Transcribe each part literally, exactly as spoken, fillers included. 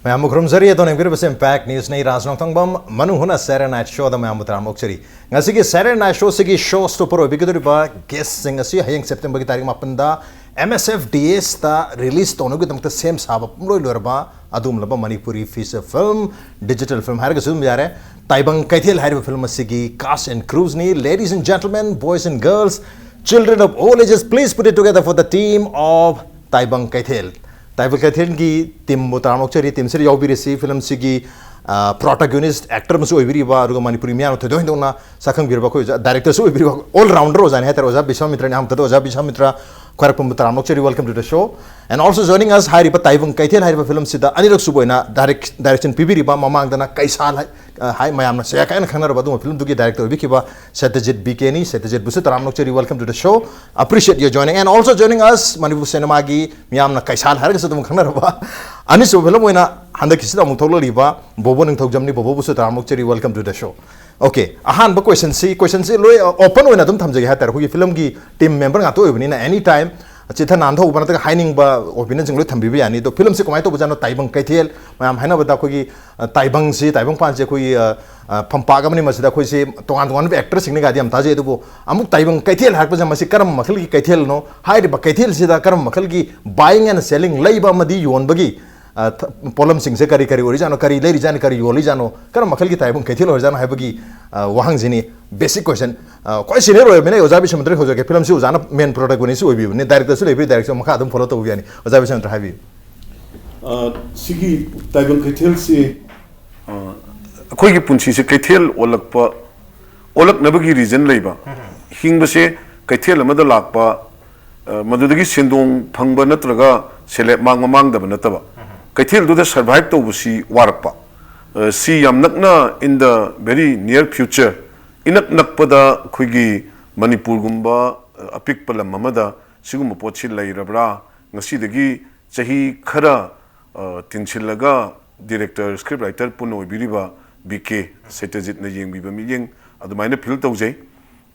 ꯃꯌꯥꯝꯕꯨ ꯈꯨꯔꯨꯝꯖꯔꯤ꯫ ꯑꯗꯣꯝꯅ ꯌꯦꯡꯕꯤꯔꯤꯕꯁꯦ Impact News꯫ ꯑꯩ ꯔꯥꯖ ꯅꯣꯡꯊꯣꯡꯕꯝ, ꯃꯅꯨꯡ ꯍꯨꯠꯅ Saturday Night Showꯗ ꯃꯌꯥꯝꯕꯨ ꯇꯔꯥꯝꯅ ꯑꯣꯛꯆꯔꯤ꯫ ꯉꯁꯤꯒꯤ Saturday Night Showꯁꯤꯒꯤ show stopper ꯑꯣꯏꯕꯤꯒꯗꯧꯔꯤꯕ guestꯁꯤꯡ ꯑꯁꯤ ꯍꯌꯦꯡ Septemberꯒꯤ ꯇꯥꯔꯤꯛ ꯃꯥꯄꯟꯗ M S F D Sꯇ release ꯇꯧꯅꯕꯒꯤꯗꯃꯛꯇ ꯁꯦꯝ ꯁꯥꯕ ꯄꯨꯝꯂꯣꯏ ꯂꯣꯏꯔꯕ ꯑꯗꯨꯒꯨꯝꯂꯕ Manipuri feature film, digital film ꯍꯥꯏꯔꯒꯁꯨ ꯑꯗꯨꯝ ꯌꯥꯔꯦ, ꯇꯥꯏꯕꯪ ꯀꯩꯊꯦꯜ ꯍꯥꯏꯔꯤꯕ film ꯑꯁꯤꯒꯤ cast and crewsꯅꯤ꯫ Ladies and gentlemen, boys and girls, children of all ages, please put it together for the team of ꯇꯥꯏꯕꯪ ꯀꯩꯊꯦꯜ꯫ ꯇꯥꯏꯕꯪ ꯀꯩꯊꯦꯜꯒꯤ teamꯕꯨ ꯇꯔꯥꯝꯅ ꯑꯣꯛꯆꯔꯤ꯫ Teamꯁꯤꯗ ꯌꯥꯎꯕꯤꯔꯤꯁꯤ filmꯁꯤꯒꯤ, ꯑ, protagonist actor ꯑꯃꯁꯨ ꯑꯣꯏꯕꯤꯔꯤꯕ, ꯑꯗꯨꯒ ꯃꯅꯤꯄꯨꯔꯤ ꯃꯤꯌꯥꯝꯅ ꯊꯣꯏꯗꯣꯛ ꯍꯦꯟꯗꯣꯛꯅ ꯁꯛꯈꯪꯕꯤꯔꯕ ꯑꯩꯈꯣꯏ ꯑꯣꯖꯥ, directorꯁꯨ ꯑꯣꯏꯕꯤꯔꯤꯕ, all rounder ꯑꯣꯖꯥꯅꯤ ꯍꯥꯏꯇꯥꯔꯦ, ꯑꯣꯖꯥ ꯕꯤꯁ꯭ꯋꯥꯃꯤꯇ꯭ꯔꯅꯤ꯫ ꯑꯍꯥꯟꯕꯗ ꯑꯣꯖꯥ ꯕꯤꯁ꯭ꯋꯥꯃꯤꯇ꯭ꯔ ꯈ꯭ꯋꯥꯏꯔꯥꯛꯄꯝꯕꯨ ꯇꯔꯥꯝꯅ ꯑꯣꯛꯆꯔꯤ, welcome to the show꯫ And also joining us, ꯍꯥꯏꯔꯤꯕ ꯇꯥꯏꯕꯪ ꯀꯩꯊꯦꯜ ꯍꯥꯏꯔꯤꯕ filmꯁꯤꯗ ꯑꯅꯤꯔꯛ ꯁꯨꯕ ꯑꯣꯏꯅ direct-, direction ꯄꯤꯕꯤꯔꯤꯕ, ꯃꯃꯥꯡꯗꯅ ꯀꯩꯁꯥꯜ ꯍꯥꯏ, ꯑ, ꯍꯥꯏ ꯃꯌꯥꯝꯅ ꯁꯦꯒꯥꯏ ꯀꯥꯏꯅ ꯈꯪꯅꯔꯕ ꯑꯗꯨꯒꯨꯝꯕ filmꯗꯨꯒꯤ director ꯑꯣꯏꯕꯤꯈꯤꯕ ꯁꯇ꯭ꯌꯖꯤꯠ B Kꯅꯤ꯫ ꯁꯇ꯭ꯌꯖꯤꯠꯕꯨꯁꯨ ꯇꯔꯥꯝꯅ ꯑꯣꯛꯆꯔꯤ, welcome to the show, appreciate your joining꯫ And also joining us, Manipur cinemaꯒꯤ ꯃꯤꯌꯥꯝꯅ ꯀꯩꯁꯥꯜ ꯍꯥꯏꯔꯒꯁꯨ ꯑꯗꯨꯝ ꯈꯪꯅꯔꯕ ꯑꯅꯤꯁꯨꯕ film ꯑꯣꯏꯅ ꯍꯟꯗꯛꯀꯤꯁꯤꯗ ꯑꯃꯨꯛ ꯊꯣꯛꯂꯛꯂꯤꯕ ꯕꯣꯕꯣ ꯅꯤꯡꯊꯧꯖꯝꯅꯤ꯫ ꯕꯣꯕꯣꯕꯨꯁꯨ ꯇꯔꯥꯝꯅ ꯑꯣꯛꯆꯔꯤ, welcome to the show꯫ Okay, ꯑꯍꯥꯟꯕ questionꯁꯤ, questionꯁꯤ ꯂꯣꯏ, ꯑ, open ꯑꯣꯏꯅ ꯑꯗꯨꯝ ꯊꯝꯖꯒꯦ ꯍꯥꯏꯇꯥꯔꯦ꯫ ꯑꯩꯈꯣꯏꯒꯤ filmꯒꯤ team member ꯉꯥꯛꯇ ꯑꯣꯏꯕꯅꯤꯅ any time ꯆꯤꯊ ꯅꯥꯟꯊꯍꯧꯕ ꯅꯠꯇ꯭ꯔꯒ ꯍꯥꯏꯅꯤꯡꯕ opinionꯁꯤꯡ ꯂꯣꯏ ꯊꯝꯕꯤꯕ ꯌꯥꯅꯤ꯫ ꯑꯗꯣ filmꯁꯤ ꯀꯃꯥꯏꯅ ꯇꯧꯕꯖꯥꯠꯅꯣ? ꯇꯥꯏꯕꯪ ꯀꯩꯊꯦꯜ, ꯃꯌꯥꯝ ꯍꯥꯏꯅꯕꯗ ꯑꯩꯈꯣꯏꯒꯤ, ꯑ, ꯇꯥꯏꯕꯪꯁꯤ, ꯇꯥꯏꯕꯪꯄꯥꯟꯁꯤ ꯑꯩꯈꯣꯏꯒꯤ, ꯑ, ꯑ, ꯐꯝꯄꯥꯛ ꯑꯃꯅꯤ, ꯃꯁꯤꯗ ꯑꯩꯈꯣꯏꯁꯤ ꯇꯣꯉꯥꯟ ꯇꯣꯉꯥꯟꯕ actorꯁꯤꯡꯅꯒꯗꯤ ꯌꯥꯝ ꯊꯥꯖꯩ꯫ ꯑꯗꯨꯕꯨ ꯑꯃꯨꯛ ꯇꯥꯏꯕꯪ ꯀꯩꯊꯦꯜ ꯍꯥꯏꯔꯛꯄꯁꯦ ꯃꯁꯤ ꯀꯔꯝꯕ ꯃꯈꯜꯒꯤ ꯀꯩꯊꯦꯜꯅꯣ? ꯍꯥꯏꯔꯤꯕ ꯀꯩꯊꯦꯜꯁꯤꯗ ꯀꯔꯝꯕ ꯃꯈꯜꯒꯤ buying and selling, ꯂꯩꯕ ꯑꯃꯗꯤ ꯌꯣꯟꯕꯒꯤ ꯑ, ꯊ-, ꯄꯣꯠꯂꯝꯁꯤꯡꯁꯦ ꯀꯔꯤ ꯀꯔꯤ ꯑꯣꯏꯔꯤꯖꯥꯠꯅꯣ, ꯀꯔꯤ ꯂꯩꯔꯤꯖꯥꯠꯅꯣ, ꯀꯔꯤ ꯌꯣꯜꯂꯤꯖꯥꯠꯅꯣ, ꯀꯔꯝꯕ ꯃꯈꯜꯒꯤ ꯇꯥꯏꯕꯪ ꯀꯩꯊꯦꯜ ꯑꯣꯏꯔꯤꯖꯥꯠꯅꯣ ꯍꯥꯏꯕꯒꯤ, ꯑ, ꯋꯥꯍꯪꯁꯤꯅꯤ꯫ Basic question꯫ ꯑ, ꯈ꯭ꯋꯥꯏ senior ꯑꯣꯏꯔꯕꯅꯤꯅ ꯑꯩ ꯑꯣꯖꯥ ꯕꯤꯁ꯭ꯋꯥꯃꯤꯇ꯭ꯔ ꯍꯧꯖꯔꯛꯀꯦ꯫ Filmꯁꯤ ꯑꯣꯖꯥꯅ main protagonist ꯑꯣꯏꯕꯤꯕꯅꯤ, directorꯁꯨ ꯂꯩꯕꯤꯔꯤ, director ꯃꯈꯥ ꯑꯗꯨꯝ follow ꯇꯧꯕ ꯌꯥꯅꯤ꯫ ꯑꯣꯖꯥ ꯕꯤꯁ꯭ꯋꯥꯃꯤꯇ꯭ꯔ ꯍꯥꯏꯕꯤꯌꯨ꯫ ꯑ, ꯁꯤꯒꯤ ꯇꯥꯏꯕꯪ ꯀꯩꯊꯦꯜꯁꯤ, ꯑ, ꯑꯩꯈꯣꯏꯒꯤ ꯄꯨꯟꯁꯤꯁꯦ ꯀꯩꯊꯦꯜ ꯑꯣꯜꯂꯛꯄ, ꯑꯣꯜꯂꯛꯅꯕꯒꯤ reason ꯂꯩꯕ꯫ ꯍꯤꯡꯕꯁꯦ ꯀꯩꯊꯦꯜ ꯑꯃꯗ ꯂꯥꯛꯄ, ꯑ, ꯃꯗꯨꯗꯒꯤ ꯁꯦꯟꯗꯣꯡ ꯐꯪꯕ ꯅꯠꯇ꯭ꯔꯒ ꯁꯦꯜꯂꯦꯞ ꯃꯥꯡꯕ ꯃꯥꯡꯗꯕ ꯅꯠꯇꯕ, ꯀꯩꯊꯦꯜꯗꯨꯗ survive ꯇꯧꯕꯁꯤ ꯋꯥꯔꯛꯄ꯫ ꯑ, ꯁꯤ ꯌꯥꯝ ꯅꯛꯅ, in the very near future, ꯏꯅꯛ ꯅꯛꯄꯗ ꯑꯩꯈꯣꯏꯒꯤ ꯃꯅꯤꯄꯨꯔꯒꯨꯝꯕ, ꯑ, ꯑꯄꯤꯛꯄ ꯂꯝ ꯑꯃꯗ ꯁꯤꯒꯨꯝꯕ ꯄꯣꯠꯁꯤ ꯂꯩꯔꯕ꯭ꯔꯥ? ꯉꯁꯤꯗꯒꯤ ꯆꯍꯤ ꯈꯔ, ꯑ, ꯇꯤꯟꯁꯤꯜꯂꯒ director, script writer ꯄꯨꯟꯅ ꯑꯣꯏꯕꯤꯔꯤꯕ B K ꯁꯇ꯭ꯌꯖꯤꯠꯅ ꯌꯦꯡꯕꯤꯕ ꯃꯤꯠꯌꯦꯡ ꯑꯗꯨꯃꯥꯏꯅ feel ꯇꯧꯖꯩ꯫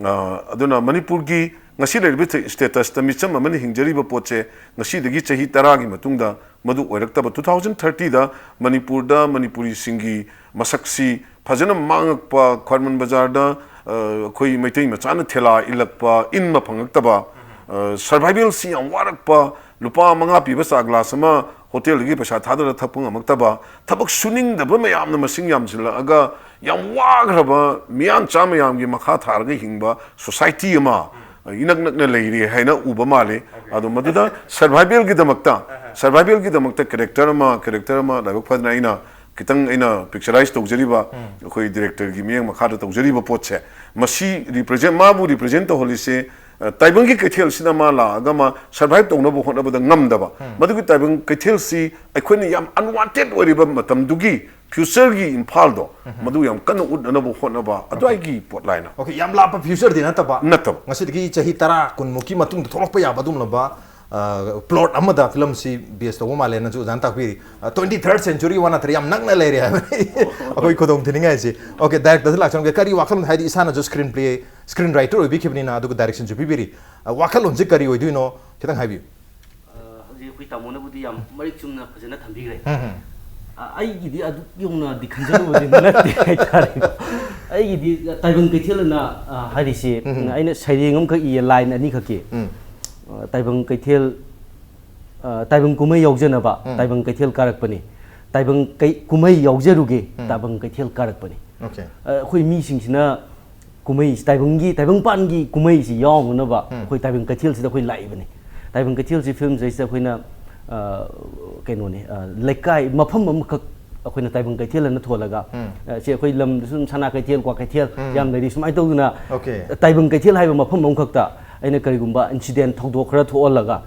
ꯑ, ꯑꯗꯨꯅ ꯃꯅꯤꯄꯨꯔꯒꯤ ꯉꯁꯤ ꯂꯩꯔꯤꯕ status ꯇ ꯃꯤꯆꯝ ꯑꯃꯅ ꯍꯤꯡꯖꯔꯤꯕ ꯄꯣꯠꯁꯦ ꯉꯁꯤꯗꯒꯤ ꯆꯍꯤ ꯇꯔꯥꯒꯤ ꯃꯇꯨꯡꯗ ꯃꯗꯨ ꯑꯣꯏꯔꯛꯇꯕ, two thousand thirty ꯗ ꯃꯅꯤꯄꯨꯔꯗ ꯃꯅꯤꯄꯨꯔꯤꯁꯤꯡꯒꯤ ꯃꯁꯛꯁꯤ ꯐꯖꯅ ꯃꯥꯡꯉꯛꯄ, ꯈ꯭ꯋꯥꯏꯔꯝꯕꯟ ꯕꯖꯥꯔꯗ, ꯑ, ꯑꯩꯈꯣꯏ ꯃꯩꯇꯩ ꯃꯆꯥꯅ ꯊꯦꯂꯥ ꯏꯜꯂꯛꯄ, ꯏꯟꯕ ꯐꯪꯉꯛꯇꯕ, ꯑ, survival ꯁꯤ ꯌꯥꯝ ꯋꯥꯔꯛꯄ, ꯂꯨꯄꯥ ꯃꯉꯥ ꯄꯤꯕ ꯆꯥ glass ꯑꯃ ꯍꯣꯇꯦꯜꯗꯒꯤ ꯄꯩꯁꯥ ꯊꯥꯗꯔ ꯊꯛꯄ ꯉꯝꯃꯛꯇꯕ, ꯊꯕꯛ ꯁꯨꯅꯤꯡꯗꯕ ꯃꯌꯥꯝꯅ ꯃꯁꯤꯡ ꯌꯥꯝꯁꯤꯜꯂꯛꯑꯒ ꯌꯥꯝ ꯋꯥꯈ꯭ꯔꯕ ꯃꯤꯌꯥꯟꯆꯥ ꯃꯌꯥꯝꯒꯤ ꯃꯈꯥ ꯊꯥꯔꯒ ꯍꯤꯡꯕ society ꯑꯃ, ꯏꯅꯛ ꯅꯛꯅ ꯂꯩꯔꯦ ꯍꯥꯏꯅ ꯎꯕ ꯃꯥꯜꯂꯤ꯫ ꯑꯗꯣ ꯃꯗꯨꯗ survival ꯒꯤꯗꯃꯛꯇ, survival ꯒꯤꯗꯃꯛꯇ character ꯑꯃ, character ꯑꯃ ꯂꯥꯏꯕꯛ ꯐꯗꯅ ꯑꯩꯅ ꯈꯤꯇꯪ ꯑꯩꯅ picturize ꯇꯧꯖꯔꯤꯕ, ꯑꯩꯈꯣꯏ director ꯒꯤ ꯃꯤꯠꯌꯦꯡ ꯃꯈꯥꯗ ꯇꯧꯖꯔꯤꯕ ꯄꯣꯠꯁꯦ, ꯃꯁꯤ represent, ꯃꯥꯕꯨ represent ꯇꯧꯍꯜꯂꯤꯁꯦ, ꯑ, ꯇꯥꯏꯕꯪꯒꯤ ꯀꯩꯊꯦꯜꯁꯤꯗ ꯃꯥ ꯂꯥꯛꯑꯒ ꯃꯥ survive ꯇꯧꯅꯕ ꯍꯣꯠꯅꯕꯗ ꯉꯝꯗꯕ, ꯃꯗꯨꯒꯤ ꯇꯥꯏꯕꯪ ꯀꯩꯊꯦꯜꯁꯤ ꯑꯩꯈꯣꯏꯅ ꯌꯥꯝ unwanted ꯑꯣꯏꯔꯤꯕ ꯃꯇꯝꯗꯨꯒꯤ future ꯒꯤ ꯏꯝꯐꯥꯜꯗꯣ, ꯃꯗꯨ ꯌꯥꯝ ꯀꯟꯅ ꯎꯠꯅꯅꯕ ꯍꯣꯠꯅꯕ ꯑꯗꯨꯋꯥꯏꯒꯤ plot line꯫ Okay, ꯌꯥꯝ ꯂꯥꯞꯄ future ꯗꯤ ꯅꯠꯇꯕ꯫ ꯅꯠꯇꯕ꯫ ꯉꯁꯤꯗꯒꯤ ꯆꯍꯤ ꯇꯔꯥ, ꯀꯨꯟ ꯃꯨꯛꯀꯤ ꯃꯇꯨꯡꯗ ꯊꯣꯛꯂꯛꯄ ꯌꯥꯕ ꯑꯗꯨꯒꯨꯝꯂꯕ, ꯑ, plot ꯑꯃꯗ film ꯁꯤ base ꯇꯧꯕ ꯃꯥꯜꯂꯦꯅꯁꯨ ꯑꯣꯖꯥꯅ ꯇꯥꯛꯄꯤꯔꯤ꯫ ꯑ, twenty third century ꯋꯥ ꯅꯠꯇ꯭ꯔꯦ, ꯌꯥꯝ ꯅꯛꯅ ꯂꯩꯔꯦ ꯍꯥꯏꯕꯅꯤ꯫ ꯑꯩꯈꯣꯏ ꯈꯨꯗꯣꯡ ꯊꯤꯅꯤꯡꯉꯥꯏꯁꯤ꯫ Okay, director ꯗ ꯂꯥꯛꯆꯔꯝꯒꯦ꯫ ꯀꯔꯤ ꯋꯥꯈꯜꯂꯣꯟ, ꯍꯥꯏꯗꯤ ꯏꯁꯥꯅꯁꯨ screenplay, screenwriter ꯑꯣꯏꯕꯤꯈꯤꯕꯅꯤꯅ, ꯑꯗꯨꯒ direction ꯁꯨ ꯄꯤꯕꯤꯔꯤ꯫ ꯑ, ꯋꯥꯈꯜꯂꯣꯟꯁꯤ ꯀꯔꯤ ꯑꯣꯏꯗꯣꯏꯅꯣ? ꯈꯤꯇꯪ ꯍꯥꯏꯕꯤꯌꯨ꯫ ꯑ, ꯍꯧꯖꯤꯛ ꯑꯩꯈꯣꯏ ꯇꯥꯃꯣꯅꯕꯨꯗꯤ ꯌꯥꯝ ꯃꯔꯤꯛ ꯆꯨꯝꯅ ꯐꯖꯅ ꯊꯝꯕꯤꯈ꯭ꯔꯦ꯫ ꯑ, ꯑꯩꯒꯤꯗꯤ ꯑꯗꯨꯛ ꯌꯧꯅꯗꯤ ꯈꯟꯖꯜꯂꯨꯕꯗꯤ ꯅꯠꯇꯦ ꯍꯥꯏꯇꯥꯔꯦ꯫ ꯑꯩꯒꯤꯗꯤ ꯇꯥꯏꯕꯪ ꯀꯩꯊꯦꯜ ꯑꯅ, ꯑ, ꯍꯥꯏꯔꯤꯁꯤ, ꯑꯩꯅ ꯁꯩꯔꯦꯡ ꯑꯃꯈꯛ ꯏꯌꯦ, line ꯑꯅꯤꯈꯛꯀꯤ꯫ ꯑ, ꯇꯥꯏꯕꯪ ꯀꯩꯊꯦꯜ, ꯑ, ꯇꯥꯏꯕꯪ ꯀꯨꯝꯍꯩ ꯌꯥꯎꯖꯅꯕ ꯇꯥꯏꯕꯪ ꯀꯩꯊꯦꯜ ꯀꯥꯔꯛꯄꯅꯤ꯫ ꯇꯥꯏꯕꯪ ꯀꯩ-, ꯀꯨꯝꯍꯩ ꯌꯥꯎꯖꯔꯨꯒꯦ, ꯇꯥꯏꯕꯪ ꯀꯩꯊꯦꯜ ꯀꯥꯔꯛꯄꯅꯤ꯫ Okay. ꯑ, ꯑꯩꯈꯣꯏ ꯃꯤꯁꯤꯡꯁꯤꯅ ꯀꯨꯝꯍꯩ, ꯇꯥꯏꯕꯪꯒꯤ, ꯇꯥꯏꯕꯪꯄꯥꯟꯒꯤ ꯀꯨꯝꯍꯩꯁꯤ ꯌꯥꯎꯅꯅꯕ ꯑꯩꯈꯣꯏ ꯇꯥꯏꯕꯪ ꯀꯩꯊꯦꯜꯁꯤꯗ ꯑꯩꯈꯣꯏ ꯂꯥꯛꯏꯕꯅꯤ꯫ ꯇꯥꯏꯕꯪ ꯀꯩꯊꯦꯜꯁꯤ film ꯁꯤꯗꯩꯁꯤꯗ ꯑꯩꯈꯣꯏꯅ, ꯑ, ꯀꯩꯅꯣꯅꯤ, ꯑ, ꯂꯩꯀꯥꯏ, ꯃꯐꯝ ꯑꯃꯈꯛ ꯑꯩꯈꯣꯏꯅ ꯇꯥꯏꯕꯪ ꯀꯩꯊꯦꯜ ꯑꯅ ꯊꯣꯜꯂꯒ, ꯑ, ꯁꯤ ꯑꯩꯈꯣꯏ ꯂꯝꯗꯁꯨ ꯑꯗꯨꯝ ꯁꯅꯥ ꯀꯩꯊꯦꯜ, ꯀ꯭ꯋꯥ ꯀꯩꯊꯦꯜ ꯌꯥꯝ ꯂꯩꯔꯤ꯫ ꯁꯨꯃꯥꯏꯅ ꯇꯧꯗꯅ Okay. ꯇꯥꯏꯕꯪ ꯀꯩꯊꯦꯜ ꯍꯥꯏꯕ ꯃꯐꯝ ꯑꯃꯈꯛꯇ ꯑꯩꯅ ꯀꯔꯤꯒꯨꯝꯕ incident, ꯊꯧꯗꯣꯛ ꯈꯔ ꯊꯣꯛꯍꯜꯂꯒ,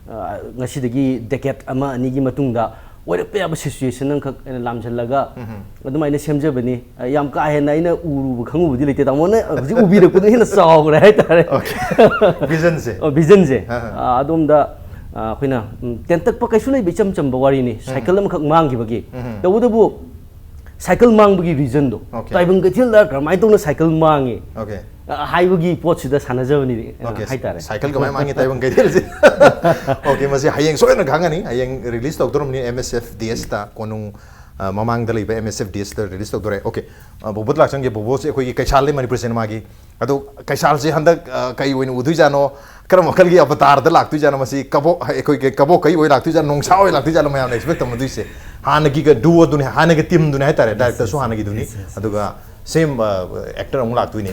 ꯑ, ꯉꯁꯤꯗꯒꯤ decade ꯑꯃ ꯑꯅꯤꯒꯤ ꯃꯇꯨꯡꯗ ꯑꯣꯏꯔꯛꯄ ꯌꯥꯕ situation ꯑꯃꯈꯛ ꯑꯩꯅ ꯂꯥꯝꯁꯤꯜꯂꯒ ꯑꯗꯨꯃꯥꯏꯅ ꯁꯦꯝꯖꯕꯅꯤ꯫ ꯑ, ꯌꯥꯝ ꯀꯥ ꯍꯦꯟꯅ ꯑꯩꯅ ꯎꯔꯨꯕ ꯈꯪꯉꯨꯕꯗꯤ ꯂꯩꯇꯦ꯫ ꯇꯥꯃꯣꯅ ꯍꯧꯖꯤꯛ ꯎꯕꯤꯔꯛꯄꯗꯨꯅ ꯍꯦꯟꯅ ꯆꯥꯎꯈ꯭ꯔꯦ ꯍꯥꯏꯇꯥꯔꯦ꯫ Vision ꯁꯦ꯫ ꯑꯣ, vision ꯁꯦ꯫ ꯑꯍ꯫ ꯑ, ꯑꯗꯣꯝꯗ, ꯑ, ꯑꯩꯈꯣꯏꯅ, ꯎꯝ, ꯇꯦꯟꯇꯛꯄ ꯀꯩꯁꯨ ꯂꯩꯕ ꯏꯆꯝ ꯆꯝꯕ ꯋꯥꯔꯤꯅꯤ꯫ Cycle ꯑꯃꯈꯛ ꯃꯥꯡꯈꯤꯕꯒꯤ꯫ ꯇꯧꯕꯇꯕꯨ cycle ꯃꯥꯡꯕꯒꯤ reason ꯗꯣ, Okay. ꯇꯥꯏꯕꯪ ꯀꯩꯊꯦꯜꯗ ꯀꯔꯝꯍꯥꯏꯅ ꯇꯧꯅ cycle ꯃꯥꯡꯉꯤ? Okay. ꯑ, ꯍꯥꯏꯕꯒꯤ ꯄꯣꯠꯁꯤꯗ ꯁꯥꯟꯅꯖꯕꯅꯤ, ꯑ, Okay, ꯍꯥꯏꯇꯥꯔꯦ꯫ ꯁꯥꯏꯀꯜ ꯀꯃꯥꯏꯅ ꯃꯥꯡꯉꯤ ꯇꯥꯏꯕꯪ ꯀꯩꯊꯦꯜꯁꯦ? Okay, ꯃꯁꯤ ꯍꯌꯦꯡ ꯁꯣꯏꯗꯅ ꯈꯪꯒꯅꯤ꯫ ꯍꯌꯦꯡ release ꯇꯧꯗꯧꯔꯕꯅꯤ M S F D S ꯇ, ꯀꯣꯅꯨꯡ, ꯑ, ꯃꯃꯥꯡꯗ ꯂꯩꯕ M S F D S ꯇ release ꯇꯧꯗꯣꯔꯦ꯫ Okay, ꯑ, ꯕꯣꯕꯣꯗ ꯂꯥꯛꯆꯪꯒꯦ꯫ ꯕꯣꯕꯣꯁꯦ ꯑꯩꯈꯣꯏꯒꯤ ꯀꯩꯁꯥꯜꯗꯤ ꯃꯅꯤꯄꯨꯔꯤ ꯁꯤꯅꯦꯃꯥꯒꯤ꯫ ꯑꯗꯣ ꯀꯩꯁꯥꯜꯁꯦ ꯍꯟꯗꯛ, ꯑ, ꯀꯩ ꯑꯣꯏꯅ ꯎꯗꯣꯏꯖꯥꯠꯅꯣ? ꯀꯔꯝꯕ ꯃꯈꯜꯒꯤ ꯑꯕꯇꯥꯔꯗ ꯂꯥꯛꯇꯣꯏꯖꯥꯠꯅꯣ? ꯃꯁꯤ ꯀꯕꯣꯛ, ꯑꯩꯈꯣꯏꯒꯤ ꯀꯕꯣꯛ ꯀꯩ ꯑꯣꯏ ꯂꯥꯛꯇꯣꯏꯖꯥꯠꯅꯣ? ꯅꯣꯡꯁꯥ ꯑꯣꯏ ꯂꯥꯛꯇꯣꯏꯖꯥꯠꯅꯣ? ꯃꯌꯥꯝꯅ expect ꯇꯧꯅꯗꯣꯏꯁꯦ꯫ ꯍꯥꯟꯅꯒꯤ duo ꯗꯨꯅꯦ, ꯍꯥꯟꯅꯒꯤ team ꯗꯨꯅꯦ ꯍꯥꯏꯇꯥꯔꯦ꯫ Director ꯁꯨ ꯍꯥꯟꯅꯒꯤꯗꯨꯅꯤ꯫ Yes, yes. ꯑꯗꯨꯒ same, ꯑ, actor ꯑꯃꯨꯛ ꯂꯥꯛꯇꯣꯏꯅꯦ꯫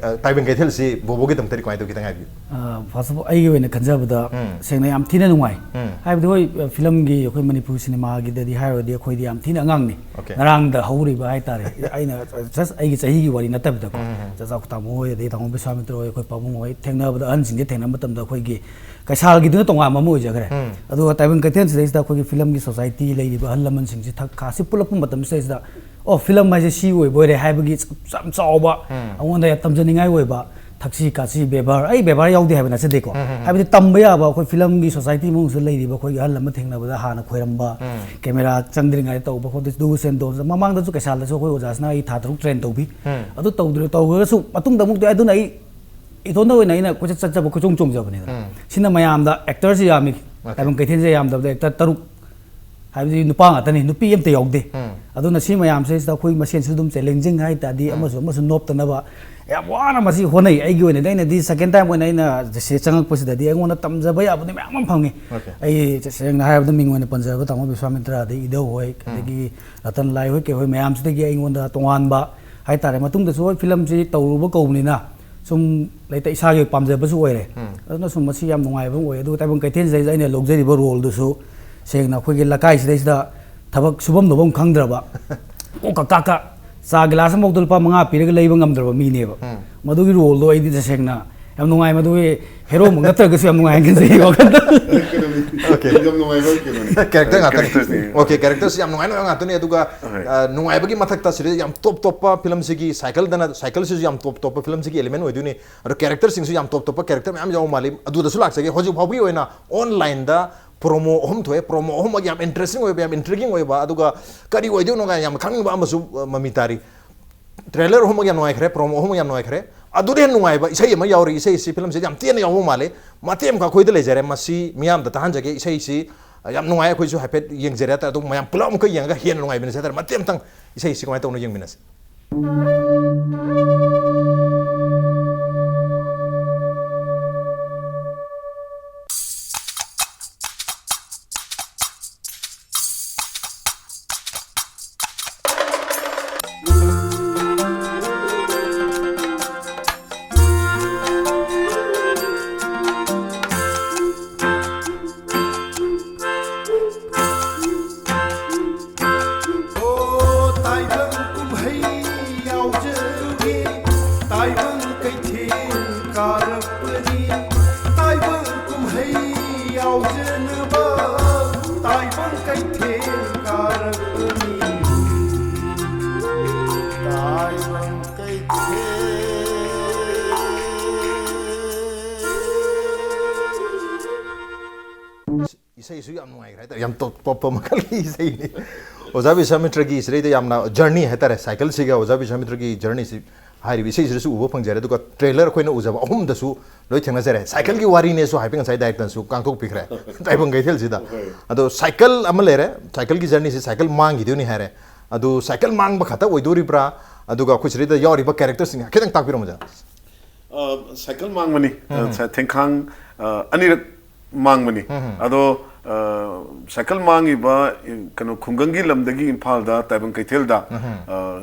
ꯑ, ꯇꯥꯏꯕꯪ ꯀꯩꯊꯦꯜꯁꯤ ꯕꯣꯕꯣꯒꯤꯗꯃꯛꯇꯗꯤ ꯀꯃꯥꯏꯅ ꯇꯧꯒꯦ? ꯈꯤꯇꯪ ꯍꯥꯏꯕꯤꯌꯨ꯫ ꯑ, first of all, ꯑꯩꯒꯤ ꯑꯣꯏꯅ ꯈꯟꯖꯕꯗ, ꯎꯝ꯫ ꯁꯦꯡꯅ ꯌꯥꯝ ꯊꯤꯅ ꯅꯨꯡꯉꯥꯏ꯫ ꯎꯝ꯫ ꯍꯥꯏꯕꯗꯤ, ꯍꯣꯏ, ꯑ, film ꯒꯤ ꯑꯩꯈꯣꯏ ꯃꯅꯤꯄꯨꯔ ꯁꯤꯅꯦꯃꯥꯒꯤꯗꯗꯤ ꯍꯥꯏꯔꯨꯔꯗꯤ ꯑꯩꯈꯣꯏꯗꯤ ꯌꯥꯝ ꯊꯤꯅ ꯑꯉꯥꯡꯅꯤ꯫ Okay. ꯉꯔꯥꯡꯗ ꯍꯧꯔꯤꯕ ꯍꯥꯏꯇꯥꯔꯦ꯫ ꯑꯩꯅ just ꯑꯩꯒꯤ ꯆꯍꯤꯒꯤ ꯋꯥꯔꯤ ꯅꯠꯇꯕꯗꯀꯣ꯫ ꯎꯝ, ꯎꯝ꯫ ꯆꯥꯆꯥ ꯇꯥꯃꯣ ꯍꯣꯏ, ꯑꯗꯩ ꯇꯥꯃꯣ ꯕꯤꯁ꯭ꯋꯥꯃꯤꯇ꯭ꯔ ꯍꯣꯏ, ꯑꯩꯈꯣꯏ ꯄꯥꯕꯨꯡ ꯍꯣꯏ ꯊꯦꯡꯅꯕꯗ, ꯑꯍꯟꯁꯤꯡꯁꯦ ꯊꯦꯡꯅꯕ ꯃꯇꯝꯗ ꯑꯩꯈꯣꯏꯒꯤ ꯀꯩꯁꯥꯜꯒꯤꯗꯨꯅ ꯇꯣꯉꯥꯟꯕ ꯑꯃ ꯑꯣꯏꯖꯈ꯭ꯔꯦ꯫ ꯎꯝ꯫ ꯑꯗꯨꯒ ꯇꯥꯏꯕꯪ ꯀꯩꯊꯦꯜꯁꯤꯗꯩꯁꯤꯗ ꯑꯩꯈꯣꯏꯒꯤ film ꯒꯤ society ꯂꯩꯔꯤꯕ ꯑꯍꯜ ꯂꯃꯟꯁꯤꯡꯁꯦ ꯊꯛ ꯈꯥꯁꯤ ꯄꯨꯜꯂꯛꯄ ꯃꯇꯝꯁꯤꯗꯩꯁꯤꯗ, "ꯑꯣ, film ꯍꯥꯏꯁꯦ ꯁꯤ ꯑꯣꯏꯕ ꯑꯣꯏꯔꯦ" ꯍꯥꯏꯕꯒꯤ ꯌꯥꯝ ꯆꯥꯎꯕ, ꯎꯝ꯫ ꯑꯩꯉꯣꯟꯗ ꯌꯥꯝ ꯇꯝꯖꯅꯤꯡꯉꯥꯏ ꯑꯣꯏꯕ ꯊꯛꯁꯤ ꯈꯥꯁꯤ ꯕꯦꯕꯥꯔ, ꯑꯩ ꯕꯦꯕꯥꯔ ꯌꯥꯎꯗꯦ ꯍꯥꯏꯕ ꯅꯠꯆꯗꯦꯀꯣ꯫ ꯎꯝ, ꯎꯝ, ꯎꯝ꯫ ꯍꯥꯏꯕꯗꯤ ꯇꯝꯕ ꯌꯥꯕ ꯑꯩꯈꯣꯏ film ꯒꯤ society ꯃꯅꯨꯡꯁꯤꯗ ꯂꯩꯔꯤꯕ ꯑꯩꯈꯣꯏꯒꯤ ꯑꯍꯜ ꯑꯃ ꯊꯦꯡꯅꯕꯗ ꯍꯥꯟꯅ ꯈꯣꯏꯔꯝꯕ, ꯎꯝ꯫ camera ꯆꯪꯗ꯭ꯔꯤꯉꯩꯗ ꯇꯧꯕ ꯈꯣꯠꯄ, do's and don'ts꯫ ꯃꯃꯥꯡꯗꯁꯨ ꯀꯩꯁꯥꯜꯗꯁꯨ ꯑꯩꯈꯣꯏ ꯑꯣꯖꯥꯁꯤꯅ ꯑꯩ ꯊꯥ ꯇꯔꯨꯛ train ꯇꯧꯕꯤ꯫ ꯎꯝ꯫ ꯑꯗꯨ ꯇꯧꯗ꯭ꯔ-, ꯇꯧꯈ꯭ꯔꯒꯁꯨ ꯃꯇꯨꯡꯗ ꯑꯃꯨꯛꯇꯤ ꯑꯗꯨꯅ ꯑꯩ ꯏꯇꯣꯝꯇ ꯑꯣꯏꯅ ꯑꯩꯅ ꯀꯣꯏꯆꯠ ꯆꯠꯆꯕ, ꯀꯣꯏꯆꯣꯡ ꯆꯣꯡꯖꯕꯅꯤꯗꯅ꯫ ꯎꯝ꯫ ꯁꯤꯅ ꯃꯌꯥꯝꯗ actor ꯁꯤ ꯌꯥꯝꯃꯤ꯫ Okay. ꯇꯥꯏꯕꯪ ꯀꯩꯊꯦꯜꯁꯦ ꯌꯥꯝꯗꯕꯗ actor ꯇꯔꯨꯛ, ꯍꯥꯏꯕꯗꯤ ꯅꯨꯄꯥ ꯉꯥꯛꯇꯅꯤ, ꯅꯨꯄꯤ ꯑꯝꯇ ꯌꯥꯎꯗꯦ꯫ ꯎꯝ꯫ ꯑꯗꯨꯅ ꯁꯤ ꯃꯌꯥꯝꯁꯤꯗꯩꯁꯤꯗ ꯑꯩꯈꯣꯏ ꯃꯁꯦꯟꯁꯨ ꯑꯗꯨꯝ challenging ꯍꯥꯏ ꯇꯥꯔꯗꯤ, ꯎꯝ꯫ ꯑꯃꯁꯨ ꯑꯃꯁꯨ ꯅꯣꯞꯇꯅꯕ ꯌꯥꯝ ꯋꯥꯅ ꯃꯁꯤ ꯍꯣꯠꯅꯩ꯫ ꯑꯩꯒꯤ ꯑꯣꯏꯅꯗꯤ, ꯑꯩꯅꯗꯤ second time ꯑꯣꯏꯅ ꯑꯩꯅ ꯁꯤ ꯆꯪꯉꯛꯄꯁꯤꯗꯗꯤ ꯑꯩꯉꯣꯟꯗ ꯇꯝꯖꯕ ꯌꯥꯕꯗꯤ ꯃꯌꯥꯝ ꯑꯃ ꯐꯪꯉꯤ꯫ Okay. ꯑꯩ ꯁꯦꯡꯅ ꯍꯥꯏꯔꯕꯗ ꯃꯤꯡ ꯑꯣꯏꯅ ꯄꯟꯖꯔꯕ ꯇꯥꯃꯣ ꯕꯤꯁ꯭ꯋꯥꯃꯤꯇ꯭ꯔ, ꯑꯗꯩ ꯏꯙꯧ ꯍꯣꯏ, ꯎꯝ꯫ ꯑꯗꯒꯤ ꯔꯇꯟ ꯂꯥꯏ ꯍꯣꯏ ꯀꯩ ꯍꯣꯏ ꯃꯌꯥꯝꯁꯤꯗꯒꯤ ꯑꯩꯉꯣꯟꯗ ꯇꯣꯉꯥꯟꯕ ꯍꯥꯏꯇꯥꯔꯦ꯫ ꯃꯇꯨꯡꯗꯁꯨ ꯍꯣꯏ film ꯁꯤ ꯇꯧꯔꯨꯕ ꯀꯧꯕꯅꯤꯅ ꯁꯨꯝ ꯂꯩꯇ ꯏꯁꯥꯒꯤ ꯄꯥꯝꯖꯕꯁꯨ ꯑꯣꯏꯔꯦ꯫ ꯎꯝ꯫ ꯑꯗꯨꯅ ꯁꯨꯝ ꯃꯁꯤ ꯌꯥꯝ ꯅꯨꯡꯉꯥꯏꯕ ꯑꯃ ꯑꯣꯏ꯫ ꯑꯗꯨꯒ ꯇꯥꯏꯕꯪ ꯀꯩꯊꯦꯜꯁꯤꯗꯩꯁꯤꯗ ꯑꯩꯅ ꯂꯧꯖꯔꯤꯕ role ꯗꯨꯁꯨ ꯁꯦꯡꯅ ꯑꯩꯈꯣꯏꯒꯤ ꯂꯩꯀꯥꯏꯁꯤꯗꯩꯁꯤꯗ ꯊꯕꯛ ꯁꯨꯐꯝ ꯅꯣꯐꯝ ꯈꯪꯗ꯭ꯔꯕ, ꯀꯣꯛꯀ ꯀꯥꯛꯀ ꯆꯥ ꯒꯤꯂꯥꯁ ꯑꯃꯐꯥꯎꯗ ꯂꯨꯄꯥ ꯃꯉꯥ ꯄꯤꯔꯒ ꯂꯩꯕ ꯉꯝꯗ꯭ꯔꯕ ꯃꯤꯅꯦꯕ꯫ ꯎꯝ꯫ ꯃꯗꯨꯒꯤ role ꯗꯣ ꯑꯩꯗꯤ ꯇꯁꯦꯡꯅ ꯌꯥꯝ ꯅꯨꯡꯉꯥꯏ꯫ ꯃꯗꯨꯒꯤ ꯍꯦꯔꯣꯃꯛ ꯅꯠꯇ꯭ꯔꯒꯁꯨ ꯌꯥꯝ ꯅꯨꯡꯉꯥꯏꯍꯟꯈꯤꯖꯩ ꯋꯥꯈꯜꯗ꯫ Okay. ꯌꯥꯝ ꯅꯨꯡꯉꯥꯏꯕ ꯀꯩꯅꯣꯅꯤ꯫ Character ꯉꯥꯛꯇꯅꯤ꯫ Characters ꯅꯤ꯫ Okay, characters ꯌꯥꯝ ꯅꯨꯡꯉꯥꯏ ꯅꯨꯡꯉꯥꯏ ꯉꯥꯛꯇꯅꯤ꯫ ꯑꯗꯨꯒ, Right. ꯑ, ꯅꯨꯡꯉꯥꯏꯕꯒꯤ ꯃꯊꯛꯇ ꯁꯤꯗ ꯌꯥꯝ top ꯇꯣꯞꯄ film ꯁꯤꯒꯤ ꯁꯥꯏꯀꯜꯗꯅ, ꯁꯥꯏꯀꯜꯁꯤꯁꯨ ꯌꯥꯝ top ꯇꯣꯞꯄ film ꯁꯤꯒꯤ element ꯑꯣꯏꯗꯣꯏꯅꯤ꯫ ꯑꯗꯣ character ꯁꯤꯡꯁꯨ ꯌꯥꯝ top ꯇꯣꯞꯄ character ꯃꯌꯥꯝ ꯌꯥꯎꯕ ꯃꯥꯜꯂꯤ꯫ ꯑꯗꯨꯗꯁꯨ ꯂꯥꯛꯆꯒꯦ꯫ ꯍꯧꯖꯤꯛ ꯐꯥꯎꯕꯒꯤ ꯑꯣꯏꯅ online ꯗ promo ꯑꯍꯨꯝ ꯊꯣꯛꯑꯦ꯫ Promo ꯑꯍꯨꯝꯃꯛ ꯌꯥꯝ interesting ꯑꯣꯏꯕ, ꯌꯥꯝ intriguing ꯑꯣꯏꯕ, ꯑꯗꯨꯒ ꯀꯔꯤ ꯑꯣꯏꯗꯣꯏꯅꯣ ꯀꯥꯏꯅ ꯌꯥꯝ ꯈꯪꯅꯤꯡꯕ ꯑꯃꯁꯨ, ꯑ, ꯃꯃꯤ ꯇꯥꯔꯤ꯫ Trailer ꯑꯍꯨꯝꯃꯛ ꯌꯥꯝ ꯅꯨꯡꯉꯥꯏꯈ꯭ꯔꯦ, promo ꯑꯍꯨꯝꯃꯛ ꯌꯥꯝ ꯅꯨꯡꯉꯥꯏꯈ꯭ꯔꯦ꯫ ꯑꯗꯨꯗꯤ ꯍꯦꯟꯅ ꯅꯨꯡꯉꯥꯏꯕ ꯏꯁꯩ ꯑꯃ ꯌꯥꯎꯔꯤ꯫ ꯏꯁꯩꯁꯤ ꯐꯤꯂꯝꯁꯤꯗ ꯌꯥꯝ ꯇꯦꯟꯅ ꯌꯥꯎꯕ ꯃꯥꯜꯂꯤ꯫ ꯃꯇꯦꯛ ꯑꯃꯈꯛ ꯑꯩꯈꯣꯏꯗ ꯂꯩꯖꯔꯦ꯫ ꯃꯁꯤ ꯃꯤꯌꯥꯝꯗ ꯇꯥꯍꯟꯖꯒꯦ꯫ ꯏꯁꯩꯁꯤ ꯌꯥꯝ ꯅꯨꯡꯉꯥꯏ꯫ ꯑꯩꯈꯣꯏꯁꯨ ꯍꯥꯏꯐꯦꯠ ꯌꯦꯡꯖꯔꯦ ꯍꯥꯏꯇꯥꯔꯦ꯫ ꯑꯗꯨ ꯃꯌꯥꯝ ꯄꯨꯂꯞ ꯑꯃꯨꯛꯀ ꯌꯦꯡꯉꯒ ꯍꯦꯟꯅ ꯅꯨꯡꯉꯥꯏꯃꯤꯟꯅꯁꯦ ꯍꯥꯏꯇꯥꯔꯦ꯫ ꯃꯇꯦꯛ ꯑꯃꯇꯪ ꯏꯁꯩꯁꯤ ꯀꯃꯥꯏꯅ ꯇꯧꯕꯅꯣ ꯌꯦꯡꯃꯤꯟꯅꯁꯤ꯫ ꯑꯣ, ꯇꯥꯏꯕꯪ ꯀꯨꯝꯍꯩ ꯌꯥꯎꯖꯔꯨꯒꯦ, ꯇꯥꯏꯕꯪ ꯀꯩꯊꯦꯜ ꯀꯥꯔꯛꯄꯅꯤ, ꯇꯥꯏꯕꯪ ꯀꯨꯝꯍꯩ ꯌꯥꯎꯖꯅꯕ, ꯇꯥꯏꯕꯪ ꯀꯩꯊꯦꯜ ꯀꯥꯔꯛꯄꯅꯤ, ꯇꯥꯏꯕꯪ ꯀꯩꯊꯦꯜ꯫ ꯏꯁꯩꯁꯨ ꯌꯥꯝ ꯅꯨꯡꯉꯥꯏꯈ꯭ꯔꯦ ꯍꯥꯏꯇꯥꯔꯦ꯫ ꯌꯥꯝ ꯇꯣꯞ ꯇꯣꯞꯄ ꯃꯈꯜꯒꯤ ꯏꯁꯩꯅꯤ꯫ ꯑꯣꯖꯥ ꯕꯤꯁ꯭ꯋꯥꯃꯤꯇ꯭ꯔꯒꯤ ꯁꯤꯗꯩꯗ ꯌꯥꯝꯅ ꯖꯔꯅꯤ ꯍꯥꯏꯇꯥꯔꯦ, ꯁꯥꯏꯀꯜꯁꯤꯒ ꯑꯣꯖꯥ ꯕꯤꯁ꯭ꯋꯥꯃꯤꯇ꯭ꯔꯒꯤ ꯖꯔꯅꯤꯁꯤ ꯍꯥꯏꯔꯤꯕ ꯏꯁꯩꯁꯤꯗꯁꯨ ꯎꯕ ꯐꯪꯖꯔꯦ꯫ ꯑꯗꯨꯒ ꯇ꯭ꯔꯦꯂꯔ ꯑꯩꯈꯣꯏꯅ ꯎꯖꯕ ꯑꯍꯨꯝꯗꯁꯨ ꯂꯣꯏ ꯊꯦꯡꯅꯖꯔꯦ꯫ ꯁꯥꯏꯀꯜꯒꯤ ꯋꯥꯔꯤꯅꯦꯁꯨ ꯍꯥꯏꯐꯦꯠ ꯉꯁꯥꯏ ꯗꯥꯏꯔꯦꯛꯇꯔꯁꯨ ꯀꯥꯡꯊꯣꯛꯄꯤꯈ꯭ꯔꯦ ꯇꯥꯏꯕꯪ ꯀꯩꯊꯦꯜꯁꯤꯗ꯫ ꯍꯣꯏ꯫ ꯑꯗꯣ ꯁꯥꯏꯀꯜ ꯑꯃ ꯂꯩꯔꯦ, ꯁꯥꯏꯀꯜꯒꯤ ꯖꯔꯅꯤꯁꯤ ꯁꯥꯏꯀꯜ ꯃꯥꯡꯈꯤꯗꯣꯏꯅꯤ ꯍꯥꯏꯔꯦ꯫ ꯑꯗꯨ ꯁꯥꯏꯀꯜ ꯃꯥꯡꯕ ꯈꯛꯇ ꯑꯣꯏꯗꯣꯔꯤꯕ꯭ꯔꯥ? ꯑꯗꯨꯒ ꯑꯩꯈꯣꯏ ꯁꯤꯗꯩꯗ ꯌꯥꯎꯔꯤꯕ ꯀꯦꯔꯦꯛꯇꯔꯁꯤꯡ ꯈꯤꯇꯪ ꯇꯥꯛꯄꯤꯔꯝꯃꯨ ꯑꯣꯖꯥ꯫ ꯑ, ꯁꯥꯏꯀꯜ ꯃꯥꯡꯕꯅꯤ꯫ ꯑ, ꯎꯝ꯫ ꯁ-, ꯊꯦꯡꯈꯥꯡ, ꯑ, ꯑꯅꯤꯔꯛ ꯃꯥꯡꯕꯅꯤ꯫ ꯎꯝ꯫ ꯑꯗꯣ, ꯑ, ꯁꯥꯏꯀꯜ ꯃꯥꯡꯉꯤꯕ, ꯏ-, ꯀꯩꯅꯣ, ꯈꯨꯡꯒꯪꯒꯤ ꯂꯝꯗꯒꯤ ꯏꯝꯐꯥꯜꯗ ꯇꯥꯏꯕꯪ ꯀꯩꯊꯦꯜꯗ, ꯎꯝ꯫ ꯑ,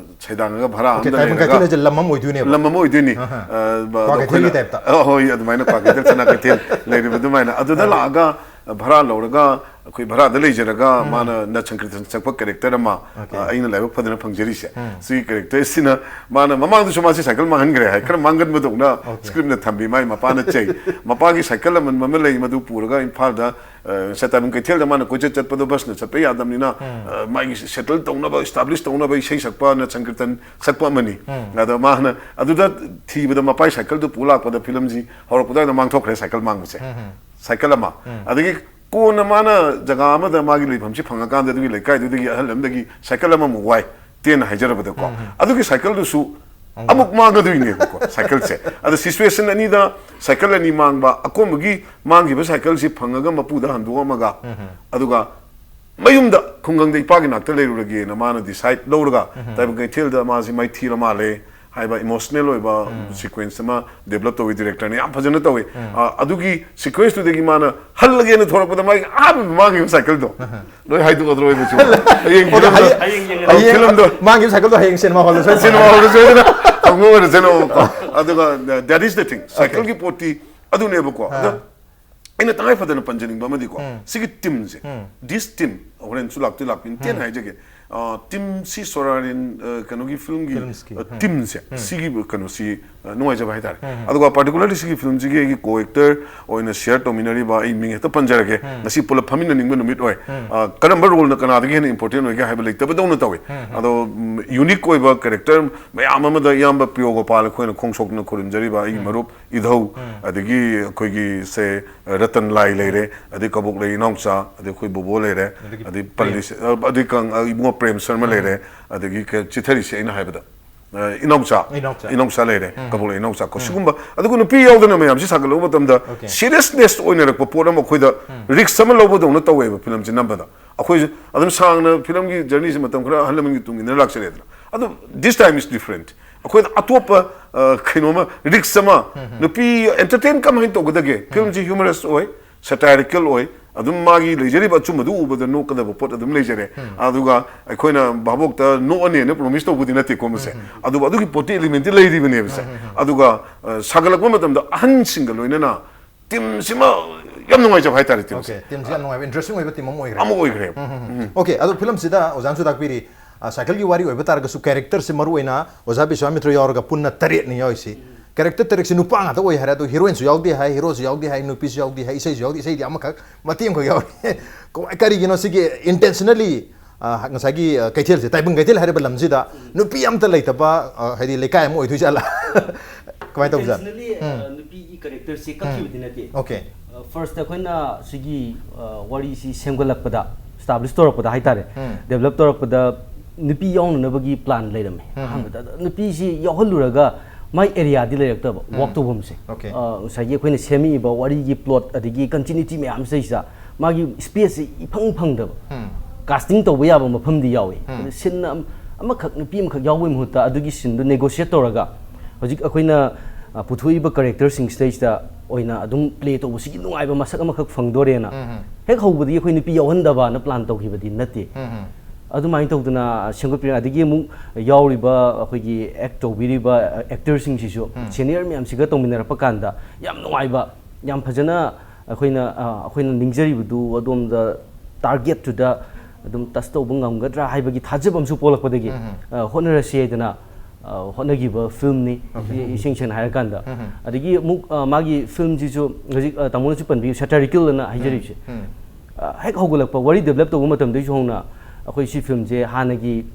ꯁꯩꯗꯥꯡꯉꯒ ꯚꯔꯥ ꯑꯣꯀꯦ, ꯑꯝꯗ ꯇꯥꯏꯕꯪ ꯂꯩꯔꯒ ꯀꯩꯊꯦꯜ ꯍꯥꯏꯁꯦ ꯂꯝ ꯑꯃ ꯑꯣꯏꯗꯣꯏꯅꯦꯕ? ꯂꯝ ꯑꯃ ꯑꯣꯏꯗꯣꯏꯅꯤ꯫ ꯑꯍ꯫ ꯑ, ꯕ-, ꯀ꯭ꯋꯥꯀꯩꯊꯦꯜꯒꯤ ꯑꯩꯈꯣꯏꯅ, ꯇꯥꯏꯞꯇ? ꯑ, ꯍꯣꯏ, ꯑꯗꯨꯃꯥꯏꯅ ꯀ꯭ꯋꯥꯀꯩꯊꯦꯜ, ꯁꯅꯥ ꯀꯩꯊꯦꯜ ꯂꯩꯔꯤꯕ ꯑꯗꯨꯃꯥꯏꯅ꯫ ꯑꯗꯨꯗ ꯑ꯫ ꯂꯥꯛꯑꯒ, ꯑ, ꯚꯔꯥ ꯂꯧꯔꯒ ꯑꯩꯈꯣꯏ ꯚꯔꯥꯗ ꯂꯩꯖꯔꯒ ꯎꯝ꯫ ꯃꯥꯅ ꯅꯠ ꯁꯪꯀꯤꯔꯇꯟ ꯁꯛꯄ ꯀꯦꯔꯦꯛꯇꯔ ꯑꯃ, ꯑꯣꯀꯦ꯫ ꯑ, ꯑꯩꯅ ꯂꯥꯏꯕꯛ ꯐꯗꯅ ꯐꯪꯖꯔꯤꯁꯦ꯫ ꯎꯝ꯫ ꯁꯤ ꯀꯦꯔꯦꯛꯇꯔꯁꯤꯅ ꯃꯥꯅ ꯃꯃꯥꯡꯗꯁꯨ ꯃꯥꯁꯦ ꯁꯥꯏꯀꯜ ꯃꯥꯡꯍꯟꯈ꯭ꯔꯦ ꯍꯥꯏ, ꯈꯔ ꯃꯥꯡꯒꯟꯕꯗꯧꯅ ꯑꯣꯀꯦ꯫ ꯁ꯭ꯀ꯭ꯔꯤꯞꯅ ꯊꯝꯕꯤ꯫ ꯃꯥꯒꯤ ꯃꯄꯥꯅ ꯆꯩ꯫ ꯃꯄꯥꯒꯤ ꯁꯥꯏꯀꯜ ꯑꯃꯟꯕ ꯑꯃ ꯂꯩ, ꯃꯗꯨ ꯄꯨꯔꯒ ꯏꯝꯐꯥꯜꯗ, ꯑ, ꯉꯁꯥꯏ ꯇꯥꯏꯕꯪ ꯀꯩꯊꯦꯜꯗ ꯃꯥꯅ ꯀꯣꯏꯆꯠ ꯆꯠꯄꯗꯣ ꯕꯁꯅ ꯆꯠꯄ ꯌꯥꯗꯕꯅꯤꯅ, ꯎꯝ꯫ ꯑ, ꯃꯥꯒꯤ ꯁꯦꯇꯜ ꯇꯧꯅꯕ, ꯏꯁꯇꯥꯕ꯭ꯂꯤꯁ ꯇꯧꯅꯕ ꯏꯁꯩ ꯁꯛꯄ, ꯅꯠ ꯁꯪꯀꯤꯔꯇꯟ ꯁꯛꯄ ꯑꯃꯅꯤ꯫ ꯎꯝ꯫ ꯑꯗꯣ ꯃꯥꯅ ꯑꯗꯨꯗ ꯊꯤꯕꯗ ꯃꯄꯥꯒꯤ ꯁꯥꯏꯀꯜꯗꯨ ꯄꯨ ꯂꯥꯛꯄꯗ ꯐꯤꯂꯝꯁꯤ ꯍꯧꯔꯛꯄꯗ ꯑꯗꯨꯝ ꯃꯥꯡꯊꯣꯛꯈ꯭ꯔꯦ ꯁꯥꯏꯀꯜ ꯃꯥꯡꯕꯁꯦ꯫ ꯎꯝ, ꯎꯝ꯫ ꯁꯥꯏꯀꯜ ꯑꯃ꯫ ꯎꯝ꯫ ꯑꯗꯒꯤ ꯀꯣꯟꯅ ꯃꯥꯅ ꯖꯒꯥ ꯑꯃꯗ ꯃꯥꯒꯤ ꯂꯩꯐꯝꯁꯤ ꯐꯪꯉꯀꯥꯟꯗ ꯑꯗꯨꯒꯤ ꯂꯩꯀꯥꯏꯗꯨꯗꯒꯤ ꯑꯍꯜ ꯑꯃꯗꯒꯤ ꯁꯥꯏꯀꯜ ꯑꯃꯃꯨꯛ ꯋꯥꯏ, ꯇꯦꯟꯅ ꯍꯥꯏꯖꯔꯕꯗꯀꯣ꯫ ꯎꯝ, ꯎꯝ꯫ ꯑꯗꯨꯒꯤ ꯁꯥꯏꯀꯜꯗꯨꯁꯨ ꯑꯃꯨꯛ ꯃꯥꯡꯒꯗꯣꯏꯅꯦꯕꯀꯣ ꯁꯥꯏꯀꯜꯁꯦ꯫ ꯑꯗꯣ ꯁꯤꯆꯨꯋꯦꯁꯟ ꯑꯅꯤꯗ ꯁꯥꯏꯀꯜ ꯑꯅꯤ ꯃꯥꯡꯕ, ꯑꯀꯣꯟꯕꯒꯤ ꯃꯥꯡꯈꯤꯕ ꯁꯥꯏꯀꯜꯁꯤ ꯐꯪꯉꯒ ꯃꯄꯨꯗ ꯍꯟꯗꯣꯛꯑꯝꯃꯒ, ꯑꯗꯨꯒ ꯃꯌꯨꯝꯗ ꯈꯨꯡꯒꯪꯗ ꯏꯄꯥꯒꯤ ꯅꯥꯛꯇ ꯂꯩꯔꯨꯔꯒꯦꯅ ꯃꯥꯅ ꯗꯤꯁꯥꯏꯠ ꯂꯧꯔꯒ ꯇꯥꯏꯕꯪ ꯀꯩꯊꯦꯜꯗ ꯃꯥꯁꯤ ꯃꯥꯏꯊꯤꯔ ꯃꯥꯜꯂꯦ ꯍꯥꯏꯕ ꯏꯃꯣꯁꯅꯦꯜ ꯑꯣꯏꯕ ꯁꯤꯀ꯭ꯋꯦꯟꯁ ꯑꯃ ꯗꯦꯕꯂꯞ ꯇꯧꯋꯤ, ꯗꯤꯔꯦꯛꯇꯔꯅ ꯌꯥꯝ ꯐꯖꯅ ꯇꯧꯋꯤ꯫ ꯑ, ꯑꯗꯨꯒꯤ ꯁꯤꯀ꯭ꯋꯦꯟꯁꯇꯨꯗꯒꯤ ꯃꯥꯅ ꯍꯜꯂꯒꯦꯅ ꯊꯣꯛꯂꯛꯄꯗ ꯃꯥꯒꯤ ꯑꯍꯥꯟꯕ ꯃꯥꯡꯈꯤꯕ ꯁꯥꯏꯀꯜꯗꯣ ꯂꯣꯏ ꯍꯥꯏꯗꯣꯛꯑꯗ꯭ꯔꯣꯏꯕꯁꯨ ꯍꯌꯦꯡ ꯑꯗꯣ ꯐꯤꯂꯝꯗ, ꯍꯌꯦꯡ, ꯍꯌꯦꯡ ꯌꯦꯡꯉꯒꯦ꯫ ꯑ, ꯍꯌꯦꯡ ꯐꯤꯂꯝꯗꯣ ꯃꯥꯡꯈꯤꯕ ꯁꯥꯏꯀꯜꯗꯣ ꯍꯌꯦꯡ ꯁꯤꯅꯦꯃꯥ ꯍꯣꯜꯗ ꯁꯣꯏꯗꯅ ꯁꯤꯅꯦꯃꯥ ꯍꯣꯜꯗ ꯁꯣꯏꯗꯅ ꯇꯧꯅꯕ ꯑꯣꯏꯔꯁꯅꯨꯀꯣ꯫ ꯑꯗꯨꯒ that is the thing, ꯁꯥꯏꯀꯜꯒꯤ ꯄꯣꯠꯇꯤ ꯑꯗꯨꯅꯦꯕꯀꯣ꯫ ꯑꯗ ꯑꯩꯅ ꯇꯉꯥꯏ ꯐꯗꯅ ꯄꯟꯖꯅꯤꯡꯕ ꯑꯃꯗꯤꯀꯣ, ꯁꯤꯒꯤ ꯇꯤꯝꯁꯦ, ꯗꯤꯁ ꯇꯤꯝ, ꯍꯣꯔꯦꯟꯁꯨ ꯂꯥꯛꯇꯤ ꯂꯥꯛꯄꯤꯅꯤ, ꯇꯦꯟ ꯍꯥꯏꯖꯒꯦ꯫ ꯑ, ꯇꯤꯝꯁꯤ ꯁꯣꯔꯥꯔꯤꯟ, ꯑ, ꯀꯩꯅꯣꯒꯤ ꯐꯤꯂꯝꯒꯤ, ꯐꯤꯂꯝꯁꯀꯤ, ꯑ, ꯇꯤꯝꯁꯦ, ꯁꯤꯒꯤ ꯀꯩꯅꯣꯁꯤ, ꯑ, ꯅꯨꯡꯉꯥꯏꯖꯕ ꯍꯥꯏꯇꯥꯔꯦ꯫ ꯑꯗꯨꯒ ꯄꯥꯔꯇꯤꯀꯨꯂꯔꯂꯤ ꯁꯤꯒꯤ ꯐꯤꯂꯝꯁꯤꯒꯤ ꯑꯩꯒꯤ ꯀꯣ ꯑꯦꯛꯇꯔ ꯑꯣꯏꯅ ꯁꯤꯌꯔ ꯇꯧꯃꯤꯟꯅꯔꯤꯕ, ꯑꯩ ꯃꯤꯡ ꯍꯦꯛꯇ ꯄꯟꯖꯔꯒꯦ, ꯉꯁꯤ ꯄꯨꯂꯞ ꯐꯝꯃꯤꯟꯅꯅꯤꯡꯕ ꯅꯨꯃꯤꯠ ꯑꯣꯏ꯫ ꯑ, ꯀꯔꯝꯕ ꯔꯣꯜꯅ ꯀꯅꯥꯗꯒꯤ ꯍꯦꯟꯅ ꯏꯝꯄꯣꯔꯇꯦꯟ ꯑꯣꯏꯒꯦ ꯍꯥꯏꯕ ꯂꯩꯇꯕꯗꯧꯅ ꯇꯧꯋꯤ꯫ ꯑꯗꯣ, ꯎꯝ, ꯌꯨꯅꯤꯛ ꯑꯣꯏꯕ ꯀꯦꯔꯦꯛꯇꯔ ꯃꯌꯥꯝ ꯑꯃꯗ ꯏꯌꯥꯝꯕ ꯄ꯭ꯔꯤꯌꯣ ꯒꯣꯄꯥꯜ ꯑꯩꯈꯣꯏꯅ ꯈꯣꯡ ꯁꯣꯛꯅ ꯈꯨꯔꯨꯝꯖꯔꯤꯕ ꯑꯩꯒꯤ ꯃꯔꯨꯞ ꯏꯙꯧ, ꯑꯗꯒꯤ ꯑꯩꯈꯣꯏꯒꯤ ꯁꯦ ꯔꯇꯟ ꯂꯥꯏ ꯂꯩꯔꯦ, ꯑꯗꯩ ꯀꯕꯣꯛꯂꯩ ꯏꯅꯥꯎꯆꯥ, ꯑꯗꯩ ꯑꯩꯈꯣꯏ ꯕꯣꯕꯣ ꯂꯩꯔꯦ, ꯑꯗꯒꯤ ꯑꯗꯩ ꯄꯜꯂꯤꯁꯦ, ꯑ, ꯑꯗꯩ ꯀꯪ-, ꯑ, ꯏꯕꯨꯡꯉꯣ ꯄ꯭ꯔꯦꯝ ꯁꯔꯃ ꯂꯩꯔꯦ, ꯑꯗꯒꯤ ꯀ-, ꯆꯤꯊꯔꯤꯁꯦ ꯑꯩꯅ ꯍꯥꯏꯕꯗ, ꯑ, ꯏꯅꯥꯎꯆꯥ, ꯏꯅꯥꯎꯆꯥ꯫ ꯏꯅꯥꯎꯆꯥ ꯂꯩꯔꯦ, ꯀꯕꯣꯛꯂꯩ ꯏꯅꯥꯎꯆꯥ ꯀꯣ꯫ ꯁꯤꯒꯨꯝꯕ, ꯑꯗꯨꯒ ꯅꯨꯄꯤ ꯌꯥꯎꯗꯅ ꯃꯌꯥꯝꯁꯤ ꯁꯥꯒꯠꯂꯨꯕ ꯃꯇꯝꯗ ꯁꯤꯔꯤꯌꯁꯅꯦꯁ ꯑꯣꯏꯅꯔꯛꯄ ꯄꯣꯠ ꯑꯃ ꯑꯩꯈꯣꯏꯗ ꯔꯤꯛꯁ ꯑꯃ ꯂꯧꯕꯗꯧꯅ ꯇꯧꯋꯦꯕ ꯐꯤꯂꯝꯁꯤ ꯅꯝꯕꯗ꯫ ꯑꯩꯈꯣꯏꯁꯨ ꯑꯗꯨꯝ ꯁꯥꯡꯅ ꯐꯤꯂꯝꯒꯤ ꯖꯔꯅꯤꯁꯤ ꯃꯇꯝ ꯈꯔ ꯑꯍꯜ ꯂꯃꯟꯒꯤ ꯇꯨꯡ ꯏꯟꯅ ꯂꯥꯛꯆꯔꯦꯗꯅ꯫ ꯑꯗꯨ this time is different. ꯑꯩꯈꯣꯏꯗ ꯑꯇꯣꯞꯄ, ꯑ, ꯀꯩꯅꯣꯃ, ꯔꯤꯛꯁ ꯑꯃ, ꯅꯨꯄꯤ ꯑꯦꯟꯇꯔꯇꯦꯟ ꯀꯃꯥꯏꯅ ꯇꯧꯒꯗꯒꯦ? ꯐꯤꯂꯝꯁꯤ ꯍ꯭ꯌꯨꯃꯔꯁ ꯑꯣꯏ, ꯁꯦꯇꯥꯏꯔꯤꯀꯦꯜ ꯑꯣꯏ, ꯑꯗꯨꯝ ꯃꯥꯒꯤ ꯂꯩꯖꯔꯤꯕ ꯑꯆꯨꯝꯕꯗꯨ ꯎꯕꯗ ꯅꯣꯛꯀꯗꯕ ꯄꯣꯠ ꯑꯗꯨꯝ ꯂꯩꯖꯔꯦ꯫ ꯑꯗꯨꯒ ꯑꯩꯈꯣꯏꯅ ꯚꯥꯕꯣꯛꯇ ꯅꯣꯛꯑꯅꯦꯅ ꯄ꯭ꯔꯣꯃꯤꯁ ꯇꯧꯕꯗꯤ ꯅꯠꯇꯦꯀꯣ ꯃꯁꯦ꯫ ꯑꯗꯨꯕꯨ ꯑꯗꯨꯒꯤ ꯄꯣꯠꯇꯤ ꯑꯦꯂꯤꯃꯦꯟꯇꯤ ꯂꯩꯔꯤꯕꯅꯦꯕꯁꯦ꯫ ꯑꯗꯨꯒ, ꯑ, ꯁꯥꯒꯠꯂꯛꯄ ꯃꯇꯝꯗ ꯑꯍꯟꯁꯤꯡꯒ ꯂꯣꯏꯅꯅ ꯇꯤꯝꯁꯤꯃ ꯌꯥꯝ ꯅꯨꯡꯉꯥꯏꯖꯕ ꯍꯥꯏꯇꯥꯔꯦ, ꯇꯤꯝꯁꯦ꯫ ꯑꯣꯀꯦ, ꯇꯤꯝꯁꯤ ꯌꯥꯝ ꯅꯨꯡꯉꯥꯏꯕ, ꯏꯟꯇꯔꯦꯁꯇꯤꯡ ꯑꯣꯏꯕ ꯇꯤꯝ ꯑꯃ ꯑꯣꯏꯈ꯭ꯔꯦ꯫ ꯑꯃ ꯑꯣꯏꯈ꯭ꯔꯦꯕ꯫ ꯎꯝ, ꯎꯝ, ꯎꯝ꯫ ꯎꯝ꯫ ꯑꯣꯀꯦ, ꯑꯗꯣ ꯐꯤꯂꯝꯁꯤꯗ ꯑꯣꯖꯥꯅꯁꯨ ꯇꯥꯛꯄꯤꯔꯤ, ꯑ, ꯁꯥꯏꯀꯜꯒꯤ ꯋꯥꯔꯤ ꯑꯣꯏꯕ ꯇꯥꯔꯒꯁꯨ ꯀꯦꯔꯦꯛꯇꯔꯁꯦ ꯃꯔꯨ ꯑꯣꯏꯅ ꯑꯣꯖꯥ ꯕꯤꯁ꯭ꯋꯥꯃꯤꯇ꯭ꯔ ꯌꯥꯎꯔꯒ ꯄꯨꯟꯅ ꯇꯔꯦꯠꯅ ꯌꯥꯎꯔꯤꯁꯤ꯫ ꯀꯦꯔꯦꯛꯇꯔ ꯇꯔꯦꯠꯁꯤ ꯅꯨꯄꯥ ꯉꯥꯛꯇ ꯑꯣꯏ ꯍꯥꯏꯔꯦ, ꯑꯗꯣ ꯍꯤꯔꯣꯏꯟꯁꯨ ꯌꯥꯎꯗꯦ ꯍꯥꯏ, ꯍꯤꯔꯣꯁꯨ ꯌꯥꯎꯗꯦ ꯍꯥꯏ, ꯅꯨꯄꯤꯁꯨ ꯌꯥꯎꯗꯦ ꯍꯥꯏ, ꯏꯁꯩꯁꯨ ꯌꯥꯎꯗꯦ, ꯏꯁꯩꯗꯤ ꯑꯃꯈꯛ ꯃꯇꯦꯛ ꯑꯃꯈꯛ ꯌꯥꯎꯔꯤ꯫ ꯀꯃꯥꯏ-, ꯀꯔꯤꯒꯤꯅꯣ ꯁꯤꯒꯤ ꯏꯟꯇꯦꯟꯁꯅꯦꯂꯤ, ꯑ, ꯉꯁꯥꯏꯒꯤ, ꯑ, ꯀꯩꯊꯦꯜꯁꯦ, ꯇꯥꯏꯕꯪ ꯀꯩꯊꯦꯜ ꯍꯥꯏꯔꯤꯕ ꯂꯝꯁꯤꯗ ꯅꯨꯄꯤ ꯑꯝꯇ ꯂꯩꯇꯕ, ꯑ, ꯍꯥꯏꯗꯤ ꯂꯩꯀꯥꯏ ꯑꯃ ꯑꯣꯏꯗꯣꯏ ꯖꯥꯠꯂꯥ? ꯀꯃꯥꯏꯅ ꯇꯧꯕ ꯖꯥꯠꯂꯥ? ꯏꯟꯇꯦꯟꯁꯅꯦꯂꯤ, ꯑ, ꯎꯝ꯫ ꯅꯨꯄꯤꯒꯤ ꯀꯦꯔꯦꯛꯇꯔꯁꯦ ꯀꯛꯈꯤꯕꯗꯤ ꯅꯠꯇꯦ꯫ ꯑꯣꯀꯦ꯫ ꯑ, ꯐꯥꯔꯁꯇ ꯑꯩꯈꯣꯏꯅ ꯁꯤꯒꯤ, ꯑ, ꯋꯥꯔꯤꯁꯤ ꯁꯦꯝꯒꯠꯂꯛꯄꯗ, ꯏꯁꯇꯥꯕ꯭ꯂꯤꯁ ꯇꯧꯔꯛꯄꯗ ꯍꯥꯏꯇꯥꯔꯦ, ꯎꯝ꯫ ꯗꯦꯕꯂꯞ ꯇꯧꯔꯛꯄꯗ ꯅꯨꯄꯤ ꯌꯥꯎꯅꯅꯕꯒꯤ ꯄ꯭ꯂꯥꯟ ꯂꯩꯔꯝꯃꯦ꯫ ꯑꯍꯥꯟꯕꯗ ꯑꯗ ꯅꯨꯄꯤꯁꯤ ꯌꯥꯎꯍꯜꯂꯨꯔꯒ ꯃꯥꯏ ꯑꯦꯔꯤꯌꯥꯗꯤ ꯂꯩꯔꯛꯇꯕ, ꯋꯥꯛ ꯇꯧꯐꯝꯁꯦ꯫ Okay. ꯑ, ꯉꯁꯥꯏꯒꯤ ꯑꯩꯈꯣꯏꯅ ꯁꯦꯝꯃꯛꯏꯕ ꯋꯥꯔꯤꯒꯤ ꯄ꯭ꯂꯣꯠ ꯑꯗꯒꯤ ꯀꯟꯇꯤꯅ꯭ꯌꯨꯇꯤ ꯃꯌꯥꯝꯁꯤꯗꯩꯁꯤꯗ ꯃꯥꯒꯤ ꯁ꯭ꯄꯦꯁꯁꯤ ꯏꯐꯪ ꯐꯪꯗꯕ꯫ ꯀꯥꯁꯇꯤꯡ ꯇꯧꯕ ꯌꯥꯕ ꯃꯐꯝꯗꯤ ꯌꯥꯎꯏ꯫ ꯑꯗ ꯁꯤꯟ ꯑꯃ-, ꯑꯃꯈꯛ, ꯅꯨꯄꯤ ꯑꯃꯈꯛ ꯌꯥꯎꯕꯒꯤ ꯃꯍꯨꯠꯇ ꯑꯗꯨꯒꯤ ꯁꯤꯟꯗꯨ ꯅꯦꯒꯣꯁꯤꯌꯦꯠ ꯇꯧꯔꯒ ꯍꯧꯖꯤꯛ ꯑꯩꯈꯣꯏꯅ, ꯑ, ꯄꯨꯊꯣꯛꯏꯕ ꯀꯦꯔꯦꯛꯇꯔꯁꯤꯡꯁꯤꯗꯩꯁꯤꯗ ꯑꯣꯏꯅ ꯑꯗꯨꯝ ꯄ꯭ꯂꯦ ꯇꯧꯕꯁꯤꯒꯤ ꯅꯨꯡꯉꯥꯏꯕ ꯃꯁꯛ ꯑꯃꯈꯛ ꯐꯪꯗꯣꯔꯦꯅ ꯍꯦꯛ ꯍꯧꯕꯗꯒꯤ ꯑꯩꯈꯣꯏ ꯅꯨꯄꯤ ꯌꯥꯎꯍꯟꯗꯕꯅ ꯄ꯭ꯂꯥꯟ ꯇꯧꯈꯤꯕꯗꯤ ꯅꯠꯇꯦ꯫ ꯑꯗꯨꯃꯥꯏꯅ ꯇꯧꯗꯅ ꯁꯦꯝꯒꯠꯄꯤꯔ, ꯑꯗꯒꯤ ꯑꯃꯨꯛ ꯌꯥꯎꯔꯤꯕ ꯑꯩꯈꯣꯏꯒꯤ ꯑꯦꯛ ꯇꯧꯕꯤꯔꯤꯕ ꯑꯦꯛꯇꯔꯁꯤꯡꯁꯤꯁꯨ ꯁꯦꯅꯤꯌꯔ ꯃꯌꯥꯝꯁꯤꯒ ꯇꯧꯃꯤꯟꯅꯔꯛꯄ ꯀꯥꯟꯗ ꯌꯥꯝ ꯅꯨꯡꯉꯥꯏꯕ, ꯌꯥꯝ ꯐꯖꯅ ꯑꯩꯈꯣꯏꯅ, ꯑ, ꯑꯩꯈꯣꯏꯅ ꯅꯤꯡꯖꯔꯤꯕꯗꯨ ꯑꯗꯣꯝꯗ ꯇꯥꯔꯒꯦꯠꯇꯨꯗ ꯑꯗꯨꯝ ꯇꯁ ꯇꯧꯕ ꯉꯝꯒꯗ꯭ꯔꯥ ꯍꯥꯏꯕꯒꯤ ꯊꯥꯖꯕ ꯑꯃꯁꯨ ꯄꯣꯛꯂꯛꯄꯗꯒꯤ, ꯑ, ꯍꯣꯠꯅꯔꯁꯤ ꯍꯥꯏꯗꯅ, ꯑ, ꯍꯣꯠꯅꯈꯤꯕ ꯐꯤꯂꯝꯅꯤ꯫ ꯏ-, ꯏꯁꯦꯡ ꯁꯦꯡꯅ ꯍꯥꯏꯔꯀꯥꯟꯗ꯫ ꯑꯗꯒꯤ ꯑꯃꯨꯛ, ꯑ, ꯃꯥꯒꯤ ꯐꯤꯂꯝꯁꯤꯁꯨ ꯍꯧꯖꯤꯛ, ꯑ, ꯇꯥꯃꯣꯅꯁꯨ ꯄꯟꯕꯤꯌꯨ, ꯁꯦꯇꯥꯔꯤꯀꯦꯜ ꯑꯅ ꯍꯥꯏꯖꯔꯤꯕꯁꯦ꯫ ꯑ, ꯍꯦꯛ ꯍꯧꯒꯠꯂꯛꯄ, ꯋꯥꯔꯤ ꯗꯦꯕꯂꯞ ꯇꯧꯕ ꯃꯇꯝꯗꯒꯤꯁꯨ ꯍꯧꯅ ꯑꯩꯈꯣꯏ ꯁꯤ ꯐꯤꯂꯝꯁꯦ ꯍꯥꯟꯅꯒꯤ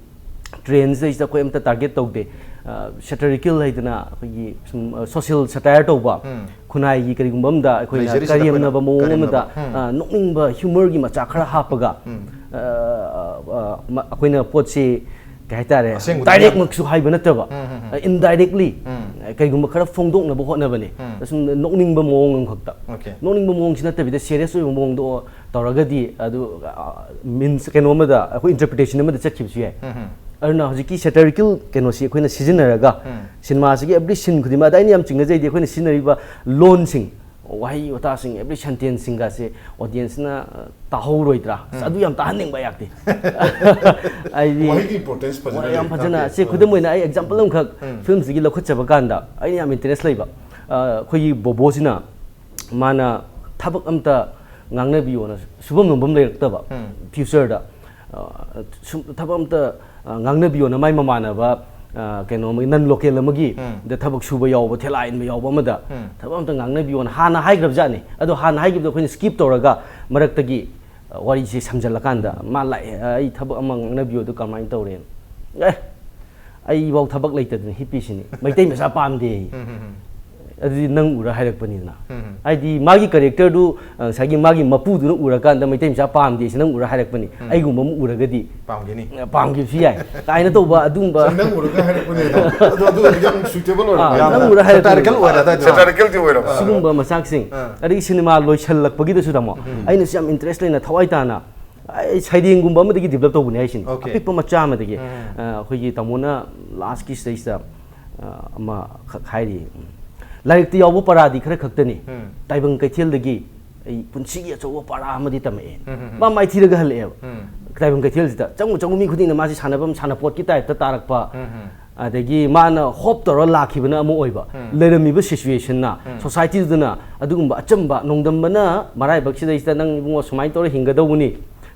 ꯇ꯭ꯔꯦꯟꯁꯤꯗꯩꯁꯤꯗ ꯑꯩꯈꯣꯏ ꯑꯝꯇ ꯇꯥꯔꯒꯦꯠ ꯇꯧꯗꯦ꯫ ꯁꯦꯇꯥꯔꯤꯀꯦꯜ ꯍꯥꯏꯗꯅ ꯑꯩꯈꯣꯏꯒꯤ ꯁꯨꯝ, ꯑ, ꯁꯣꯁꯤꯌꯦꯜ ꯁꯇꯥꯌꯔ ꯇꯧꯕ, ꯈꯨꯟꯅꯥꯏꯒꯤ ꯀꯔꯤꯒꯨꯝꯕ ꯑꯝꯗ ꯑꯩꯈꯣꯏꯅ ꯂꯩꯖꯔꯤꯁꯤꯗ ꯀꯔꯦꯝꯅꯕ ꯑꯩꯈꯣꯏꯅ ꯃꯑꯣꯡ ꯑꯃꯗ, ꯀꯔꯦꯝꯅꯕ, ꯑ, ꯅꯣꯛꯅꯤꯡꯕ ꯍ꯭ꯌꯨꯃꯔꯒꯤ ꯃꯆꯥꯛ ꯈꯔ ꯍꯥꯞꯄꯒ, ꯑ, ꯑ, ꯃ-, ꯑꯩꯈꯣꯏꯅ ꯄꯣꯠꯁꯤ ꯀꯩ ꯍꯥꯏꯇꯥꯔꯦ, ꯑꯁꯦꯡꯕꯗꯤ ꯗꯥꯏꯔꯦꯛꯃꯛꯁꯨ ꯍꯥꯏꯕ ꯅꯠꯇꯕ, ꯏꯟꯗꯥꯏꯔꯦꯛꯂꯤ ꯀꯩꯒꯨꯝꯕ ꯈꯔ ꯐꯣꯡꯗꯣꯛꯅꯕ ꯍꯣꯠꯅꯕꯅꯦ꯫ ꯁꯨꯝ ꯅꯣꯛꯅꯤꯡꯕ ꯃꯑꯣꯡ ꯑꯃꯈꯛꯇ, Okay. ꯅꯣꯛꯅꯤꯡꯕ ꯃꯑꯣꯡꯁꯤ ꯅꯠꯇꯕꯤꯗ ꯁꯦꯔꯤꯌꯁ ꯑꯣꯏꯕ ꯃꯑꯣꯡꯗ ꯇꯧꯔꯒꯗꯤ ꯑꯗꯨ, ꯑ, ꯃꯤꯟꯁ ꯀꯩꯅꯣ ꯑꯃꯗ ꯑꯩꯈꯣꯏ ꯏꯟꯇꯔꯄ꯭ꯔꯤꯇꯦꯁꯟ ꯑꯃꯗ ꯆꯠꯈꯤꯕꯁꯨ ꯌꯥꯏ꯫ ꯑꯗꯨꯅ ꯍꯧꯖꯤꯛꯀꯤ ꯁꯦꯇꯥꯔꯤꯀꯦꯜ ꯀꯩꯅꯣꯁꯤ ꯑꯩꯈꯣꯏꯅ ꯁꯤꯖꯤꯟꯅꯔꯒ ꯁꯤꯅꯦꯃꯥꯁꯤꯒꯤ ꯑꯦꯕ꯭ꯔꯤ ꯁꯤꯟ ꯈꯨꯗꯤꯡꯃꯛ, ꯑꯗ ꯑꯩꯅ ꯌꯥꯝ ꯆꯤꯡꯅꯖꯩꯗꯤ ꯑꯩꯈꯣꯏꯅ ꯁꯤꯖꯤꯟꯅꯔꯤꯕ ꯂꯣꯟꯁꯤꯡ, ꯋꯥꯍꯩ ꯋꯥꯇꯥꯁꯤꯡ, ꯑꯦꯕ꯭ꯔꯤ ꯁꯦꯟꯇꯦꯟꯁꯁꯤꯡꯒꯁꯦ ꯑꯣꯗꯤꯌꯦꯟꯁꯅ, ꯑ, ꯇꯥꯍꯧꯔꯣꯏꯗ꯭ꯔꯥ? ꯑꯁ, ꯑꯗꯨ ꯌꯥꯝ ꯇꯥꯍꯟꯅꯤꯡꯕ ꯑꯩꯍꯥꯛꯇꯤ꯫ ꯍꯥꯏꯗꯤ ꯋꯥꯍꯩꯒꯤ importance ꯐꯖꯅ ꯋꯥ-, ꯌꯥꯝ ꯂꯩꯕ ꯐꯖꯅ꯫ ꯇꯥꯛꯄꯤ꯫ ꯁꯤ ꯈꯨꯗꯝ ꯑꯣꯏꯅ ꯑꯩ ꯑꯦꯛꯖꯥꯝꯄꯜ ꯑꯃꯈꯛ ꯐꯤꯂꯝꯁꯤꯒꯤ ꯂꯧꯈꯠꯆꯕ ꯀꯥꯟꯗ ꯑꯩꯅ ꯌꯥꯝ ꯏꯟꯇꯔꯦꯁ ꯂꯩꯕ, ꯑ, ꯑꯩꯈꯣꯏꯒꯤ ꯕꯣꯕꯣꯁꯤꯅ ꯃꯥꯅ ꯊꯕꯛ ꯑꯝꯇ ꯉꯥꯡꯅꯕꯤꯌꯣꯅ ꯁꯨꯐꯝ ꯅꯣꯝꯐꯝ ꯂꯩꯔꯛꯇꯕ, ꯐ꯭ꯌꯨꯆꯔꯗ, ꯑ, ꯁꯨꯝ ꯊꯕꯛ ꯑꯝꯇ, ꯑ, ꯉꯥꯡꯅꯕꯤꯌꯣꯅ ꯃꯥꯏ ꯃꯃꯥꯟꯅꯕ, ꯑ, ꯀꯩꯅꯣ ꯑꯃꯒꯤ, ꯅꯟ ꯂꯣꯀꯦꯜ ꯑꯃꯒꯤ ꯗ ꯊꯕꯛ ꯁꯨꯕ ꯌꯥꯎꯕ, ꯊꯦꯂꯥ ꯏꯟꯕ ꯌꯥꯎꯕ ꯑꯃꯗ ꯊꯕꯛ ꯑꯝꯇ ꯉꯥꯡꯅꯕꯤꯌꯣꯅ ꯍꯥꯟꯅ ꯍꯥꯏꯈ꯭ꯔꯕ ꯖꯥꯠꯅꯤ꯫ ꯑꯗꯣ ꯍꯥꯟꯅ ꯍꯥꯏꯈꯤꯕꯗꯣ ꯑꯩꯈꯣꯏꯅ ꯁ꯭ꯀꯤꯞ ꯇꯧꯔꯒ ꯃꯔꯛꯇꯒꯤ, ꯑ, ꯋꯥꯔꯤꯁꯦ ꯁꯝꯖꯜꯂꯀꯥꯟꯗ ꯃꯥ ꯂꯥꯛꯑꯦ, "ꯑ, ꯑꯩ ꯊꯕꯛ ꯑꯃ ꯉꯥꯡꯅꯕꯤꯌꯣ, ꯑꯗꯨ ꯀꯃꯥꯏꯅ ꯇꯧꯔꯦꯅ?" "ꯑꯦ, ꯑꯩꯐꯥꯎ ꯊꯕꯛ ꯂꯩꯇꯗꯅ ꯍꯤꯞꯄꯤꯁꯤꯅꯤ, ꯃꯩꯇꯩ ꯃꯆꯥ ꯄꯥꯝꯗꯦ꯫ ꯑꯗꯨꯗꯤ ꯅꯪ ꯎꯔ ꯍꯥꯏꯔꯛꯄꯅꯤꯗꯅ꯫ ꯎꯝ꯫ ꯍꯥꯏꯗꯤ ꯃꯥꯒꯤ ꯀꯦꯔꯦꯛꯇꯔꯗꯨ, ꯑ, ꯉꯁꯥꯏꯒꯤ ꯃꯥꯒꯤ ꯃꯄꯨꯗꯨꯅ ꯎꯔꯀꯥꯟꯗ ꯃꯩꯇꯩ ꯃꯆꯥ ꯄꯥꯝꯗꯦ, ꯁꯤ ꯅꯪ ꯎꯔ ꯍꯥꯏꯔꯛꯄꯅꯤ꯫ ꯎꯝ꯫ ꯑꯩꯒꯨꯝꯕ ꯑꯃ ꯎꯔꯒꯗꯤ, ꯄꯥꯝꯈꯤꯅꯤ꯫ ꯑ, ꯄꯥꯝꯈꯤꯕꯁꯨ ꯌꯥꯏ ꯀꯥꯏꯅ ꯇꯧꯕ ꯑꯗꯨꯒꯨꯝꯕ꯫ ꯅꯪ ꯎꯔꯒ ꯍꯥꯏꯔꯛꯄꯅꯤ꯫ ꯑꯗꯣ, ꯑꯗꯨ ꯌꯥꯝ suitable ꯑꯣꯏꯔꯝꯃꯦ꯫ ꯑꯥ, ꯌꯥꯝꯅ ꯅꯪ ꯎꯔ ꯍꯥꯏꯔꯛꯄꯅꯤ꯫ Satirical ꯑꯣꯏꯔꯦ ꯑꯗꯥꯏꯗꯤ꯫ Satirical ꯗꯤ ꯑꯣꯏꯔꯝꯃꯦ꯫ ꯁꯤꯒꯨꯝꯕ ꯃꯆꯥꯛꯁꯤꯡ, ꯑꯥ꯫ ꯑꯗꯒꯤ ꯁꯤꯅꯦꯃꯥ ꯂꯣꯏꯁꯤꯜꯂꯛꯄꯒꯤꯗꯁꯨ ꯇꯥꯃꯣ, ꯎꯝ꯫ ꯑꯩꯅ ꯁꯤ ꯌꯥꯝ interest ꯂꯩꯅ ꯊꯋꯥꯏ ꯇꯥꯅ ꯑꯩ ꯁꯩꯔꯦꯡꯒꯨꯝꯕ ꯑꯃꯗꯒꯤ develop ꯇꯧꯕꯅꯦ ꯍꯥꯏꯁꯤꯅꯤ꯫ Okay꯫ ꯑꯄꯤꯛꯄ ꯃꯆꯥ ꯑꯃꯗꯒꯤ꯫ ꯎꯝ꯫ ꯑ, ꯑꯩꯈꯣꯏꯒꯤ ꯇꯥꯃꯣꯅ last ꯀꯤ ꯁꯤꯗꯩꯁꯤꯗ, ꯑ, ꯑꯃꯈꯛ ꯍꯥꯏꯔꯤ꯫ "ꯂꯥꯏꯔꯤꯛꯇ ꯌꯥꯎꯕ ꯄꯔꯥꯗꯤ ꯈꯔ ꯈꯛꯇꯅꯤ꯫ ꯎꯝ꯫ ꯇꯥꯏꯕꯪ ꯀꯩꯊꯦꯜꯗꯒꯤ ꯑꯩ ꯄꯨꯟꯁꯤꯒꯤ ꯑꯆꯧꯕ ꯄꯔꯥ ꯑꯃꯗꯤ ꯇꯝꯃꯛꯑꯦ"꯫ ꯎꯝ, ꯎꯝ, ꯎꯝ꯫ ꯃꯥ ꯃꯥꯏꯊꯤꯔꯒ ꯍꯜꯂꯛꯑꯦꯕ꯫ ꯎꯝ꯫ ꯇꯥꯏꯕꯪ ꯀꯩꯊꯦꯜꯁꯤꯗ ꯆꯪꯉꯨ ꯆꯪꯉꯨ ꯃꯤ ꯈꯨꯗꯤꯡꯅ ꯃꯥꯁꯤ ꯁꯥꯟꯅꯐꯝ ꯁꯥꯟꯅꯄꯣꯠꯀꯤ type ꯇ ꯇꯥꯔꯛꯄ꯫ ꯎꯝ, ꯎꯝ꯫ ꯑꯗꯒꯤ ꯃꯥꯅ hope ꯇꯧꯔ ꯂꯥꯛꯈꯤꯕꯅ ꯑꯃ ꯑꯣꯏꯕ꯫ ꯎꯝ꯫ ꯂꯩꯔꯝꯃꯤꯕ situation ꯅ, ꯎꯝ꯫ Society ꯗꯨꯅ ꯑꯗꯨꯒꯨꯝꯕ ꯑꯆꯝꯕ ꯅꯣꯡꯗꯝꯕꯅ ꯃꯔꯥꯏꯕꯛꯁꯤꯗꯩꯁꯤꯗ "ꯅꯪ ꯏꯕꯨꯡꯉꯣ ꯁꯨꯃꯥꯏꯅ ꯇꯧꯔ ꯍꯤꯡꯒꯗꯧꯕꯅꯤ,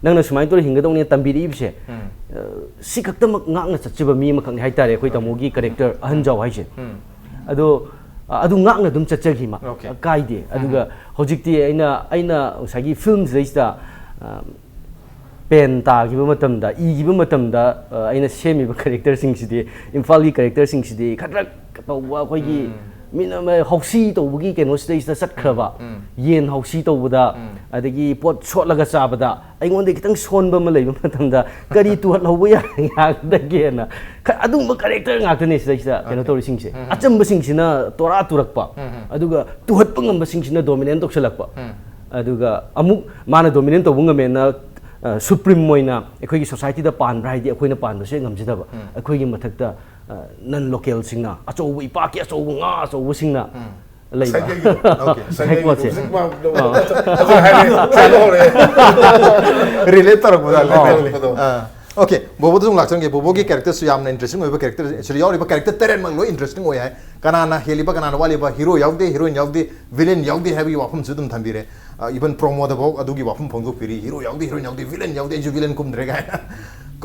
ꯅꯪꯅ ꯁꯨꯃꯥꯏꯅ ꯇꯧꯔ ꯍꯤꯡꯒꯗꯧꯅꯤ" ꯇꯝꯕꯤꯔꯛꯏꯕꯁꯦ, ꯎꯝ꯫ ꯑ, ꯁꯤ ꯈꯛꯇꯃꯛ ꯉꯥꯛꯅ ꯆꯠꯆꯕ ꯃꯤ ꯑꯃꯈꯛꯅꯤ ꯍꯥꯏꯇꯥꯔꯦ ꯑꯩꯈꯣꯏ ꯇꯥꯃꯣꯒꯤ character ꯑꯍꯟꯖꯥꯎ ꯍꯥꯏꯁꯦ꯫ ꯎꯝ꯫ ꯑꯗꯣ, ꯑ, ꯑꯗꯨ ꯉꯥꯛꯅ ꯑꯗꯨꯝ ꯆꯠꯆꯈꯤ ꯃꯥ꯫ Okay꯫ ꯀꯥꯏꯗꯦ꯫ ꯎꯝ꯫ ꯑꯗꯨꯒ ꯍꯧꯖꯤꯛꯇꯤ ꯑꯩꯅ, ꯑꯩꯅ ꯉꯁꯥꯏꯒꯤ film ꯁꯤꯗꯩꯁꯤꯗ, ꯑ, pen ꯇꯥꯈꯤꯕ ꯃꯇꯝꯗ, ꯏꯈꯤꯕ ꯃꯇꯝꯗ, ꯑ, ꯑꯩꯅ ꯁꯦꯝꯃꯤꯕ character ꯁꯤꯡꯁꯤꯗꯤ, ꯏꯝꯐꯥꯜꯒꯤ character ꯁꯤꯡꯁꯤꯗꯤ ꯈꯗ꯭ꯔꯛ ꯇꯧꯕ, ꯑꯩꯈꯣꯏꯒꯤ ꯎꯝ꯫ ꯃꯤꯅ ꯑꯃ ꯍꯧꯁꯤ ꯇꯧꯕꯒꯤ ꯀꯩꯅꯣꯁꯤꯗꯩꯁꯤꯗ ꯆꯠꯈ꯭ꯔꯕ, ꯎꯝ꯫ ꯌꯦꯟ ꯍꯧꯁꯤ ꯇꯧꯕꯗ, ꯎꯝ꯫ ꯑꯗꯒꯤ ꯄꯣꯠ ꯁꯣꯠꯂꯒ ꯆꯥꯕꯗ ꯑꯩꯉꯣꯟꯗ ꯈꯤꯇꯪ ꯁꯣꯟꯕ ꯑꯃ ꯂꯩꯕ ꯃꯇꯝꯗ ꯀꯔꯤ ꯇꯨꯍꯠꯍꯧꯕ ꯌꯥ-, ꯌꯥꯒꯗꯒꯦꯅ꯫ ꯈ-, ꯑꯗꯨꯒꯨꯝꯕ character ꯉꯥꯛꯇꯅꯦ ꯁꯤꯗꯩꯁꯤꯗ ꯀꯩꯅꯣ Okay꯫ ꯇꯧꯔꯤꯁꯤꯡꯁꯦ꯫ ꯎꯝ꯫ ꯑꯆꯝꯕꯁꯤꯡꯁꯤꯅ ꯇꯣꯔꯥ ꯇꯨꯔꯛꯄ, ꯎꯝ, ꯎꯝ꯫ ꯑꯗꯨꯒ ꯇꯨꯍꯠꯄ ꯉꯝꯕꯁꯤꯡꯁꯤꯅ dominant ꯇꯧꯁꯜꯂꯛꯄ꯫ ꯎꯝ꯫ ꯑꯗꯨꯒ ꯑꯃꯨꯛ ꯃꯥꯅ dominant ꯇꯧꯕ ꯉꯝꯃꯦꯅ, ꯑ, supreme ꯑꯣꯏꯅ ꯑꯩꯈꯣꯏꯒꯤ society ꯗ ꯄꯥꯟꯕ꯭ꯔꯥ ꯍꯥꯏꯗꯤ ꯑꯩꯈꯣꯏꯅ ꯄꯥꯟꯕꯁꯨ ꯍꯦꯛ ꯉꯝꯖꯗꯕ꯫ ꯎꯝ꯫ ꯑꯩꯈꯣꯏꯒꯤ ꯃꯊꯛꯇ, ꯑ, non local ꯁꯤꯡꯅ, ꯑꯆꯧꯕ ꯏꯄꯥꯛꯀꯤ ꯑꯆꯧꯕ ꯉꯥ ꯑꯆꯧꯕꯁꯤꯡꯅ ꯎꯝ꯫ ꯂꯩꯕ꯫ ꯉꯁꯥꯏꯒꯤ ꯑꯩꯒꯤꯗꯣ꯫ Okay, ꯉꯁꯥꯏꯒꯤ ꯉꯁꯥꯏ ꯑꯩꯒꯤꯗꯣ꯫ ꯄꯣꯠꯁꯦ꯫ ꯍꯧꯖꯤꯛ ꯃꯥ-, ꯑꯥ꯫ ꯍꯧꯖꯤꯛ ꯍꯥꯏꯔꯦ, ꯆꯥꯏꯕ ꯍꯧꯔꯦ꯫ Relate ꯇꯧꯔꯛꯄꯗꯣ, relate ꯑꯥ꯫ ꯇꯧꯔꯛꯄꯗꯣ꯫ ꯑꯥ꯫ Okay, ꯕꯣꯕꯣꯗ ꯑꯗꯨꯝ ꯂꯥꯛꯆꯔꯒꯦ꯫ ꯕꯣꯕꯣꯒꯤ character ꯁꯨ ꯌꯥꯝꯅ interesting ꯑꯣꯏꯕ character, ꯁꯤꯗ ꯌꯥꯎꯔꯤꯕ character ꯇꯔꯦꯠꯃꯛ ꯂꯣꯏ interesting ꯑꯣꯏ ꯍꯥꯏ꯫ ꯀꯅꯥꯅ ꯍꯦꯜꯂꯤꯕ, ꯀꯅꯥꯅ ꯋꯥꯠꯂꯤꯕ, hero ꯌꯥꯎꯗꯦ, heroine ꯌꯥꯎꯗꯦ, villain ꯌꯥꯎꯗꯦ ꯍꯥꯏꯕꯒꯤ ꯋꯥꯐꯝꯁꯨ ꯑꯗꯨꯝ ꯊꯝꯕꯤꯔꯦ꯫ ꯑ, even promo ꯗꯐꯥꯎ ꯑꯗꯨꯒꯤ ꯋꯥꯐꯝ ꯐꯣꯡꯗꯣꯛꯄꯤꯔꯤ, "Hero ꯌꯥꯎꯗꯦ, heroine ꯌꯥꯎꯗꯦ, villain ꯌꯥꯎꯗꯦ, ꯑꯩꯁꯨ villain ꯀꯨꯝꯗ꯭ꯔꯦ" ꯀꯥꯏꯅ꯫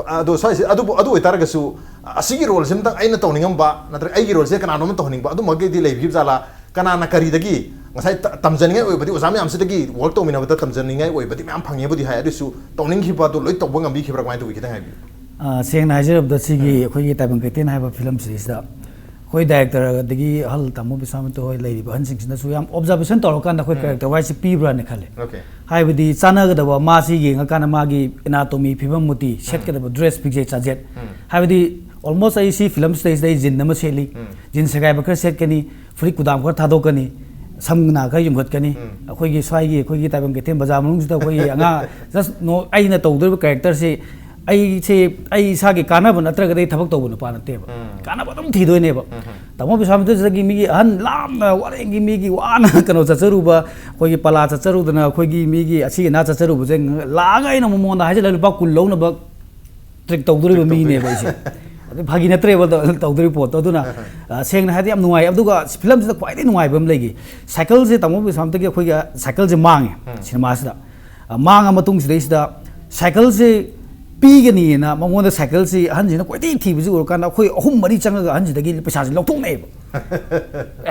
ꯑꯗꯣ ꯁ꯭ꯋꯥꯏꯁꯦ, ꯑꯗꯨꯕꯨ, ꯑꯗꯨ ꯑꯣꯏꯇꯥꯔꯒꯁꯨ, ꯑꯁꯤꯒꯤ role ꯁꯤꯃꯇꯪ ꯑꯩꯅ ꯇꯧꯅꯤꯡꯉꯝꯕ, ꯅꯠꯇ꯭ꯔꯒ ꯑꯩꯒꯤ role ꯁꯦ ꯀꯅꯥꯅꯣꯝꯅ ꯇꯧꯍꯟꯅꯤꯡꯕ, ꯑꯗꯨꯝꯕꯒꯤꯗꯤ ꯂꯩꯕꯤꯕ ꯖꯥꯠꯂꯥ? ꯀꯅꯥꯅ ꯀꯔꯤꯗꯒꯤ ꯉꯁꯥꯏ ꯇ-, ꯇꯝꯖꯅꯤꯡꯉꯥꯏ ꯑꯣꯏꯕꯗꯤ, ꯑꯣꯖꯥ ꯃꯌꯥꯝꯁꯤꯗꯒꯤ work ꯇꯧꯃꯤꯟꯅꯕꯗ ꯇꯝꯖꯅꯤꯡꯉꯥꯏ ꯑꯣꯏꯕꯗꯤ ꯃꯌꯥꯝ ꯐꯪꯉꯦꯕꯨꯗꯤ ꯍꯥꯏ, ꯑꯗꯨꯏꯁꯨ ꯇꯧꯅꯤꯡꯈꯤꯕ ꯑꯗꯨ ꯂꯣꯏ ꯇꯧꯕ ꯉꯝꯕꯤꯈꯤꯕ꯭ꯔꯥ, ꯀꯃꯥꯏꯅ ꯇꯧꯋꯤ? ꯈꯤꯇꯪ ꯍꯥꯏꯕꯤꯌꯨ꯫ ꯑ, ꯁꯦꯡꯅ ꯍꯥꯏꯖꯔꯕꯗ, ꯁꯤꯒꯤ ꯎꯝ꯫ ꯑꯩꯈꯣꯏꯒꯤ ꯇꯥꯏꯕꯪ ꯀꯩꯊꯦꯜ ꯍꯥꯏꯕ film ꯁꯤꯗꯩꯁꯤꯗ ꯑꯩꯈꯣꯏ ꯗꯥꯏꯔꯦꯛꯇꯔ ꯑꯗꯒꯤ ꯑꯍꯜ ꯇꯥꯃꯣ ꯕꯤꯁ꯭ꯋꯥꯃꯤꯇ꯭ꯔ ꯍꯣꯏ ꯂꯩꯔꯤꯕ ꯑꯍꯟꯁꯤꯡꯁꯤꯅꯁꯨ ꯌꯥꯝ ꯑꯣꯕꯖꯥꯔꯕꯦꯁꯟ ꯇꯧꯔꯀꯥꯟꯗ ꯑꯩꯈꯣꯏ ꯎꯝ꯫ ꯀꯦꯔꯦꯛꯇꯔ ꯋꯥꯏꯁꯁꯦ ꯄꯤꯕ꯭ꯔꯥꯅ ꯈꯜꯂꯦ꯫ ꯑꯣꯀꯦ꯫ ꯍꯥꯏꯕꯗꯤ ꯆꯥꯟꯅꯒꯗꯕ ꯃꯥꯁꯤ ꯌꯦꯡꯉꯀꯥꯟꯗ ꯃꯥꯒꯤ ꯑꯦꯅꯥꯇꯣꯃꯤ, ꯐꯤꯕꯝ ꯃꯨꯇꯤ, ꯁꯦꯠꯀꯗꯕ ꯗ꯭ꯔꯦꯁ, ꯐꯤꯖꯦꯠ ꯆꯥꯖꯦꯠ꯫ ꯎꯝ꯫ ꯍꯥꯏꯕꯗꯤ ꯑꯣꯜꯃꯣꯁ ꯑꯩ ꯁꯤ ꯐꯤꯂꯝꯁꯤꯗꯩꯁꯤꯗ ꯑꯩ ꯖꯤꯟ ꯑꯃ ꯁꯦꯠꯂꯤ, ꯎꯝ꯫ ꯖꯤꯟ ꯁꯦꯒꯥꯏꯕ ꯈꯔ ꯁꯦꯠꯀꯅꯤ, ꯐꯨꯔꯤꯠ ꯀꯨꯗꯥꯝ ꯈꯔ ꯊꯥꯗꯣꯛꯀꯅꯤ, ꯁꯝ ꯅꯥ ꯈꯔ ꯌꯨꯝꯈꯠꯀꯅꯤ, ꯎꯝ꯫ ꯑꯩꯈꯣꯏꯒꯤ ꯁ꯭ꯋꯥꯏꯒꯤ ꯑꯩꯈꯣꯏꯒꯤ ꯇꯥꯏꯕꯪ ꯀꯩꯊꯦꯜ ꯕꯖꯥꯔ ꯃꯅꯨꯡꯁꯤꯗ ꯑꯩꯈꯣꯏꯒꯤ ꯑꯉꯥꯡ ꯖꯁ ꯅꯣ ꯑꯩꯅ ꯇꯧꯗꯣꯔꯤꯕ ꯀꯦꯔꯦꯛꯇꯔꯁꯤ ꯑꯩꯁꯦ ꯑꯩ ꯏꯁꯥꯒꯤ ꯀꯥꯟꯅꯕ ꯅꯠꯇ꯭ꯔꯒꯗꯤ ꯑꯩ ꯊꯕꯛ ꯇꯧꯕ ꯅꯨꯄꯥ ꯅꯠꯇꯦꯕ꯫ ꯎꯝ꯫ ꯀꯥꯟꯅꯕ ꯑꯗꯨꯝ ꯊꯤꯗꯣꯏꯅꯦꯕ꯫ ꯎꯝ꯫ ꯇꯥꯃꯣ ꯕꯤꯁ꯭ꯋꯥꯃꯤꯇ꯭ꯔꯁꯤꯗꯒꯤ ꯃꯤꯒꯤ ꯑꯍꯟ ꯂꯥꯞꯅ ꯋꯥꯔꯦꯡꯒꯤ ꯃꯤꯒꯤ ꯋꯥꯅ ꯀꯩꯅꯣ ꯆꯠꯆꯔꯨꯕ, ꯑꯩꯈꯣꯏꯒꯤ ꯄꯂꯥ ꯆꯠꯆꯔꯨꯗꯅ ꯑꯩꯈꯣꯏꯒꯤ ꯃꯤꯒꯤ ꯑꯁꯤ ꯑꯅꯥ ꯆꯠꯆꯔꯨꯕꯁꯦ ꯂꯥꯛꯑꯒ ꯑꯩꯅ ꯑꯃꯨꯛ ꯃꯉꯣꯟꯗ ꯍꯥꯏꯖꯤꯜꯂꯒ ꯂꯨꯄꯥ ꯀꯨꯟ ꯂꯧꯅꯕ ꯇ꯭ꯔꯤꯛ ꯇꯧꯗꯣꯔꯤꯕ ꯇ꯭ꯔꯤꯛ ꯇꯧꯗꯣꯔꯤꯕ꯫ ꯃꯤꯅꯦꯕ ꯑꯩꯁꯦ꯫ ꯑꯗꯨ ꯐꯥꯒꯤ ꯅꯠꯇ꯭ꯔꯦꯕ ꯇꯧ-, ꯇꯧꯗꯣꯔꯤꯕ ꯄꯣꯠꯇꯣ꯫ ꯑꯗꯨꯅ, ꯑ, ꯁꯦꯡꯅ ꯍꯥꯏꯔꯗꯤ ꯌꯥꯝ ꯅꯨꯡꯉꯥꯏ꯫ ꯑꯗꯨꯒ ꯐꯤꯂꯝꯁꯤꯗ ꯈ꯭ꯋꯥꯏꯗꯒꯤ ꯅꯨꯡꯉꯥꯏꯕ ꯑꯃ ꯂꯩꯈꯤ꯫ ꯁꯥꯏꯀꯜꯁꯦ ꯇꯥꯃꯣ ꯕꯤꯁ꯭ꯋꯥꯃꯤꯇ꯭ꯔꯒꯤ ꯑꯩꯈꯣꯏꯒꯤ ꯁꯥꯏꯀꯜꯁꯦ ꯃꯥꯡꯉꯦ ꯎꯝ꯫ ꯁꯤꯅꯦꯃꯥꯁꯤꯗ꯫ ꯑ, ꯃꯥꯡꯉ ꯃꯇꯨꯡꯁꯤꯗꯩꯁꯤꯗ ꯁꯥꯏꯀꯜꯁꯦ ꯄꯤꯒꯅꯤꯅ ꯃꯉꯣꯟꯗ ꯁꯥꯏꯀꯜꯁꯤ ꯑꯍꯟꯁꯤꯅ ꯀꯣꯏꯊꯤ ꯊꯤꯕꯁꯤ ꯎꯔꯀꯥꯟꯗ ꯑꯩꯈꯣꯏ ꯑꯍꯨꯝ ꯃꯔꯤ ꯆꯪꯉꯒ ꯑꯍꯟꯁꯤꯗꯒꯤ ꯄꯩꯁꯥꯁꯦ ꯂꯧꯊꯣꯛꯅꯩꯑꯕ꯫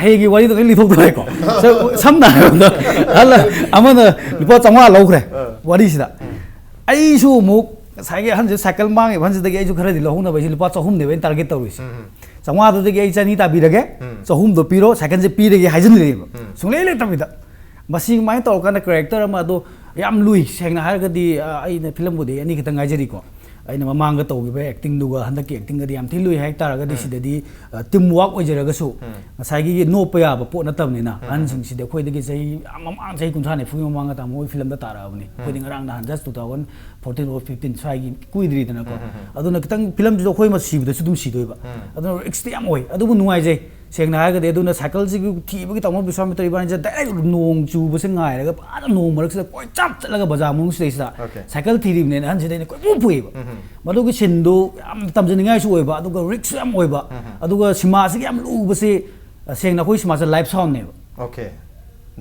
ꯍꯌꯦꯡꯒꯤ ꯋꯥꯔꯤꯗꯣ ꯂꯣꯏ ꯂꯤꯊꯣꯛꯇꯣꯔꯦꯀꯣ꯫ ꯁ-, ꯁꯝꯅ ꯍꯥꯏꯔꯕꯗ, ꯑꯍꯜ ꯑꯃꯅ ꯂꯨꯄꯥ ꯆꯥꯝꯃꯉꯥ ꯂꯧꯈ꯭ꯔꯦ ꯑꯥ꯫ ꯋꯥꯔꯤꯁꯤꯗ꯫ ꯑꯩꯁꯨ ꯑꯃꯨꯛ ꯉꯁꯥꯏꯒꯤ ꯑꯍꯟꯁꯦ ꯁꯥꯏꯀꯜ ꯃꯥꯡꯉꯤꯕ ꯑꯍꯟꯁꯤꯗꯒꯤ ꯑꯩꯁꯨ ꯈꯔꯗꯤ ꯂꯧꯍꯧꯅꯕ ꯑꯩꯁꯦ ꯂꯨꯄꯥ ꯆꯍꯨꯝꯅꯦꯕ ꯑꯩꯅ ꯇꯥꯔꯒꯦꯠ ꯇꯧꯔꯤꯁꯦ꯫ ꯎꯝ꯫ ꯆꯥꯝꯃꯉꯥꯗꯨꯗꯒꯤ ꯑꯩ ꯆꯅꯤ ꯇꯥꯕꯤꯔꯒꯦ, ꯎꯝ꯫ ꯆꯍꯨꯝꯗꯣ ꯄꯤꯔꯣ, ꯁꯥꯏꯀꯜꯁꯦ ꯄꯤꯔꯒꯦ ꯍꯥꯏꯖꯤꯟꯈ꯭ꯔꯦꯕ꯫ ꯎꯝ꯫ ꯁꯨꯡꯂꯩ ꯂꯩꯇꯕꯤꯗ꯫ ꯃꯁꯤ ꯁꯨꯃꯥꯏꯅ ꯇꯧꯔꯀꯥꯟꯗ ꯀꯦꯔꯦꯛꯇꯔ ꯑꯃ ꯑꯗꯣ ꯌꯥꯝ ꯂꯨꯏ꯫ ꯁꯦꯡꯅ ꯍꯥꯏꯔꯒꯗꯤ, ꯑ, ꯑꯩꯅ ꯐꯤꯂꯝꯕꯨꯗꯤ ꯑꯅꯤ ꯈꯛꯇꯪ ꯉꯥꯏꯖꯔꯤꯀꯣ꯫ ꯑꯩꯅ ꯃꯃꯥꯡꯗ ꯇꯧꯈꯤꯕ ꯑꯦꯛꯇꯤꯡꯗꯨꯒ ꯍꯟꯗꯛꯀꯤ ꯑꯦꯛꯇꯤꯡꯒꯗꯤ ꯌꯥꯝ ꯊꯤ ꯂꯨꯏ ꯍꯥꯏꯇꯥꯔꯒꯗꯤ, ꯎꯝ꯫ ꯁꯤꯗꯗꯤ, ꯑ, ꯇꯤꯝ ꯋꯥꯔꯛ ꯑꯣꯏꯖꯔꯒꯁꯨ ꯎꯝ꯫ ꯉꯁꯥꯏꯒꯤ ꯅꯣꯞꯄ ꯌꯥꯕ ꯄꯣꯠ ꯅꯠꯇꯕꯅꯤꯅ, ꯎꯝ꯫ ꯑꯍꯟꯁꯤꯡꯁꯤꯗꯤ ꯑꯩꯈꯣꯏꯗꯒꯤ ꯆꯍꯤ, ꯑ, ꯃꯃꯥꯡ ꯆꯍꯤ ꯀꯨꯟꯊ꯭ꯔꯥ ꯅꯤꯐꯨꯒꯤ ꯃꯃꯥꯡꯗ ꯇꯥꯃꯣ ꯍꯣꯏ ꯐꯤꯂꯝꯗ ꯇꯥꯔꯛꯑꯕꯅꯤ꯫ ꯑꯩꯈꯣꯏꯗꯤ ꯎꯝ꯫ ꯉꯔꯥꯡ ꯅꯍꯥꯟ just two thousand fourteen or fifteen ꯁ꯭ꯋꯥꯏꯒꯤ ꯀꯨꯏꯗ꯭ꯔꯤꯗꯅꯀꯣ꯫ ꯎꯝ, ꯎꯝ, ꯎꯝ꯫ ꯑꯗꯨꯅ ꯈꯤꯇꯪ ꯐꯤꯂꯝꯁꯤꯁꯨ ꯑꯩꯈꯣꯏ ꯃ-, ꯁꯤꯕꯗꯁꯨ ꯑꯗꯨꯝ ꯁꯤꯗꯣꯏꯕ꯫ ꯎꯝ꯫ ꯑꯗꯨꯅ ꯔꯤꯛꯁꯇꯤ ꯌꯥꯝ ꯑꯣꯏ꯫ ꯑꯗꯨꯕꯨ ꯅꯨꯡꯉꯥꯏꯖꯩ꯫ ꯁꯦꯡꯅ ꯍꯥꯏꯔꯒꯗꯤ ꯑꯗꯨꯅ ꯁꯥꯏꯀꯜꯁꯤꯒꯤ ꯊꯤꯕꯒꯤ ꯇꯥꯃꯣ ꯕꯤꯁ꯭ꯋꯥꯃꯤꯇ꯭ꯔ ꯏꯕꯥꯅꯤꯁꯦ ꯗꯥꯏꯔꯦꯛ ꯅꯣꯡ ꯆꯨꯕꯁꯦ ꯉꯥꯏꯔꯒ ꯐꯖꯅ ꯅꯣꯡ ꯃꯔꯛꯁꯤꯗ ꯀꯣꯏꯆꯠ ꯆꯠꯂꯒ ꯕꯖꯥꯔ ꯃꯅꯨꯡꯁꯤꯗꯩꯁꯤꯗ ꯑꯣꯀꯦ꯫ ꯁꯥꯏꯀꯜ ꯊꯤꯔꯤꯕꯅꯦꯅ ꯑꯍꯟꯁꯤꯗ ꯑꯩꯅ ꯀꯣꯏꯄꯨ ꯄꯨꯏꯕ꯫ ꯎꯝ꯫ ꯃꯗꯨꯒꯤ ꯁꯤꯟꯗꯨ ꯌꯥꯝ ꯇꯝꯖꯅꯤꯡꯉꯥꯏꯁꯨ ꯑꯣꯏꯕ, ꯑꯗꯨꯒ ꯔꯤꯛꯁꯁꯨ ꯌꯥꯝ ꯑꯣꯏꯕ, ꯎꯝ꯫ ꯑꯗꯨꯒ ꯁꯤꯃꯥꯁꯤꯒꯤ ꯌꯥꯝ ꯂꯨꯕꯁꯤ, ꯁꯦꯡꯅ ꯑꯩꯈꯣꯏ ꯁꯤꯃꯥꯁꯦ ꯂꯥꯏꯚ ꯁꯥꯎꯟꯅꯦꯕ꯫ ꯑꯣꯀꯦ꯫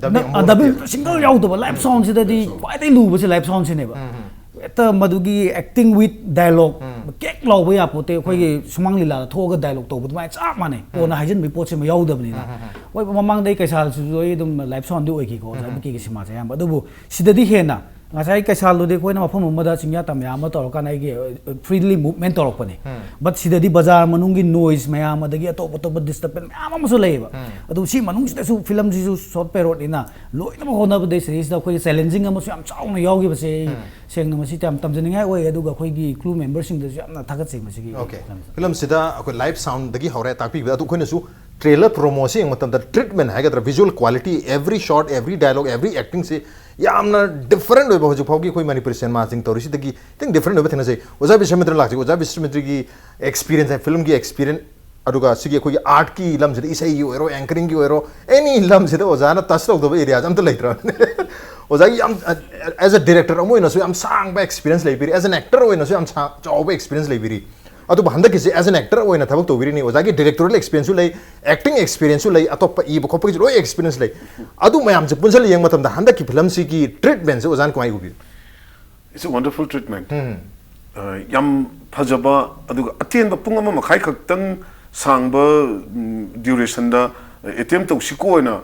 ꯗꯕꯤꯡ ꯑꯃꯐꯥꯎ ꯗꯕꯤꯡ ꯌꯥꯎꯗꯦ꯫ ꯁꯤꯡꯒꯜ ꯌꯥꯎꯗꯕ ꯂꯥꯏꯚ ꯁꯥꯎꯟꯁꯤꯗꯗꯤ ꯈ꯭ꯋꯥꯏꯗꯒꯤ ꯂꯨꯕꯁꯦ ꯂꯥꯏꯚ ꯁꯥꯎꯟꯁꯤꯅꯦꯕ꯫ ꯎꯝ꯫ ꯍꯦꯛꯇ ꯃꯗꯨꯒꯤ acting with dialogue, um. Cake ꯂꯥꯎꯕ ꯌꯥꯄꯣꯠꯇꯦ꯫ ꯑꯩꯈꯣꯏꯒꯤ ꯁꯨꯃꯥꯡ ꯂꯤꯂꯥꯗ ꯊꯣꯛꯑꯒ ꯗꯥꯏꯂꯣꯛ ꯇꯧꯕ ꯑꯗꯨꯃꯥꯏꯅ ꯆꯞ ꯃꯥꯟꯅꯩ꯫ ꯀꯣꯟꯅ ꯍꯥꯏꯖꯤꯟꯕꯒꯤ ꯄꯣꯠꯁꯤꯃ ꯌꯥꯎꯗꯕꯅꯤꯅ꯫ ꯎꯝ, ꯎꯝ, ꯎꯝ꯫ ꯍꯣꯏ, ꯃꯃꯥꯡꯗ ꯑꯩ ꯀꯩꯁꯥꯜꯁꯤꯁꯨ ꯑꯩ ꯑꯗꯨꯝ ꯂꯥꯏꯚ ꯁꯥꯎꯟꯗꯤ ꯑꯣꯏꯈꯤꯀꯣ, ꯑꯣꯖꯥ ꯎꯝ꯫ ꯕꯤꯀꯦꯒꯤ ꯁꯤꯃꯥꯁꯦ ꯑꯌꯥꯝꯕ꯫ ꯑꯗꯨꯕꯨ ꯁꯤꯗꯗꯤ ꯍꯦꯟꯅ ꯉꯁꯥꯏ ꯀꯩꯁꯥꯜꯗꯨꯗꯤ ꯑꯩꯈꯣꯏꯅ ꯃꯐꯝ ꯑꯃꯗ ꯆꯤꯡꯌꯥ ꯇꯝꯌꯥ ꯑꯃ ꯇꯧꯔꯀꯥꯟꯗ ꯑꯩꯒꯤ ꯐ꯭ꯔꯤꯂꯤ ꯃꯨꯚꯃꯦꯟ ꯇꯧꯔꯛꯄꯅꯦ꯫ ꯕꯠ ꯁꯤꯗꯗꯤ ꯕꯖꯥꯔ ꯃꯅꯨꯡꯒꯤ ꯅꯣꯏꯁ ꯃꯌꯥꯝ, ꯑꯗꯒꯤ ꯑꯇꯣꯞ ꯑꯇꯣꯞꯄ ꯗꯤꯁꯇꯔꯕꯦꯟꯁ ꯃꯌꯥꯝ ꯑꯃꯁꯨ ꯂꯩꯌꯦꯕ꯫ ꯑꯗꯨ ꯁꯤ ꯃꯅꯨꯡꯁꯤꯗꯁꯨ ꯐꯤꯂꯝꯁꯤꯁꯨ ꯁꯣꯔꯠ ꯄꯦꯔꯣꯠꯅꯤꯅ ꯂꯣꯏꯅꯃꯛ ꯍꯣꯠꯅꯕꯗ ꯁꯤꯗꯩꯁꯤꯗ ꯑꯩꯈꯣꯏꯒꯤ ꯆꯦꯂꯦꯟꯖꯤꯡ ꯑꯃꯁꯨ ꯌꯥꯝ ꯆꯥꯎꯅ ꯌꯥꯎꯈꯤꯕꯁꯦ ꯑꯩ ꯁꯦꯡꯅ ꯃꯁꯤ ꯌꯥꯝ ꯇꯝꯖꯅꯤꯡꯉꯥꯏ ꯑꯣꯏ꯫ ꯑꯗꯨꯒ ꯑꯩꯈꯣꯏꯒꯤ ꯀ꯭ꯔꯨ ꯃꯦꯝꯕꯔꯁꯤꯡꯗꯁꯨ ꯌꯥꯝꯅ ꯊꯥꯒꯠꯆꯩ ꯃꯁꯤꯒꯤ Okay. ꯐꯤꯂꯝꯁꯤꯗ ꯑꯩꯈꯣꯏ ꯂꯥꯏꯠ ꯁꯥꯎꯟꯗꯒꯤ ꯍꯧꯔꯦ ꯇꯥꯛꯄꯤꯕꯗ, ꯑꯗꯨ ꯑꯩꯈꯣꯏꯅꯁꯨ ꯇ꯭ꯔꯦꯂꯔ ꯄ꯭ꯔꯣꯃꯣꯁꯤ ꯌꯦꯡꯕ ꯃꯇꯝꯗ ꯇ꯭ꯔꯤꯠꯃꯦꯟ ꯍꯥꯏꯒꯗ꯭ꯔꯥ, ꯚꯤꯖꯨꯋꯦꯜ ꯀ꯭ꯋꯥꯂꯤꯇꯤ, ꯑꯦꯚ꯭ꯔꯤ ꯁꯣꯠ, ꯑꯦꯚ꯭ꯔꯤ ꯗꯥꯏꯂꯣꯛ, ꯑꯦꯚ꯭ꯔꯤ ꯑꯦꯛꯇꯤꯡꯁꯤ ꯌꯥꯝꯅ ꯗꯤꯐꯔꯦꯟ ꯑꯣꯏꯕ, ꯍꯧꯖꯤꯛ ꯐꯥꯎꯒꯤ ꯑꯩꯈꯣꯏ ꯃꯅꯤꯄꯨꯔꯤ ꯁꯤꯅꯦꯃꯥꯁꯤꯡ ꯇꯧꯔꯤꯁꯤꯗꯒꯤ ꯈꯤꯇꯪ ꯗꯤꯐꯔꯦꯟ ꯑꯣꯏꯕ ꯊꯦꯡꯅꯖꯩ꯫ ꯑꯣꯖꯥ ꯕꯤꯁ꯭ꯋꯥꯃꯤꯇ꯭ꯔ ꯂꯥꯛꯆꯒꯦ꯫ ꯑꯣꯖꯥ ꯕꯤꯁ꯭ꯋꯥꯃꯤꯇ꯭ꯔꯒꯤ ꯑꯦꯛꯁꯄꯤꯔꯤꯌꯦꯟꯁ ꯍꯥꯏ, ꯐꯤꯂꯝꯒꯤ ꯑꯦꯛꯁꯄꯤꯔꯤꯌꯦꯟꯁ, ꯑꯗꯨꯒ ꯁꯤꯒꯤ ꯑꯩꯈꯣꯏꯒꯤ ꯑꯥꯔꯠꯀꯤ ꯂꯝꯁꯤꯗ, ꯏꯁꯩꯒꯤ ꯑꯣꯏꯔꯣ, ꯑꯦꯡꯀꯔꯤꯡꯒꯤ ꯑꯣꯏꯔꯣ, ꯑꯦꯅꯤ ꯂꯝꯁꯤꯗ ꯑꯣꯖꯥꯅ ꯇꯆ ꯇꯧꯗꯕ ꯑꯦꯔꯤꯌꯥꯁꯦ ꯑꯝꯇ ꯂꯩꯇ꯭ꯔꯕꯅꯦ꯫ ꯑꯣꯖꯥꯒꯤ ꯌꯥꯝ, ꯑꯦꯖ ꯑ ꯗꯤꯔꯦꯛꯇꯔ ꯑꯃ ꯑꯣꯏꯅꯁꯨ ꯌꯥꯝ ꯁꯥꯡꯕ ꯑꯦꯛꯁꯄꯤꯔꯤꯌꯦꯟꯁ ꯂꯩꯕꯤꯔꯤ, ꯑꯦꯖ ꯑꯦꯟ ꯑꯦꯛꯇꯔ ꯑꯣꯏꯅꯁꯨ ꯌꯥꯝ ꯁꯥꯡ ꯆꯥꯎꯕ ꯑꯦꯛꯁꯄꯤꯔꯤꯌꯦꯟꯁ ꯂꯩꯕꯤꯔꯤ꯫ ꯑꯗꯨꯕꯨ ꯍꯟꯗꯛꯀꯤꯁꯦ ꯑꯦꯖ ꯑꯦꯟ ꯑꯦꯛꯇꯔ ꯑꯣꯏꯅ ꯊꯕꯛ ꯇꯧꯕꯤꯔꯤꯅꯤ꯫ ꯑꯣꯖꯥꯒꯤ ꯗꯤꯔꯦꯛꯇꯣꯔꯤꯌꯦꯜ ꯑꯦꯛꯁꯄꯤꯔꯤꯌꯦꯟꯁꯁꯨ ꯂꯩ, ꯑꯦꯛꯇꯤꯡ ꯑꯦꯛꯁꯄꯤꯔꯤꯌꯦꯟꯁꯁꯨ ꯂꯩ, ꯑꯇꯣꯞꯄ ꯏꯕ ꯈꯣꯠꯄꯒꯤꯁꯨ ꯂꯣꯏ ꯑꯦꯛꯁꯄꯤꯔꯤꯌꯦꯟꯁ ꯂꯩ꯫ ꯑꯗꯨ ꯃꯌꯥꯝꯁꯦ ꯄꯨꯟꯁꯤꯜꯂ ꯌꯦꯡꯕ ꯃꯇꯝꯗ ꯍꯟꯗꯛꯀꯤ ꯐꯤꯂꯝꯁꯤꯒꯤ ꯇ꯭ꯔꯤꯠꯃꯦꯟꯁꯦ ꯑꯣꯖꯥꯅ ꯀꯃꯥꯏꯅ ꯎꯕꯤ? It's a wonderful treatment. ꯌꯥꯝ ꯐꯖꯕ, ꯑꯗꯨꯒ ꯑꯇꯦꯟꯕ ꯄꯨꯡ ꯑꯃ ꯃꯈꯥꯏ ꯈꯛꯇꯪ ꯁꯥꯡꯕ ꯗ꯭ꯌꯨꯔꯦꯁꯟꯗ ꯑꯦꯇꯦꯝ ꯇꯧꯁꯤꯀꯣꯅ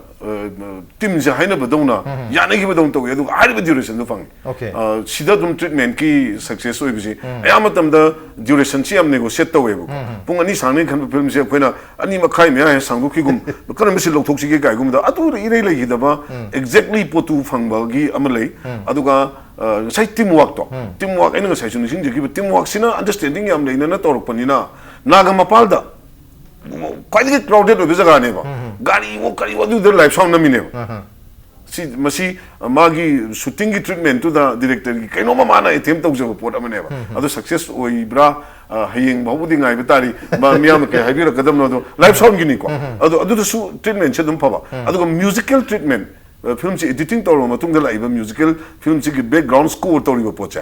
ꯇꯤꯝꯁꯦ ꯍꯥꯏꯅꯕꯗꯧꯅ ꯌꯥꯅꯈꯤꯕꯗꯧꯅ ꯇꯧꯋꯤ, ꯑꯗꯨꯒ ꯍꯥꯏꯔꯤꯕ ꯗ꯭ꯌꯨꯔꯦꯁꯟꯗꯣ ꯐꯪꯉꯤ꯫ Okay. ꯑ, ꯁꯤꯗ ꯑꯗꯨꯝ ꯇ꯭ꯔꯤꯠꯃꯦꯟꯀꯤ ꯁꯛꯁꯦꯁ ꯑꯣꯏꯕꯁꯤ ꯑꯌꯥꯝꯕ ꯃꯇꯝꯗ ꯗ꯭ꯌꯨꯔꯦꯁꯟꯁꯤ ꯌꯥꯝ ꯅꯦꯒꯣꯁꯤꯌꯦꯠ ꯇꯧꯋꯦꯕꯀꯣ꯫ ꯄꯨꯡ ꯑꯅꯤ ꯁꯥꯡꯅꯤ ꯈꯟꯕ ꯐꯤꯂꯝꯁꯦ ꯑꯩꯈꯣꯏꯅ ꯑꯅꯤ ꯃꯈꯥꯏ ꯃꯌꯥ ꯍꯦꯟꯅ ꯁꯥꯡꯗꯣꯛꯈꯤꯒꯨꯝ, ꯀꯔꯝꯕ ꯁꯤ ꯂꯧꯊꯣꯛꯁꯤꯒꯦ ꯀꯥꯏꯒꯨꯝꯕꯗ ꯑꯗꯨ ꯏꯔꯩ ꯂꯩꯈꯤꯗꯕ, ꯑꯦꯛꯖꯦꯛꯂꯤ ꯄꯣꯠꯇꯨ ꯐꯪꯕꯒꯤ ꯑꯃ ꯂꯩ꯫ ꯑꯗꯨꯒ ꯑ, ꯉꯁꯥꯏ ꯇꯤꯝ ꯋꯥꯛꯇꯣ, ꯇꯤꯝ ꯋꯥꯛ ꯑꯩꯅ ꯉꯁꯥꯏꯁꯨ ꯅꯤꯡꯁꯤꯡꯖꯈꯤꯕ, ꯇꯤꯝ ꯋꯥꯛꯁꯤꯅ ꯑꯟꯗꯔꯁ꯭ꯇꯦꯟꯗꯤꯡ ꯌꯥꯝ ꯂꯩꯅꯅ ꯇꯧꯔꯛꯄꯅꯤꯅ, ꯅꯥꯒ ꯃꯄꯥꯜꯗ ꯈ꯭ꯋꯥꯏꯗꯒꯤ ꯀ꯭ꯔꯥꯎꯗꯦꯠ ꯑꯣꯏꯕ ꯖꯒꯥꯅꯦꯕ꯫ ꯒꯥꯔꯤꯋꯣ ꯀꯔꯤꯋꯣ ꯑꯗꯨꯗ ꯂꯥꯏꯚ ꯁꯥꯎꯟ ꯅꯝꯃꯤꯅꯦꯕ꯫ ꯁꯤ, ꯃꯁꯤ, ꯑ, ꯃꯥꯒꯤ ꯁꯨꯇꯤꯡꯒꯤ ꯇ꯭ꯔꯤꯠꯃꯦꯟꯇꯨꯗ ꯗꯤꯔꯦꯛꯇꯔꯒꯤ ꯀꯩꯅꯣꯝꯃ ꯃꯥꯅ ꯑꯦꯇꯦꯝ ꯇꯧꯖꯕ ꯄꯣꯠ ꯑꯃꯅꯦꯕ꯫ ꯑꯗꯨ ꯁꯛꯁꯦꯁ ꯑꯣꯏꯕ꯭ꯔꯥ, ꯑ, ꯍꯌꯦꯡ ꯐꯥꯎꯕꯗꯤ ꯉꯥꯏꯕ ꯇꯥꯔꯤ꯫ ꯃꯥ, ꯃꯤꯌꯥꯝꯅ ꯀꯩ ꯍꯥꯏꯕꯤꯔꯛꯀꯗꯕꯅꯣ ꯑꯗꯣ, ꯂꯥꯏꯚ ꯁꯥꯎꯟꯒꯤꯅꯤꯀꯣ꯫ ꯑꯗꯣ ꯑꯗꯨꯗꯁꯨ ꯇ꯭ꯔꯤꯠꯃꯦꯟꯁꯦ ꯑꯗꯨꯝ ꯐꯕ꯫ ꯑꯗꯨꯒ ꯃ꯭ꯌꯨꯖꯤꯀꯦꯜ ꯇ꯭ꯔꯤꯠꯃꯦꯟ, ꯑ, ꯐꯤꯂꯝꯁꯤ ꯑꯦꯗꯤꯇꯤꯡ ꯇꯧꯔꯕ ꯃꯇꯨꯡꯗ ꯂꯥꯛꯏꯕ ꯃ꯭ꯌꯨꯖꯤꯀꯦꯜ, ꯐꯤꯂꯝꯁꯤꯒꯤ ꯕꯦꯛꯒ꯭ꯔꯥꯎꯟ ꯁ꯭ꯀꯣꯔ ꯇꯧꯔꯤꯕ ꯄꯣꯠꯁꯦ,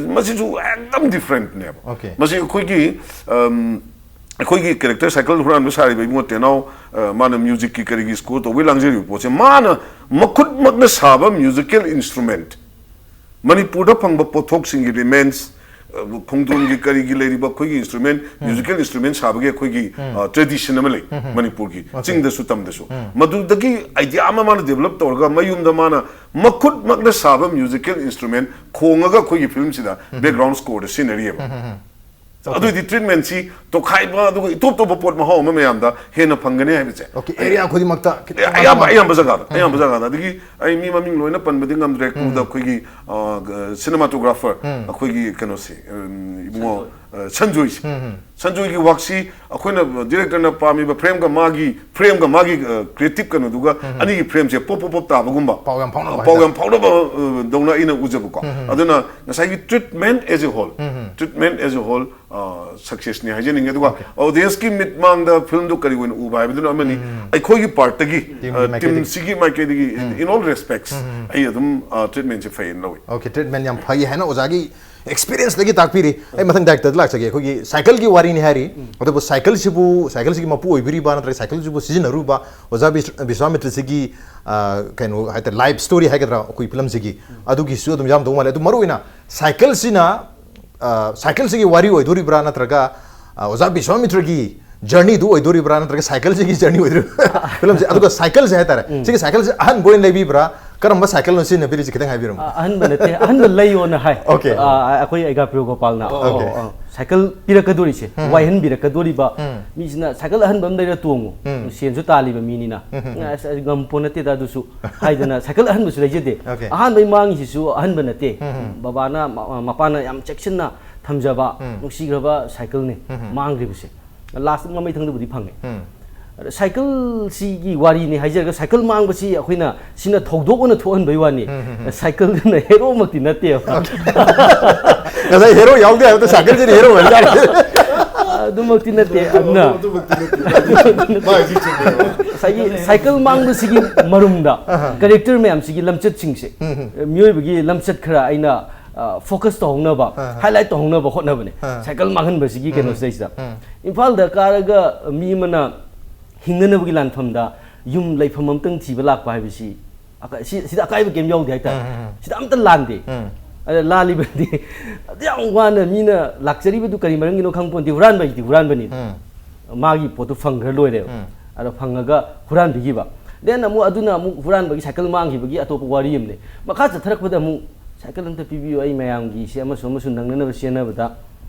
ꯃꯁꯤꯁꯨ ꯑꯦꯛꯗꯝ ꯗꯤꯐ꯭ꯔꯦꯟꯠꯅꯦꯕ꯫ Okay. ꯃꯁꯤ ꯑꯩꯈꯣꯏꯒꯤ, ꯑꯝ, ꯑꯩꯈꯣꯏꯒꯤ ꯀꯦꯔꯦꯛꯇꯔ ꯁꯥꯏꯀꯜ ꯍꯨꯔꯥꯟꯕ ꯁꯥꯔꯤꯕ ꯏꯕꯨꯡꯉꯣ ꯇꯦꯅꯥꯎ, ꯑ, ꯃꯥꯅ ꯃ꯭ꯌꯨꯖꯤꯛꯀꯤ ꯀꯔꯤꯒꯤ ꯁ꯭ꯀꯣꯔ ꯇꯧꯕꯩ ꯂꯥꯡꯖꯔꯤꯕ ꯄꯣꯠꯁꯦ, ꯃꯥꯅ ꯃꯈꯨꯠꯃꯛꯅ ꯁꯥꯕ ꯃ꯭ꯌꯨꯖꯤꯀꯦꯜ ꯏꯟꯁꯇ꯭ꯔꯨꯃꯦꯟꯠ, ꯃꯅꯤꯄꯨꯔꯗ ꯐꯪꯕ ꯄꯣꯠꯊꯣꯛꯁꯤꯡꯒꯤ ꯔꯤꯃꯦꯟꯁ, ꯈꯣꯡꯗꯣꯟꯒꯤ ꯀꯔꯤꯒꯤ ꯂꯩꯔꯤꯕ ꯑꯩꯈꯣꯏꯒꯤ ꯏꯟꯁꯇ꯭ꯔꯨꯃꯦꯟ, ꯃ꯭ꯌꯨꯖꯤꯀꯦꯜ ꯏꯟꯁꯇ꯭ꯔꯨꯃꯦꯟ ꯁꯥꯕꯒꯤ ꯑꯩꯈꯣꯏꯒꯤ ꯇ꯭ꯔꯦꯗꯤꯁꯟ ꯑꯃ ꯂꯩ ꯃꯅꯤꯄꯨꯔꯒꯤ, ꯆꯤꯡꯗꯁꯨ ꯇꯝꯗꯁꯨ꯫ ꯃꯗꯨꯗꯒꯤ ꯑꯥꯏꯗꯤꯌꯥ ꯑꯃ ꯃꯥꯅ ꯗꯦꯕꯂꯞ ꯇꯧꯔꯒ ꯃꯌꯨꯝꯗ ꯃꯥꯅ ꯃꯈꯨꯠꯃꯛꯅ ꯁꯥꯕ ꯃ꯭ꯌꯨꯖꯤꯀꯦꯜ ꯏꯟꯁꯇ꯭ꯔꯨꯃꯦꯟ ꯈꯣꯡꯉꯒ ꯑꯩꯈꯣꯏꯒꯤ ꯐꯤꯂꯝꯁꯤꯗ ꯕꯦꯛꯒ꯭ꯔꯥꯎꯟ ꯁ꯭ꯀꯣꯔꯗ ꯁꯤꯖꯤꯟꯅꯔꯤꯑꯕ꯫ ꯑꯗꯨꯑꯣꯏꯗꯤ ꯇ꯭ꯔꯤꯠꯃꯦꯟꯁꯤ ꯇꯣꯈꯥꯏꯕ ꯑꯗꯨꯒ ꯏꯇꯣꯞ ꯇꯣꯞꯄ ꯄꯣꯠ ꯃꯍꯥꯎ ꯑꯃ ꯃꯌꯥꯝꯗ ꯍꯦꯟꯅ ꯐꯪꯒꯅꯤ ꯍꯥꯏꯕꯁꯦ꯫ ꯑꯣꯀꯦ, ꯑꯦꯔꯤꯌꯥ ꯈꯨꯗꯤꯡꯃꯛꯇ ꯈꯤꯇꯪ ꯑꯌꯥꯝꯕ ꯑꯌꯥꯝꯕ ꯖꯒꯥꯗ ꯑꯌꯥꯝꯕ ꯖꯒꯥꯗ ꯑꯗꯒꯤ ꯑꯩ ꯃꯤ ꯃꯃꯤꯡ ꯂꯣꯏꯅ ꯄꯟꯕꯗꯤ ꯉꯝꯗ꯭ꯔꯦ꯫ ꯀ꯭ꯔꯨꯗ ꯑꯩꯈꯣꯏꯒꯤ ꯁꯤꯅꯦꯃꯥꯇꯣꯒ꯭ꯔꯥꯐꯔ ꯑꯩꯈꯣꯏꯒꯤ ꯀꯩꯅꯣꯁꯦ, ꯎꯝ, ꯏꯕꯨꯡꯉꯣ, ꯑ, ꯁꯟꯖꯣꯏꯁꯦ꯫ ꯁꯟꯖꯣꯏꯒꯤ ꯋꯥꯛꯁꯤ ꯑꯩꯈꯣꯏꯅ ꯗꯤꯔꯦꯛꯇꯔꯅ ꯄꯥꯝꯃꯤꯕ ꯐ꯭ꯔꯦꯝꯒ ꯃꯥꯒꯤ ꯐ꯭ꯔꯦꯝꯒ ꯃꯥꯒꯤ ꯀ꯭ꯔꯤꯌꯦꯇꯤꯞ ꯀꯩꯅꯣꯗꯨꯒ ꯑꯅꯤꯒꯤ ꯐ꯭ꯔꯦꯝꯁꯦ ꯄꯣꯞ ꯄꯣꯞ ꯄꯣꯞ ꯇꯥꯕꯒꯨꯝꯕ ꯄꯥꯎ ꯌꯥꯝ ꯐꯥꯎꯅꯕ ꯄꯥꯎ ꯍꯥꯏꯇꯥꯔꯦ꯫ ꯌꯥꯝ ꯐꯥꯎꯅꯕ, ꯑ, ꯗꯧꯅ ꯑꯩꯅ ꯎꯖꯕꯀꯣ꯫ ꯑꯗꯨꯅ ꯉꯁꯥꯏꯒꯤ treatment as a whole, treatment as a whole, ꯑ, successꯅꯤ ꯍꯥꯏꯖꯅꯤꯡꯉꯦ꯫ ꯑꯗꯨꯒ ꯑꯣꯗꯤꯌꯟꯁꯀꯤ ꯃꯤꯠ ꯃꯥꯡꯗ ꯐꯤꯂꯝꯗꯨ ꯀꯔꯤ ꯑꯣꯏꯅ ꯎꯕ ꯍꯥꯏꯕꯗꯨꯅ ꯑꯃꯅꯤ꯫ ꯑꯩꯈꯣꯏꯒꯤ ꯄꯥꯔꯠꯇꯒꯤ, ꯇꯤꯝꯒꯤ ꯃꯥꯏꯀꯩꯗꯒꯤ꯫ ꯇꯤꯝꯁꯤꯒꯤ ꯃꯥꯏꯀꯩꯗꯒꯤ, in all respects, ꯑꯩ ꯑꯗꯨꯝ treatmentꯁꯦ ꯐꯩꯌꯦꯅ ꯂꯧꯏ꯫ ꯑꯣꯀꯦ, ꯇ꯭ꯔꯤꯠꯃꯦꯟ ꯌꯥꯝ ꯐꯩ ꯍꯥꯏꯅ ꯑꯣꯖꯥꯒꯤ ꯑꯦꯛꯁꯄꯤꯔꯤꯌꯦꯟꯁꯇꯒꯤ ꯇꯥꯛꯄꯤꯔꯤ꯫ ꯑꯩ ꯃꯊꯪ ꯗꯥꯏꯔꯦꯛꯇꯔꯗ ꯂꯥꯛꯆꯒꯦ꯫ ꯑꯩꯈꯣꯏꯒꯤ ꯁꯥꯏꯀꯜꯒꯤ ꯋꯥꯔꯤꯅꯤ ꯍꯥꯏꯔꯤ, ꯑꯗꯨꯕꯨ ꯁꯥꯏꯀꯜꯁꯤꯕꯨ, ꯁꯥꯏꯀꯜꯁꯤꯒꯤ ꯃꯄꯨ ꯑꯣꯏꯕꯤꯔꯤꯕ ꯅꯠꯇ꯭ꯔꯒ ꯁꯥꯏꯀꯜꯁꯤꯕꯨ ꯁꯤꯖꯤꯟꯅꯔꯨꯕ ꯑꯣꯖꯥ ꯕꯤꯁ-, ꯕꯤꯁ꯭ꯋꯥꯃꯤꯇ꯭ꯔꯁꯤꯒꯤ, ꯑ, ꯀꯩꯅꯣ ꯍꯥꯏꯇꯥꯔꯦ, ꯂꯥꯏꯐ ꯁ꯭ꯇꯣꯔꯤ ꯍꯥꯏꯒꯗ꯭ꯔꯥ, ꯑꯩꯈꯣꯏ ꯐꯤꯂꯝꯁꯤꯒꯤ ꯑꯗꯨꯒꯤꯁꯨ ꯑꯗꯨꯝ ꯌꯥꯝꯗꯧ ꯃꯥꯜꯂꯦ꯫ ꯑꯗꯨ ꯃꯔꯨꯑꯣꯏꯅ ꯁꯥꯏꯀꯜꯁꯤꯅ, ꯑ, ꯁꯥꯏꯀꯜꯁꯤꯒꯤ ꯋꯥꯔꯤ ꯑꯣꯏꯗꯣꯔꯤꯕ꯭ꯔꯥ ꯅꯠꯇ꯭ꯔꯒ, ꯑ, ꯑꯣꯖꯥ ꯕꯤꯁ꯭ꯋꯥꯃꯤꯇ꯭ꯔꯒꯤ ꯖꯔꯅꯤꯗꯨ ꯑꯣꯏꯗꯣꯔꯤꯕ꯭ꯔꯥ ꯅꯠꯇ꯭ꯔꯒ ꯁꯥꯏꯀꯜꯁꯤꯒꯤ ꯖꯔꯅꯤ ꯑꯣꯏꯗꯣꯔꯤꯕ꯭ꯔꯥ? ꯐꯤꯂꯝꯁꯦ, ꯑꯗꯨꯒ ꯁꯥꯏꯀꯜꯁꯦ ꯍꯥꯏꯇꯥꯔꯦ, ꯁꯤꯒꯤ ꯁꯥꯏꯀꯜꯁꯦ ꯑꯍꯟꯕ ꯑꯣꯏꯅ ꯂꯩꯕꯤꯕ꯭ꯔꯥ, ꯀꯔꯝꯕ ꯁꯥꯏꯀꯜꯅꯣ ꯁꯤꯖꯤꯟꯅꯕꯤꯔꯤꯁꯦ ꯈꯤꯇꯪ ꯍꯥꯏꯕꯤꯔꯝꯃꯣ꯫ ꯑ, ꯑꯍꯟꯕ ꯅꯠꯇꯦ, ꯑꯍꯟꯕ ꯂꯩꯌꯣꯅ ꯍꯥꯏ꯫ Okay. ꯑ, ꯑꯩꯈꯣꯏ ꯑꯩꯒꯥꯄ꯭ꯔꯤꯌꯣ ꯒꯣꯄꯥꯜꯅ꯫ Okay. ꯑ, ꯑ, ꯁꯥꯏꯀꯜ ꯄꯤꯔꯛꯀꯗꯣꯔꯤꯁꯦ, ꯋꯥꯏꯍꯟꯕꯤꯔꯛꯀꯗꯣꯔꯤꯕ ꯃꯤꯁꯤꯅ ꯁꯥꯏꯀꯜ ꯑꯍꯟꯕ ꯑꯃ ꯂꯩꯔ ꯇꯣꯡꯉꯨ, ꯁꯦꯟꯁꯨ ꯇꯥꯜꯂꯤꯕ ꯃꯤꯅꯤꯅ꯫ ꯑꯁ, ꯑꯩ ꯉꯝꯄꯣ ꯅꯠꯇꯦꯗ ꯑꯗꯨꯁꯨ ꯍꯥꯏꯗꯅ ꯁꯥꯏꯀꯜ ꯑꯍꯟꯕꯁꯨ ꯂꯩꯖꯗꯦ꯫ Okay. ꯑꯍꯥꯟꯕꯩ ꯃꯥꯡꯉꯤꯁꯤꯁꯨ ꯑꯍꯟꯕ ꯅꯠꯇꯦ꯫ ꯕꯕꯥꯅ, ꯃ-, ꯃꯄꯥꯅ ꯌꯥꯝ ꯆꯦꯛꯁꯤꯟꯅ ꯊꯝꯖꯕ ꯅꯨꯡꯁꯤꯈ꯭ꯔꯕ ꯁꯥꯏꯀꯜꯅꯤ ꯃꯥꯡꯈ꯭ꯔꯤꯕꯁꯦ꯫ ꯂꯥꯁ ꯃꯃꯩꯊꯪꯗꯕꯨꯗꯤ ꯐꯪꯉꯦ꯫ ꯑꯗ ꯁꯥꯏꯀꯜꯁꯤꯒꯤ ꯋꯥꯔꯤꯅꯤ ꯍꯥꯏꯖꯔꯒ, ꯁꯥꯏꯀꯜ ꯃꯥꯡꯕꯁꯤ ꯑꯩꯈꯣꯏꯅ ꯁꯤꯅ ꯊꯧꯗꯣꯛ ꯑꯣꯏꯅ ꯊꯣꯛꯍꯟꯕꯩ ꯋꯥꯅꯤ꯫ ꯁꯥꯏꯀꯜꯗꯨꯅ ꯍꯦꯔꯣꯃꯛꯇꯤ ꯅꯠꯇꯦꯕ꯫ ꯉꯁꯥꯏ ꯍꯦꯔꯣ ꯌꯥꯎꯗꯦ ꯍꯥꯏꯕꯗ ꯁꯥꯏꯀꯜꯁꯤꯅ ꯍꯦꯔꯣ ꯑꯣꯏꯔꯖꯥꯠꯂꯦ꯫ ꯑꯗꯨꯃꯛꯇꯤ ꯅꯠꯇꯦ꯫ ꯑꯗꯨꯅ ꯉꯁꯥꯏꯒꯤ ꯁꯥꯏꯀꯜ ꯃꯥꯡꯕꯁꯤꯒꯤ ꯃꯔꯨꯝꯗ ꯀꯦꯔꯦꯛꯇꯔ ꯃꯌꯥꯝꯁꯤꯒꯤ ꯂꯝꯆꯠꯁꯤꯡꯁꯦ, ꯃꯤꯑꯣꯏꯕꯒꯤ ꯂꯝꯆꯠ ꯈꯔ ꯑꯩꯅ, ꯑ, ꯐꯣꯀꯁ ꯇꯧꯍꯧꯅꯕ, ꯍꯥꯏꯂꯥꯏꯠ ꯇꯧꯍꯧꯅꯕ ꯍꯣꯠꯅꯕꯅꯦ꯫ ꯁꯥꯏꯀꯜ ꯃꯥꯡꯍꯟꯕꯁꯤꯒꯤ ꯀꯩꯅꯣꯁꯤꯗꯩꯁꯤꯗ꯫ ꯏꯝꯐꯥꯜꯗ ꯀꯥꯔꯒ ꯃꯤ ꯑꯃꯅ ꯍꯤꯡꯅꯅꯕꯒꯤ ꯂꯥꯟꯐꯝꯗ ꯌꯨꯝ ꯂꯩꯐꯝ ꯑꯝꯇꯪ ꯊꯤꯕ ꯂꯥꯛꯄ ꯍꯥꯏꯕꯁꯤ ꯑꯀ-, ꯁꯤ-, ꯁꯤꯗ ꯑꯀꯥꯏꯕ ꯀꯩꯝ ꯌꯥꯎꯗꯦ ꯍꯥꯏꯇꯥꯔꯦ꯫ ꯁꯤꯗ ꯑꯝꯇ ꯂꯥꯟꯗꯦ꯫ ꯑꯗ ꯂꯥꯜꯂꯤꯕꯗꯤ ꯑꯗꯨ ꯌꯥꯝ ꯋꯥꯅ ꯃꯤꯅ ꯂꯥꯛꯆꯔꯤꯕꯗꯨ ꯀꯔꯤ ꯃꯔꯝꯒꯤꯅꯣ ꯈꯪꯕ ꯄꯣꯟꯇꯦ, ꯍꯨꯔꯥꯟꯕ ꯍꯥꯏꯗꯤ ꯍꯨꯔꯥꯟꯕꯅꯤ꯫ ꯎꯝ꯫ ꯃꯥꯒꯤ ꯄꯣꯠꯇꯨ ꯐꯪꯈ꯭ꯔ ꯂꯣꯏꯔꯦꯕ꯫ ꯎꯝ꯫ ꯑꯗꯣ ꯐꯪꯉꯒ ꯍꯨꯔꯥꯟꯕꯤꯈꯤꯕ꯫ Then ꯑꯃꯨꯛ ꯑꯗꯨꯅ ꯑꯃꯨꯛ ꯍꯨꯔꯥꯟꯕꯒꯤ ꯁꯥꯏꯀꯜ ꯃꯥꯡꯈꯤꯕꯒꯤ ꯑꯇꯣꯞꯄ ꯋꯥꯔꯤ ꯑꯃꯅꯦ꯫ ꯃꯈꯥ ꯆꯠꯊꯔꯛꯄꯗ ꯑꯃꯨꯛ ꯁꯥꯏꯀꯜ ꯑꯝꯇ ꯄꯤꯕꯤꯌꯨ, ꯑꯩ ꯃꯌꯥꯝꯒꯤ ꯁꯤ ꯑꯃꯁꯨ ꯑꯃꯁꯨ ꯅꯪꯅꯅꯕ ꯆꯦꯟꯅꯕꯗ,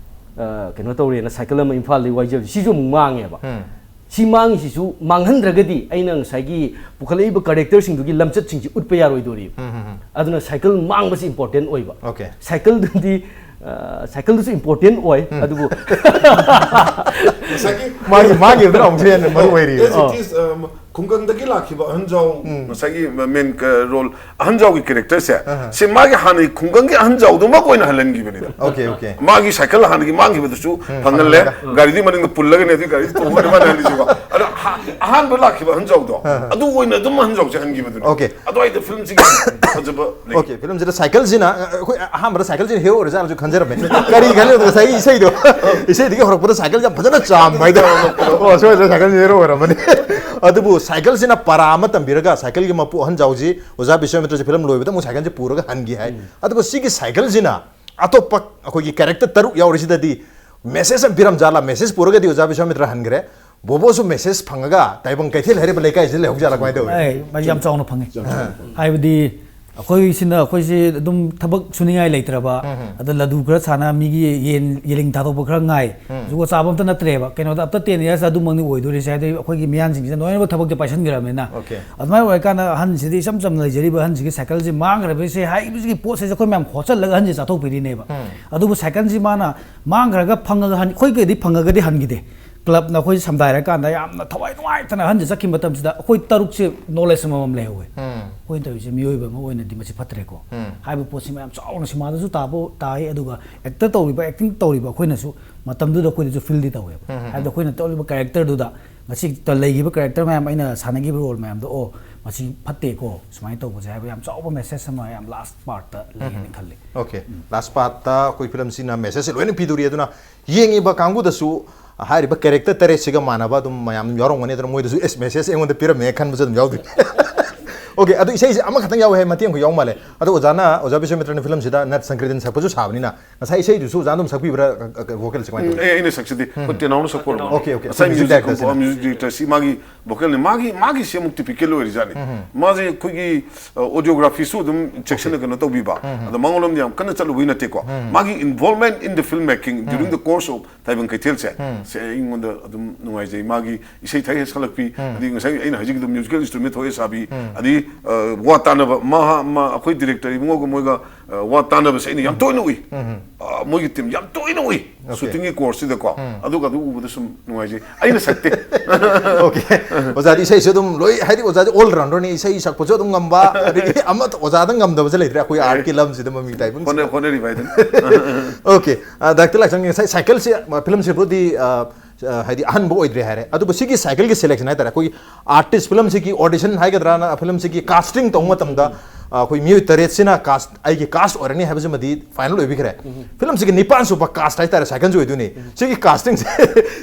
ꯑ, ꯀꯩꯅꯣ ꯇꯧꯔꯦꯅ ꯁꯥꯏꯀꯜ ꯑꯃ ꯏꯝꯐꯥꯜꯗꯒꯤ ꯋꯥꯏꯖꯕꯁꯦ, ꯁꯤꯁꯨ ꯑꯃꯨꯛ ꯃꯥꯡꯉꯦꯕ꯫ ꯎꯝ꯫ ꯁꯤ ꯃꯥꯡꯉꯤꯁꯤꯁꯨ ꯃꯥꯡꯍꯟꯗ꯭ꯔꯒꯗꯤ ꯑꯩꯅ ꯉꯁꯥꯏꯒꯤ ꯄꯨꯈꯠꯂꯛꯏꯕ characterꯁꯤꯡꯗꯨꯒꯤ ꯂꯝꯆꯠꯁꯤꯡꯁꯤ ꯎꯠꯄ ꯌꯥꯔꯣꯏꯗꯣꯔꯤꯕ꯫ ꯎꯝ, ꯎꯝ, ꯎꯝ꯫ ꯑꯗꯨꯅ ꯁꯥꯏꯀꯜ ꯃꯥꯡꯕꯁꯤ important ꯑꯣꯏꯕ꯫ Okay꯫ ꯁꯥꯏꯀꯜꯗꯨꯗꯤ, ꯑ, ꯁꯥꯏꯀꯜꯗꯨꯁꯨ important ꯑꯣꯏ, ꯎꯝ꯫ ꯑꯗꯨꯕꯨ ꯉꯁꯥꯏꯒꯤ ꯃꯥꯒꯤ, ꯃꯥꯒꯤ ꯑꯗꯨꯅ ꯑꯃꯨꯛꯁꯨ ꯍꯦꯟꯅ ꯃꯔꯨ ꯑꯣꯏꯔꯤꯕ꯫ As it is, um, ꯈꯨꯡꯒꯪꯗꯒꯤ ꯂꯥꯛꯈꯤꯕ ꯑꯍꯟꯖꯥꯎ, ꯎꯝ꯫ ꯉꯁꯥꯏꯒꯤ main role ꯑꯍꯟꯖꯥꯎꯒꯤ characterꯁꯦ, ꯑꯍ꯫ ꯁꯤ ꯃꯥꯒꯤ ꯍꯥꯟꯅꯒꯤ ꯈꯨꯡꯒꯪꯒꯤ ꯑꯍꯟꯖꯥꯎꯗꯨꯃꯛ ꯑꯣꯏꯅ ꯍꯜꯍꯟꯈꯤꯕꯅꯤꯗ꯫ Okay, okay꯫ ꯃꯥꯒꯤ ꯁꯥꯏꯀꯜ ꯍꯥꯟꯅꯒꯤ ꯃꯥꯡꯈꯤꯕꯗꯨꯁꯨ ꯎꯝ, ꯐꯪꯍꯜꯂꯦ, ꯐꯪꯍꯜꯂꯒ꯫ ꯒꯥꯔꯤꯗꯤ ꯃꯅꯤꯡꯗ ꯄꯨꯜꯂꯒꯅꯦ, ꯑꯗꯨ ꯒꯥꯔꯤꯗꯤ ꯇꯣꯡꯉꯒꯅꯦ ꯃꯥꯅ ꯍꯜꯂꯤꯁꯤꯀꯣ꯫ ꯑꯗꯣ ꯑꯍꯥ-, ꯑꯍꯥꯟꯕ ꯂꯥꯛꯈꯤꯕ ꯑꯍꯟꯖꯥꯎꯗꯣ, ꯑꯍ꯫ ꯑꯗꯨ ꯑꯣꯏꯅ ꯑꯗꯨꯝ ꯑꯍꯟꯖꯥꯎꯁꯦ ꯍꯟꯈꯤꯕꯗꯨꯅꯦ꯫ Okay꯫ ꯑꯗꯨꯋꯥꯏꯗ filmꯁꯤꯒꯤ ꯐꯖꯕ ꯂꯩ꯫ Okay, filmꯁꯤꯗ ꯁꯥꯏꯀꯜꯁꯤꯅ, ꯑ, ꯑꯩꯈꯣꯏ ꯑꯍꯥꯟꯕꯗ ꯁꯥꯏꯀꯜꯁꯤꯅ hero ꯑꯣꯏꯔꯖꯥꯠꯂꯁꯨ ꯈꯟꯖꯔꯝꯃꯦ꯫ ꯀꯔꯤ ꯈꯜꯂꯤ? ꯉꯁꯥꯏꯒꯤ ꯏꯁꯩꯗꯣ, ꯏꯁꯩꯗꯒꯤ ꯍꯧꯔꯛꯄꯗ ꯁꯥꯏꯀꯜꯁꯦ ꯌꯥꯝ ꯐꯖꯅ ꯆꯥꯝꯕ ꯍꯥꯏꯇꯥꯔꯦ꯫ ꯑꯣ, ꯁꯣꯏꯗꯅ ꯁꯥꯏꯀꯜꯁꯤꯅ hero ꯑꯣꯏꯔꯝꯃꯅꯤ꯫ ꯑꯗꯨꯕꯨ ꯁꯥꯏꯀꯜꯁꯤꯅ ꯄꯔꯥ ꯑꯃ ꯇꯝꯕꯤꯔꯒ ꯁꯥꯏꯀꯜꯒꯤ ꯃꯄꯨ ꯑꯍꯟꯖꯥꯎꯁꯤ ꯑꯣꯖꯥ ꯕꯤꯁ꯭ꯋꯥꯃꯤꯇ꯭ꯔꯁꯦ film ꯂꯣꯏꯕꯗ ꯑꯃꯨꯛ ꯁꯥꯏꯀꯜꯁꯦ ꯄꯨꯔꯒ ꯍꯟꯈꯤ ꯍꯥꯏ꯫ ꯎꯝ꯫ ꯑꯗꯨꯒ ꯁꯤꯒꯤ ꯁꯥꯏꯀꯜꯁꯤꯅ ꯑꯇꯣꯞꯄ ꯑꯩꯈꯣꯏꯒꯤ character ꯇꯔꯨꯛ ꯌꯥꯎꯔꯤꯁꯤꯗꯗꯤ message ꯑꯃ ꯄꯤꯔꯝꯖꯥꯠꯂꯥ? Message ꯄꯨꯔꯒꯗꯤ ꯑꯣꯖꯥ ꯕꯤꯁ꯭ꯋꯥꯃꯤꯇ꯭ꯔ ꯍꯟꯈ꯭ꯔꯦ꯫ ꯕꯣꯕꯣꯁꯨ message ꯐꯪꯉꯒ ꯇꯥꯏꯕꯪ ꯀꯩꯊꯦꯜ ꯍꯥꯏꯔꯤꯕ ꯂꯩꯀꯥꯏꯁꯤꯗ ꯂꯩꯍꯧꯖꯥꯠꯂꯥ? ꯀꯃꯥꯏꯅ ꯇꯧꯋꯤ? ꯑꯦ, ꯃꯥꯁꯦ ꯌꯥꯝ ꯆꯥꯎꯅ ꯐꯪꯉꯤ꯫ ꯌꯥꯝ ꯆꯥꯎꯅ ꯐꯪꯉꯤ꯫ ꯍꯥꯏꯕꯗꯤ ꯑꯩꯈꯣꯏꯁꯤꯅ, ꯑꯩꯈꯣꯏꯁꯦ ꯑꯗꯨꯝ ꯊꯕꯛ ꯁꯨꯅꯤꯡꯉꯥꯏ ꯂꯩꯇ꯭ꯔꯕ, ꯎꯝ, ꯎꯝ꯫ ꯑꯗ ꯂꯗꯨ ꯈꯔ ꯁꯥꯟꯅ, ꯃꯤꯒꯤ ꯌꯦꯟ, ꯌꯦꯂꯤꯡ ꯊꯥꯗꯣꯛꯄ ꯈꯔ ꯉꯥꯏ, ꯎꯝ꯫ ꯖꯨꯒꯣꯠ ꯆꯥꯕ ꯑꯝꯇ ꯅꯠꯇ꯭ꯔꯦꯕ꯫ ꯀꯩꯅꯣꯗ ꯑꯝꯇ ten years ꯑꯗꯨꯃꯛꯅꯤ ꯑꯣꯏꯗꯣꯔꯤꯁꯦ, ꯍꯥꯏꯗꯤ ꯑꯩꯈꯣꯏꯒꯤ ꯃꯤꯌꯥꯟꯁꯤꯡꯁꯤꯅ ꯂꯣꯏꯅꯃꯛ ꯊꯕꯛꯁꯦ ꯄꯥꯏꯁꯟꯈ꯭ꯔꯕꯅꯤꯅ꯫ Okay꯫ ꯑꯗꯨꯃꯥꯏꯅ ꯑꯣꯏꯔꯀꯥꯟꯗ ꯑꯍꯟꯁꯤꯗꯤ ꯏꯆꯝ ꯆꯝꯅ ꯂꯩꯖꯔꯤꯕ ꯑꯍꯟꯁꯤꯒꯤ ꯁꯥꯏꯀꯜꯁꯦ ꯃꯥꯡꯈ꯭ꯔꯕꯁꯦ ꯍꯥꯏꯕꯁꯤꯒꯤ ꯄꯣꯠꯁꯤꯁꯨ ꯑꯩꯈꯣꯏ ꯃꯌꯥꯝ ꯈꯣꯠꯆꯜꯂꯒ ꯑꯍꯟꯁꯦ ꯆꯥꯊꯣꯛꯄꯤꯔꯤꯅꯦꯕ꯫ ꯎꯝ꯫ ꯑꯗꯨꯕꯨ ꯁꯥꯏꯀꯜꯁꯤ ꯃꯥꯅ ꯃꯥꯡꯈ꯭ꯔꯒ ꯐꯪꯉꯒ ꯍꯟ-, ꯑꯩꯈꯣꯏꯒꯤꯗꯤ ꯐꯪꯉꯒꯗꯤ ꯍꯟꯈꯤꯗꯦ꯫ Clubꯅ ꯑꯩꯈꯣꯏ ꯁꯝꯗꯥꯏꯔꯀꯥꯟꯗ ꯌꯥꯝꯅ ꯊꯋꯥꯏ ꯅꯨꯡꯉꯥꯏꯇꯅ ꯑꯍꯟꯁꯦ ꯆꯠꯈꯤꯕ ꯃꯇꯝꯁꯤꯗ ꯑꯩꯈꯣꯏ ꯇꯔꯨꯛꯁꯦ knowledge ꯑꯃꯃꯝ ꯂꯩꯍꯧꯋꯦ꯫ ꯎꯝ꯫ ꯑꯩꯈꯣꯏꯅ ꯇꯧꯔꯤꯁꯦ ꯃꯤꯑꯣꯏꯕ ꯑꯃ ꯑꯣꯏꯅꯗꯤ ꯃꯁꯤ ꯐꯠꯇ꯭ꯔꯦꯀꯣ꯫ ꯎꯝ꯫ ꯍꯥꯏꯕ ꯄꯣꯠꯁꯤ ꯃꯌꯥꯝ ꯆꯥꯎꯅ ꯁꯤꯃꯥꯗꯁꯨ ꯇꯥꯕ ꯇꯥꯏ, ꯑꯗꯨꯒ actor ꯇꯧꯔꯤꯕ, acting ꯇꯧꯔꯤꯕ ꯑꯩꯈꯣꯏꯅꯁꯨ ꯃꯇꯝꯗꯨꯗ ꯑꯩꯈꯣꯏꯗꯁꯨ feelꯗꯤ ꯇꯧꯋꯦꯕ꯫ ꯎꯝ, ꯎꯝ, ꯍꯥꯏꯕꯗꯤ ꯎꯝ꯫ ꯑꯩꯈꯣꯏꯅ ꯇꯧꯔꯤꯕ characterꯗꯨꯗ ꯉꯁꯤ ꯂꯩꯈꯤꯕ character ꯃꯌꯥꯝ, ꯑꯩꯅ ꯁꯥꯟꯅꯈꯤꯕ role ꯃꯌꯥꯝꯗꯣ, "ꯑꯣ, ꯃꯁꯤ ꯐꯠꯇꯦꯀꯣ, ꯁꯨꯃꯥꯏꯅ ꯇꯧꯕꯁꯦ" ꯍꯥꯏꯕ ꯌꯥꯝ ꯆꯥꯎꯕ message ꯑꯃ ꯌꯥꯝ last partꯇ ꯂꯩꯒꯅꯤ ꯎꯝ꯫ ꯈꯜꯂꯤ꯫ Okay꯫ ꯎꯝ꯫ Last partꯇ ꯑꯩꯈꯣꯏ filmꯁꯤꯅ messageꯁꯦ ꯂꯣꯏꯅ ꯄꯤꯗꯣꯔꯤ꯫ ꯑꯗꯨꯅ ꯌꯦꯡꯉꯤꯕ ꯀꯥꯡꯕꯨꯗꯁꯨ ꯍꯥꯏꯔꯤꯕ character ꯇꯔꯦꯠꯁꯤꯒ ꯃꯥꯟꯅꯕ ꯑꯗꯨꯝ ꯃꯌꯥꯝ ꯑꯗꯨꯝ ꯌꯥꯎꯔꯝꯒꯅꯤ꯫ ꯑꯗꯨꯅ ꯃꯣꯏꯗꯁꯨ, "ꯑꯦꯁ, message ꯑꯩꯉꯣꯟꯗ ꯄꯤꯔꯝꯃꯦ" ꯈꯟꯕꯁꯨ ꯑꯗꯨꯝ ꯌꯥꯎꯗꯣꯏꯅꯤ꯫ ꯑꯣꯀꯦ, ꯑꯗꯨ ꯏꯁꯩꯁꯦ ꯑꯃꯈꯛꯇꯪ ꯌꯥꯎꯋꯦ ꯍꯥꯏ, ꯃꯇꯦꯛ ꯑꯃꯈꯛ ꯌꯥꯎ ꯃꯥꯜꯂꯦ꯫ ꯑꯗꯣ ꯑꯣꯖꯥꯅ, ꯑꯣꯖꯥ ꯕꯤꯁ꯭ꯋꯥꯃꯤꯇ꯭ꯔꯅ ꯐꯤꯂꯝꯁꯤꯗ ꯅꯠ ꯁꯪꯀ꯭ꯔꯤꯇꯟ ꯁꯛꯄꯁꯨ ꯁꯥꯕꯅꯤꯅ, ꯉꯁꯥꯏ ꯏꯁꯩꯗꯨꯁꯨ ꯑꯣꯖꯥꯅ ꯑꯗꯨꯝ ꯁꯛꯄꯤꯕ꯭ꯔꯥ, vocalꯁꯦ ꯀꯃꯥꯏꯅ ꯎꯝ, ꯇꯧꯏ? ꯑꯦ, ꯑꯩꯅ ꯁꯛꯆꯗꯦ꯫ ꯑꯩꯈꯣꯏ ꯇꯦꯅꯥꯎꯅ ꯁꯛꯄ ꯑꯣꯏꯔꯝꯒꯅꯤ꯫ ꯑꯣꯀꯦ, ꯑꯣꯀꯦ, ꯉꯁꯥꯏ ꯑꯩꯈꯣꯏ ꯃ꯭ꯌꯨꯖꯤꯛ ꯃ꯭ꯌꯨꯖꯤꯛ ꯗꯥꯏꯔꯦꯛꯇꯔꯁꯤꯅ꯫ ꯗꯥꯏꯔꯦꯛꯇꯔꯁꯤ ꯃꯥꯒꯤ vocalꯅꯤ꯫ ꯃꯥꯒꯤ, ꯃꯥꯒꯤꯁꯤ ꯑꯃꯨꯛ ꯇꯤꯄꯤꯀꯦꯜ ꯑꯣꯏꯔꯤꯖꯥꯠꯅꯤ꯫ ꯎꯝ, ꯎꯝ꯫ ꯃꯥꯁꯦ ꯑꯩꯈꯣꯏꯒꯤ, ꯑ, ꯑꯣꯗꯤꯑꯣꯒ꯭ꯔꯥꯐꯤꯁꯨ ꯑꯗꯨꯝ ꯆꯦꯛꯁꯤꯟꯅ ꯑꯣꯀꯦ꯫ ꯀꯩꯅꯣ ꯇꯧꯕꯤꯕ꯫ ꯎꯝ, ꯎꯝ꯫ ꯑꯗ ꯃꯉꯣꯟꯂꯣꯝꯗ ꯌꯥꯝ ꯀꯟꯅ ꯆꯠꯂꯨꯕꯒꯤ ꯅꯠꯇꯦꯀꯣ꯫ ꯎꯝ꯫ ꯃꯥꯒꯤ involvement in the film making during um. the course of ꯇꯥꯏꯕꯪ ꯀꯩꯊꯦꯜꯁꯦ, ꯎꯝ꯫ ꯁꯦ ꯑꯩꯉꯣꯟꯗ ꯑꯗꯨꯝ ꯅꯨꯡꯉꯥꯏꯖꯩ꯫ ꯃꯥꯒꯤ ꯏꯁꯩ ꯊꯛꯑꯦ ꯁꯛꯂꯛꯄꯤ, ꯎꯝ꯫ ꯑꯗꯒꯤ ꯉꯁꯥꯏ ꯑꯩꯅ ꯍꯥꯏꯖꯈꯤꯕꯗꯣ musical instrument ꯊꯣꯛꯑꯦ ꯁꯥꯕꯤ, ꯎꯝ꯫ ꯑꯗꯒꯤ, ꯑ, ꯋꯥ ꯇꯥꯟꯅꯕ, ꯃꯍꯥ-, ꯃꯥ-, ꯑꯩꯈꯣꯏ ꯗꯤꯔꯦꯛꯇꯔ ꯏꯕꯨꯡꯉꯣꯒ ꯃꯣꯏꯒ, ꯑ, ꯋꯥ ꯇꯥꯟꯅꯕꯁꯦ ꯑꯩꯅ ꯌꯥꯝ ꯇꯣꯏꯅ ꯎꯏ꯫ ꯎꯝ꯫ ꯑ, ꯃꯣꯏꯒꯤ ꯇꯤꯝ ꯌꯥꯝ ꯇꯣꯏꯅ ꯎꯏ꯫ ꯑꯣꯀꯦ꯫ ꯁꯨꯇꯤꯡꯒꯤ ꯀꯣꯔꯁꯁꯤꯗꯀꯣ꯫ ꯎꯝ꯫ ꯑꯗꯨꯒ ꯑꯗꯨ ꯎꯕꯗ ꯁꯨꯝ ꯅꯨꯡꯉꯥꯏꯖꯩ꯫ ꯑꯩꯅ ꯁꯛꯇꯦ꯫ ꯑꯣꯀꯦ꯫ ꯑꯣꯖꯥꯗꯤ ꯏꯁꯩꯁꯨ ꯑꯗꯨꯝ ꯂꯣꯏ, ꯍꯥꯏꯗꯤ ꯑꯣꯖꯥꯗꯤ all rounder ꯅꯤ, ꯏꯁꯩ ꯁꯛꯄꯁꯨ ꯑꯗꯨꯝ ꯉꯝꯕ, ꯑꯗꯒꯤ ꯑꯃ ꯑꯣꯖꯥꯗ ꯉꯝꯗꯕꯁꯦ ꯂꯩꯇ꯭ꯔꯦ ꯑꯩꯈꯣꯏ ꯑꯦ꯫ Artꯀꯤ ꯂꯝꯁꯤꯗ ꯃꯃꯤꯡ ꯇꯥꯏꯕ ꯍꯣꯠꯅ-, ꯉꯁꯤꯗ꯫ ꯍꯣꯠꯅꯔꯤꯕ ꯍꯥꯏꯗꯨꯅꯤ꯫ ꯑꯣꯀꯦ꯫ ꯑ, ꯗꯥꯏꯔꯦꯛꯇꯔ ꯂꯥꯛꯆꯝꯒꯤ ꯉꯁꯥꯏ ꯁꯥꯏꯀꯜꯁꯦ, ꯑ, ꯐꯤꯂꯝꯁꯤꯕꯨꯗꯤ, ꯑ, ꯑ, ꯍꯥꯏꯗꯤ ꯑꯍꯟꯕ ꯑꯣꯏꯗ꯭ꯔꯦ ꯍꯥꯏꯔꯦ, ꯑꯗꯨꯕꯨ ꯁꯤꯒꯤ ꯁꯥꯏꯀꯜꯒꯤ selection ꯍꯥꯏꯇꯥꯔꯦ, ꯑꯩꯈꯣꯏꯒꯤ artist ꯐꯤꯂꯝꯁꯤꯒꯤ audition ꯍꯥꯏꯒꯗ꯭ꯔꯥ, ꯐꯤꯂꯝꯁꯤꯒꯤ casting ꯇꯧꯕ ꯃꯇꯝꯗ, ꯑ, ꯑꯩꯈꯣꯏ ꯃꯤꯑꯣꯏ ꯇꯔꯦꯠꯁꯤꯅ cast, ꯑꯩꯒꯤ cast ꯑꯣꯏꯔꯅꯤ ꯍꯥꯏꯕꯁꯤꯃꯗꯤ final ꯑꯣꯏꯕꯤꯈ꯭ꯔꯦ꯫ ꯎꯝ꯫ ꯐꯤꯂꯝꯁꯤꯒꯤ ꯅꯤꯄꯥꯟ ꯁꯨꯕ cast ꯍꯥꯏꯇꯥꯔꯦ, ꯁꯥꯏꯀꯜꯁꯤ ꯑꯣꯏꯗꯣꯏꯅꯤ꯫ ꯎꯝ꯫ ꯁꯤꯒꯤ castingꯁꯦ,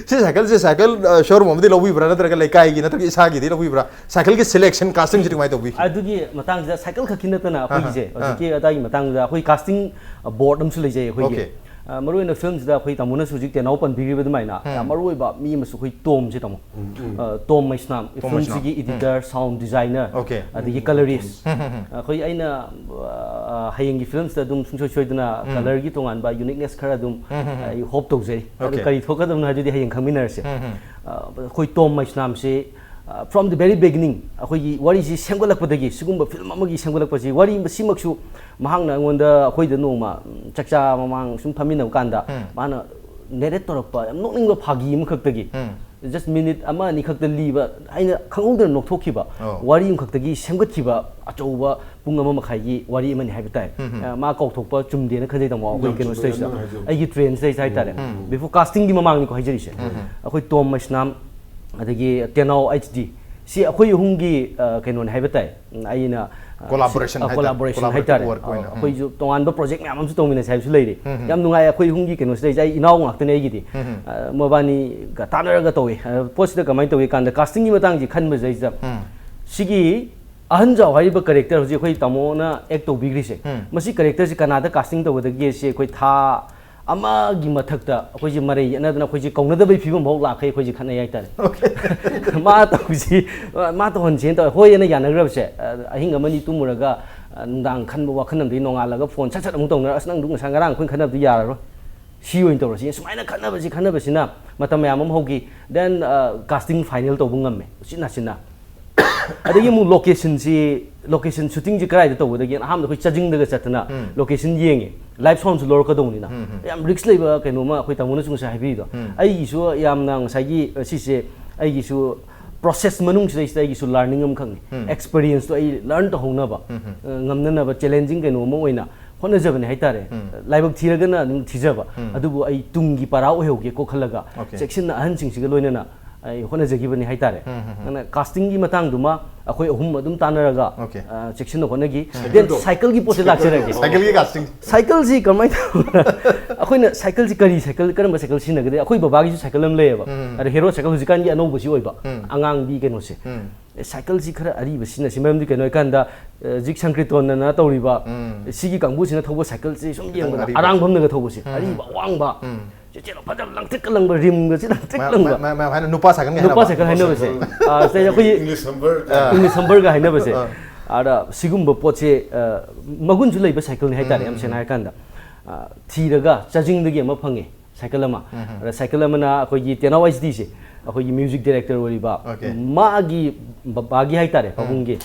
ꯁꯤ ꯁꯥꯏꯀꯜꯁꯦ ꯁꯥꯏꯀꯜ, ꯑ, showroom ꯑꯃꯗꯤ ꯂꯧꯕꯤꯕ꯭ꯔꯥ, ꯅꯠꯇ꯭ꯔꯒ ꯂꯩꯀꯥꯏꯒꯤ, ꯅꯠꯇ꯭ꯔꯒ ꯏꯁꯥꯒꯤꯗꯤ ꯂꯧꯕꯤꯕ꯭ꯔꯥ? ꯁꯥꯏꯀꯜꯒꯤ selectionꯒꯤ castingꯁꯤꯗꯤ ꯀꯃꯥꯏꯅ ꯇꯧꯕꯤ? ꯑꯗꯨꯒꯤ ꯃꯇꯥꯡꯁꯤꯗ ꯁꯥꯏꯀꯜ ꯈꯛꯀꯤ ꯅꯠꯇꯅ ꯑꯥ, ꯑꯩꯈꯣꯏꯒꯤꯁꯦ ꯑꯥ꯫ ꯍꯧꯖꯤꯛꯀꯤ ꯑꯗꯥꯏꯒꯤ ꯃꯇꯥꯡꯗ ꯑꯩꯈꯣꯏ casting board ꯑꯃꯁꯨ ꯂꯩꯖꯩ ꯑꯩꯈꯣꯏꯒꯤ꯫ ꯑꯣꯀꯦ꯫ ꯑ, ꯃꯔꯨꯑꯣꯏꯅ ꯐꯤꯂꯝꯁꯤꯗ ꯑꯩꯈꯣꯏ ꯇꯥꯃꯣꯅꯁꯨ ꯍꯧꯖꯤꯛ ꯇꯦꯅꯥꯎ ꯄꯟꯕꯤꯈ꯭ꯔꯤꯕ ꯑꯗꯨꯃꯥꯏꯅ, ꯎꯝ꯫ ꯌꯥꯝ ꯃꯔꯨꯑꯣꯏꯕ ꯃꯤ ꯑꯃꯁꯨ ꯑꯩꯈꯣꯏ ꯇꯣꯝꯁꯦ ꯇꯥꯃꯣ꯫ ꯎꯝ, ꯎꯝ꯫ ꯑ, ꯇꯣꯝ ꯃꯩꯁꯅꯥꯝ, ꯇꯣꯝ ꯃꯩꯁꯅꯥꯝ꯫ ꯐꯤꯂꯝꯁꯤꯒꯤ ꯎꯝ꯫ Editor, sound designer, okay. ꯑꯗꯒꯤ colorist꯫ ꯎꯝ, ꯎꯝ, ꯎꯝ꯫ ꯑꯩꯈꯣꯏ ꯑꯩꯅ, ꯑ, ꯍꯌꯦꯡꯒꯤ ꯐꯤꯂꯝꯁꯤꯗ ꯑꯗꯨꯝ ꯁꯨꯡꯁꯣꯏ ꯁꯣꯏꯗꯅ ꯎꯝ꯫ Colorꯒꯤ ꯇꯣꯉꯥꯟꯕ uniqueness ꯈꯔ ꯑꯗꯨꯝ, ꯎꯝ, ꯎꯝ, ꯎꯝ꯫ ꯑꯩ hope ꯇꯧꯖꯩ꯫ ꯑꯗꯨ ꯑꯣꯀꯦ꯫ ꯀꯔꯤ ꯊꯣꯛꯀꯗꯕꯅꯣ ꯍꯥꯏꯗꯨꯗꯤ ꯍꯌꯦꯡ ꯈꯪꯃꯤꯟꯅꯔꯁꯦ꯫ ꯎꯝ, ꯎꯝ꯫ ꯑ, ꯑꯩꯈꯣꯏ ꯇꯣꯝ ꯃꯩꯁꯅꯥꯝꯁꯤ, ꯑ, from the very beginning, ꯑꯩꯈꯣꯏꯒꯤ ꯋꯥꯔꯤꯁꯤ ꯁꯦꯝꯒꯠꯂꯛꯄꯗꯒꯤ, ꯁꯤꯒꯨꯝꯕ ꯐꯤꯂꯝ ꯑꯃꯒꯤ ꯁꯦꯝꯒꯠꯂꯛꯄꯁꯤ, ꯋꯥꯔꯤ ꯃꯁꯤꯃꯛꯁꯨ ꯃꯍꯥꯛꯅ ꯑꯩꯉꯣꯟꯗ, ꯑꯩꯈꯣꯏꯗ ꯅꯣꯡꯃ, ꯎꯝ, ꯆꯥꯛꯆꯥ ꯃꯃꯥꯡ ꯁꯨꯝ ꯐꯝꯃꯤꯟꯅꯕ ꯀꯥꯟꯗ, ꯎꯝ꯫ ꯃꯥꯅ narrate ꯇꯧꯔꯛꯄ ꯌꯥꯝ ꯅꯣꯛꯅꯤꯡꯕ ꯐꯥꯒꯤ ꯑꯃꯈꯛꯇꯒꯤ, ꯎꯝ꯫ Just minute ꯑꯃ ꯑꯅꯤ ꯈꯛꯇ ꯂꯤꯕ, ꯑꯩꯅ ꯈꯪꯍꯧꯗꯅ ꯅꯣꯛꯊꯣꯛꯈꯤꯕ, ꯑꯣ꯫ ꯋꯥꯔꯤ ꯑꯃꯈꯛꯇꯒꯤ ꯁꯦꯝꯒꯠꯈꯤꯕ ꯑꯆꯧꯕ ꯄꯨꯡ ꯑꯃ ꯃꯈꯥꯏꯒꯤ ꯋꯥꯔꯤ ꯑꯃꯅꯤ ꯍꯥꯏꯕ ꯇꯥꯏ꯫ ꯎꯝ, ꯎꯝ꯫ ꯑ, ꯃꯥ ꯀꯥꯎꯊꯣꯛꯄ ꯆꯨꯝꯗꯦꯅ ꯈꯟꯖꯩ, ꯇꯥꯃꯣ, ꯑꯩꯈꯣꯏ ꯌꯥꯝ ꯀꯩꯅꯣ ꯆꯨꯝꯃꯦ, ꯁꯤꯗꯩꯁꯤꯗ꯫ ꯅꯪ ꯍꯥꯏꯗꯣ꯫ ꯑꯩꯒꯤ train ꯁꯤꯗꯩꯁꯤꯗ ꯍꯥꯏꯇꯥꯔꯦ꯫ ꯎꯝ, ꯎꯝ꯫ Before castingꯒꯤ ꯃꯃꯥꯡꯅꯤꯀꯣ ꯍꯥꯏꯖꯔꯤꯁꯦ꯫ ꯎꯝ, ꯎꯝ꯫ ꯑꯩꯈꯣꯏ ꯇꯣꯝ ꯃꯩꯁꯅꯥꯝ, ꯑꯗꯒꯤ ꯇꯦꯅꯥꯎ H D, ꯁꯤ ꯑꯩꯈꯣꯏ ꯑꯍꯨꯝꯒꯤ, ꯑ, ꯀꯩꯅꯣꯅꯦ ꯍꯥꯏꯕ ꯇꯥꯏ꯫ ꯎꯝ, ꯑꯩꯅ, ꯑ, ꯑꯩꯅ ꯁꯤ-, collaboration ꯑ, ꯍꯥꯏꯇꯥꯔꯦ, collaboration collaborative ꯍꯥꯏꯇꯥꯔꯦ꯫ Work ꯑ, ꯑꯣꯏꯅ꯫ ꯎꯝ꯫ ꯑꯩꯈꯣꯏꯁꯨ ꯇꯣꯉꯥꯟꯕ project ꯃꯌꯥꯝ ꯑꯃꯁꯨ ꯇꯧꯃꯤꯟꯅꯁꯦ ꯍꯥꯏꯕꯁꯨ ꯂꯩꯔꯤ꯫ ꯎꯝ, ꯎꯝ꯫ ꯌꯥꯝ ꯅꯨꯡꯉꯥꯏ ꯑꯩꯈꯣꯏ ꯑꯍꯨꯝꯒꯤ ꯀꯩꯅꯣꯁꯤꯗꯩꯁꯤꯗ, ꯑꯩ ꯏꯅꯥꯎ ꯉꯥꯛꯇꯅꯦ ꯑꯩꯒꯤꯗꯤ꯫ ꯎꯝ, ꯎꯝ꯫ ꯑ, ꯃꯕꯥꯅꯤꯒ ꯇꯥꯟꯅꯔꯒ ꯇꯧꯋꯤ꯫ ꯑ, ꯄꯣꯠꯁꯤꯗ ꯀꯃꯥꯏꯅ ꯇꯧꯏ ꯀꯥꯟꯗ, castingꯒꯤ ꯃꯇꯥꯡꯁꯤ ꯈꯟꯕꯁꯤꯗꯩꯁꯤꯗ, ꯎꯝ꯫ ꯁꯤꯒꯤ ꯑꯍꯟꯖꯥꯎ ꯍꯥꯏꯔꯤꯕ ꯀꯦꯔꯦꯛꯇꯔ ꯍꯧꯖꯤꯛ ꯑꯩꯈꯣꯏ ꯇꯥꯃꯣꯅ ꯑꯦꯛ ꯇꯧꯕꯤꯈ꯭ꯔꯤꯁꯦ, ꯃꯁꯤ ꯀꯦꯔꯦꯛꯇꯔꯁꯦ ꯀꯅꯥꯗ ꯀꯥꯁꯇꯤꯡ ꯇꯧꯒꯗꯒꯦ ꯁꯤ ꯑꯩꯈꯣꯏ ꯊꯥ ꯑꯃꯒꯤ ꯃꯊꯛꯇ ꯑꯩꯈꯣꯏꯁꯦ ꯃꯔꯩ ꯌꯦꯠꯅꯗꯅ ꯑꯩꯈꯣꯏꯁꯦ ꯀꯧꯅꯗꯕꯩ ꯐꯤꯕꯝ ꯐꯥꯎ ꯂꯥꯛꯈ꯭ꯔꯦ꯫ ꯑꯩꯈꯣꯏꯁꯦ ꯈꯠꯅꯩ ꯍꯥꯏꯇꯥꯔꯦ꯫ ꯃꯥ ꯇꯧꯁꯤ, ꯃꯥ ꯇꯧꯍꯟꯁꯦꯅ ꯇꯧꯋꯦ꯫ ꯍꯣꯏ ꯑꯅ ꯌꯥꯅꯈ꯭ꯔꯕꯁꯦ, ꯑ, ꯑꯍꯤꯡ ꯑꯃꯅꯤ ꯇꯨꯝꯃꯨꯔꯒ, ꯑ, ꯅꯨꯡꯗꯥꯡ ꯈꯟꯕ ꯋꯥꯈꯜ ꯑꯃꯗꯒꯤ ꯅꯣꯡꯉꯥꯜꯂꯒ ꯐꯣꯟ ꯁꯠ ꯁꯠ ꯑꯃꯨꯛ ꯇꯧꯅꯔ, "ꯑꯁ, ꯅꯪꯗꯨ ꯉꯁꯥꯏ ꯉꯔꯥꯡ ꯑꯩꯈꯣꯏꯅ ꯈꯠꯅꯕꯗꯤ ꯌꯥꯔꯔꯣꯏ, ꯁꯤ ꯑꯣꯏꯅ ꯇꯧꯔꯁꯤ"꯫ ꯁꯨꯃꯥꯏꯅ ꯈꯠꯅꯕꯁꯤ ꯈꯠꯅꯕꯁꯤꯅ ꯃꯇꯝ ꯃꯌꯥꯝ ꯑꯃ ꯍꯧꯈꯤ꯫ ꯗꯦꯟ, ꯑ, ꯀꯥꯁꯇꯤꯡ ꯐꯥꯏꯅꯦꯜ ꯇꯧꯕ ꯉꯝꯃꯦ ꯎꯆꯤꯟ ꯅꯥꯆꯤꯟꯅ꯫ ꯑꯗꯒꯤ ꯑꯃꯨꯛ ꯂꯣꯀꯦꯁꯟꯁꯤ, ꯂꯣꯀꯦꯁꯟ ꯁꯨꯇꯤꯡꯁꯤ ꯀꯗꯥꯏꯗ ꯇꯧꯒꯗꯒꯦꯅ ꯑꯍꯥꯟꯕꯗ ꯑꯩꯈꯣꯏ ꯆꯥꯖꯤꯡꯗꯒ ꯆꯠꯇꯅ ꯂꯣꯀꯦꯁꯟ ꯌꯦꯡꯉꯦ꯫ ꯂꯥꯏꯚ ꯁꯥꯎꯟꯁꯨ ꯂꯧꯔꯛꯀꯗꯧꯅꯤꯅ꯫ ꯌꯥꯝ ꯔꯤꯛꯁ ꯂꯩꯕ ꯀꯩꯅꯣꯝꯃ ꯑꯩꯈꯣꯏ ꯇꯥꯃꯣꯅꯁꯨ ꯉꯁꯥꯏ ꯍꯥꯏꯕꯤꯔꯤꯗꯣ꯫ ꯑꯩꯒꯤꯁꯨ ꯌꯥꯝꯅ ꯉꯁꯥꯏꯒꯤ, ꯑ, ꯁꯤꯁꯦ ꯑꯩꯒꯤꯁꯨ ꯄ꯭ꯔꯣꯁꯦꯁ ꯃꯅꯨꯡꯁꯤꯗꯩꯁꯤꯗ ꯑꯩꯒꯤꯁꯨ ꯂꯔꯅꯤꯡ ꯑꯃꯈꯛꯅꯤ꯫ ꯑꯦꯛꯁꯄꯤꯔꯤꯌꯦꯟꯁꯇꯣ ꯑꯩ ꯂꯔꯟ ꯇꯧꯍꯧꯅꯕ, ꯑ, ꯉꯝꯅꯅꯕ ꯆꯦꯂꯦꯟꯖꯤꯡ ꯀꯩꯅꯣ ꯑꯃ ꯑꯣꯏꯅ ꯍꯣꯠꯅꯖꯕꯅꯦ ꯍꯥꯏꯇꯥꯔꯦ꯫ ꯂꯥꯏꯕꯛ ꯊꯤꯔꯒꯅ ꯑꯗꯨꯝ ꯊꯤꯖꯕ, ꯑꯗꯨꯕꯨ ꯑꯩ ꯇꯨꯡꯒꯤ ꯄꯔꯥ ꯑꯣꯏꯍꯧꯒꯦꯀꯣ ꯈꯜꯂꯒ, ꯑꯣꯀꯦ꯫ ꯆꯦꯛꯁꯤꯟꯅ ꯑꯍꯟꯁꯤꯡꯁꯤꯒ ꯂꯣꯏꯅꯅ ꯑꯩ ꯍꯣꯠꯅꯖꯈꯤꯕꯅꯤ ꯍꯥꯏꯇꯥꯔꯦ꯫ ꯑꯗꯨꯅ ꯀꯥꯁꯇꯤꯡꯒꯤ ꯃꯇꯥꯡꯗꯨꯃ ꯑꯩꯈꯣꯏ ꯑꯍꯨꯝ ꯑꯗꯨꯝ ꯇꯥꯟꯅꯔꯒ, ꯑꯣꯀꯦ꯫ ꯑ, ꯆꯦꯛꯁꯤꯟꯅ ꯍꯣꯠꯅꯈꯤ꯫ ꯁꯥꯏꯀꯜꯗꯣ꯫ ꯗꯦꯟ ꯁꯥꯏꯀꯜꯒꯤ ꯄꯣꯠꯁꯦ ꯂꯥꯛꯆꯔꯒꯦ꯫ ꯁꯥꯏꯀꯜꯒꯤ ꯀꯥꯁꯇꯤꯡ꯫ ꯁꯥꯏꯀꯜꯁꯤ ꯀꯃꯥꯏꯅ ꯇꯧꯕ? ꯑꯩꯈꯣꯏꯅ ꯁꯥꯏꯀꯜꯁꯤ ꯀꯔꯤ ꯁꯥꯏꯀꯜ, ꯀꯔꯝꯕ ꯁꯥꯏꯀꯜ ꯁꯤꯖꯤꯟꯅꯒꯗꯦ? ꯑꯩꯈꯣꯏ ꯕꯕꯥꯒꯤꯁꯨ ꯁꯥꯏꯀꯜ ꯑꯃ ꯂꯩꯌꯦꯕ꯫ ꯑꯗ ꯍꯦꯔꯣ ꯁꯥꯏꯀꯜ ꯍꯧꯖꯤꯛꯀꯥꯟꯒꯤ ꯑꯅꯧꯕꯁꯤ ꯑꯣꯏꯕ, ꯑꯉꯥꯡꯕꯤ ꯀꯩꯅꯣꯁꯦ꯫ ꯑꯦ, ꯁꯥꯏꯀꯜꯁꯤ ꯈꯔ ꯑꯔꯤꯕ ꯁꯤꯖꯤꯟꯅꯁꯤ꯫ ꯃꯔꯝꯗꯤ ꯀꯩꯅꯣ ꯍꯥꯏꯀꯥꯟꯗ, ꯑ, ꯍꯧꯖꯤꯛ ꯁꯪꯀ꯭ꯔꯤꯇꯣꯟꯅ ꯇꯧꯔꯤꯕ, ꯁꯤꯒꯤ ꯀꯥꯡꯕꯨꯁꯤꯅ ꯊꯧꯕ ꯁꯥꯏꯀꯜꯁꯤ ꯁꯨꯝ ꯈꯤꯇꯪ ꯌꯦꯡꯕꯗ ꯑꯔꯤꯕ꯫ ꯑꯔꯥꯡꯐꯝꯅꯒ ꯊꯧꯕꯁꯦ, ꯑꯔꯤꯕ ꯑꯋꯥꯡꯕ꯫ ꯆꯦꯆꯦꯅ ꯐꯖꯕ ꯂꯪꯇ꯭ꯔꯤꯛꯀ ꯂꯪꯕ, ꯔꯤꯝꯒꯁꯤ ꯂꯪꯇ꯭ꯔꯤꯛ ꯃꯌꯥꯝ, ꯂꯪꯕ꯫ ꯃꯌꯥꯝ, ꯃꯌꯥꯝ ꯍꯥꯏꯅ ꯅꯨꯄꯥ ꯁꯥꯏꯀꯜꯒ ꯅꯨꯄꯥ ꯍꯥꯏꯅꯕ꯫ ꯁꯥꯏꯀꯜ ꯍꯥꯏꯅꯕꯁꯦ꯫ ꯑ, ꯁꯤꯗꯩꯗ ꯑꯩꯈꯣꯏꯒꯤ English Humber꯫ ꯑ꯫ English Humberꯒ ꯍꯥꯏꯅꯕꯁꯦ꯫ ꯑ꯫ ꯑꯗ ꯁꯤꯒꯨꯝꯕ ꯄꯣꯠꯁꯦ, ꯑ, ꯃꯒꯨꯟꯁꯨ ꯂꯩꯕ ꯁꯥꯏꯀꯜꯅꯤ ꯍꯥꯏꯇꯥꯔꯦ, ꯌꯥꯝ ꯁꯦꯡꯅ ꯍꯥꯏꯔꯀꯥꯟꯗ꯫ ꯑ, ꯊꯤꯔꯒ ꯆꯥꯖꯤꯡꯗꯒꯤ ꯑꯃ ꯐꯪꯉꯦ꯫ ꯁꯥꯏꯀꯜ ꯑꯃ꯫ ꯑꯗ ꯁꯥꯏꯀꯜ ꯑꯃꯅ ꯑꯩꯈꯣꯏꯒꯤ ꯇꯦꯅꯥꯎ ꯑꯩꯆ ꯗꯤꯁꯦ, ꯑꯩꯈꯣꯏꯒꯤ ꯃ꯭ꯌꯨꯖꯤꯛ ꯗꯥꯏꯔꯦꯛꯇꯔ ꯑꯣꯏꯔꯤꯕ, ꯑꯣꯀꯦ꯫ ꯃꯥꯒꯤ ꯕꯕꯥꯒꯤ ꯍꯥꯏꯇꯥꯔꯦ, ꯄꯥꯕꯨꯡꯒꯤ,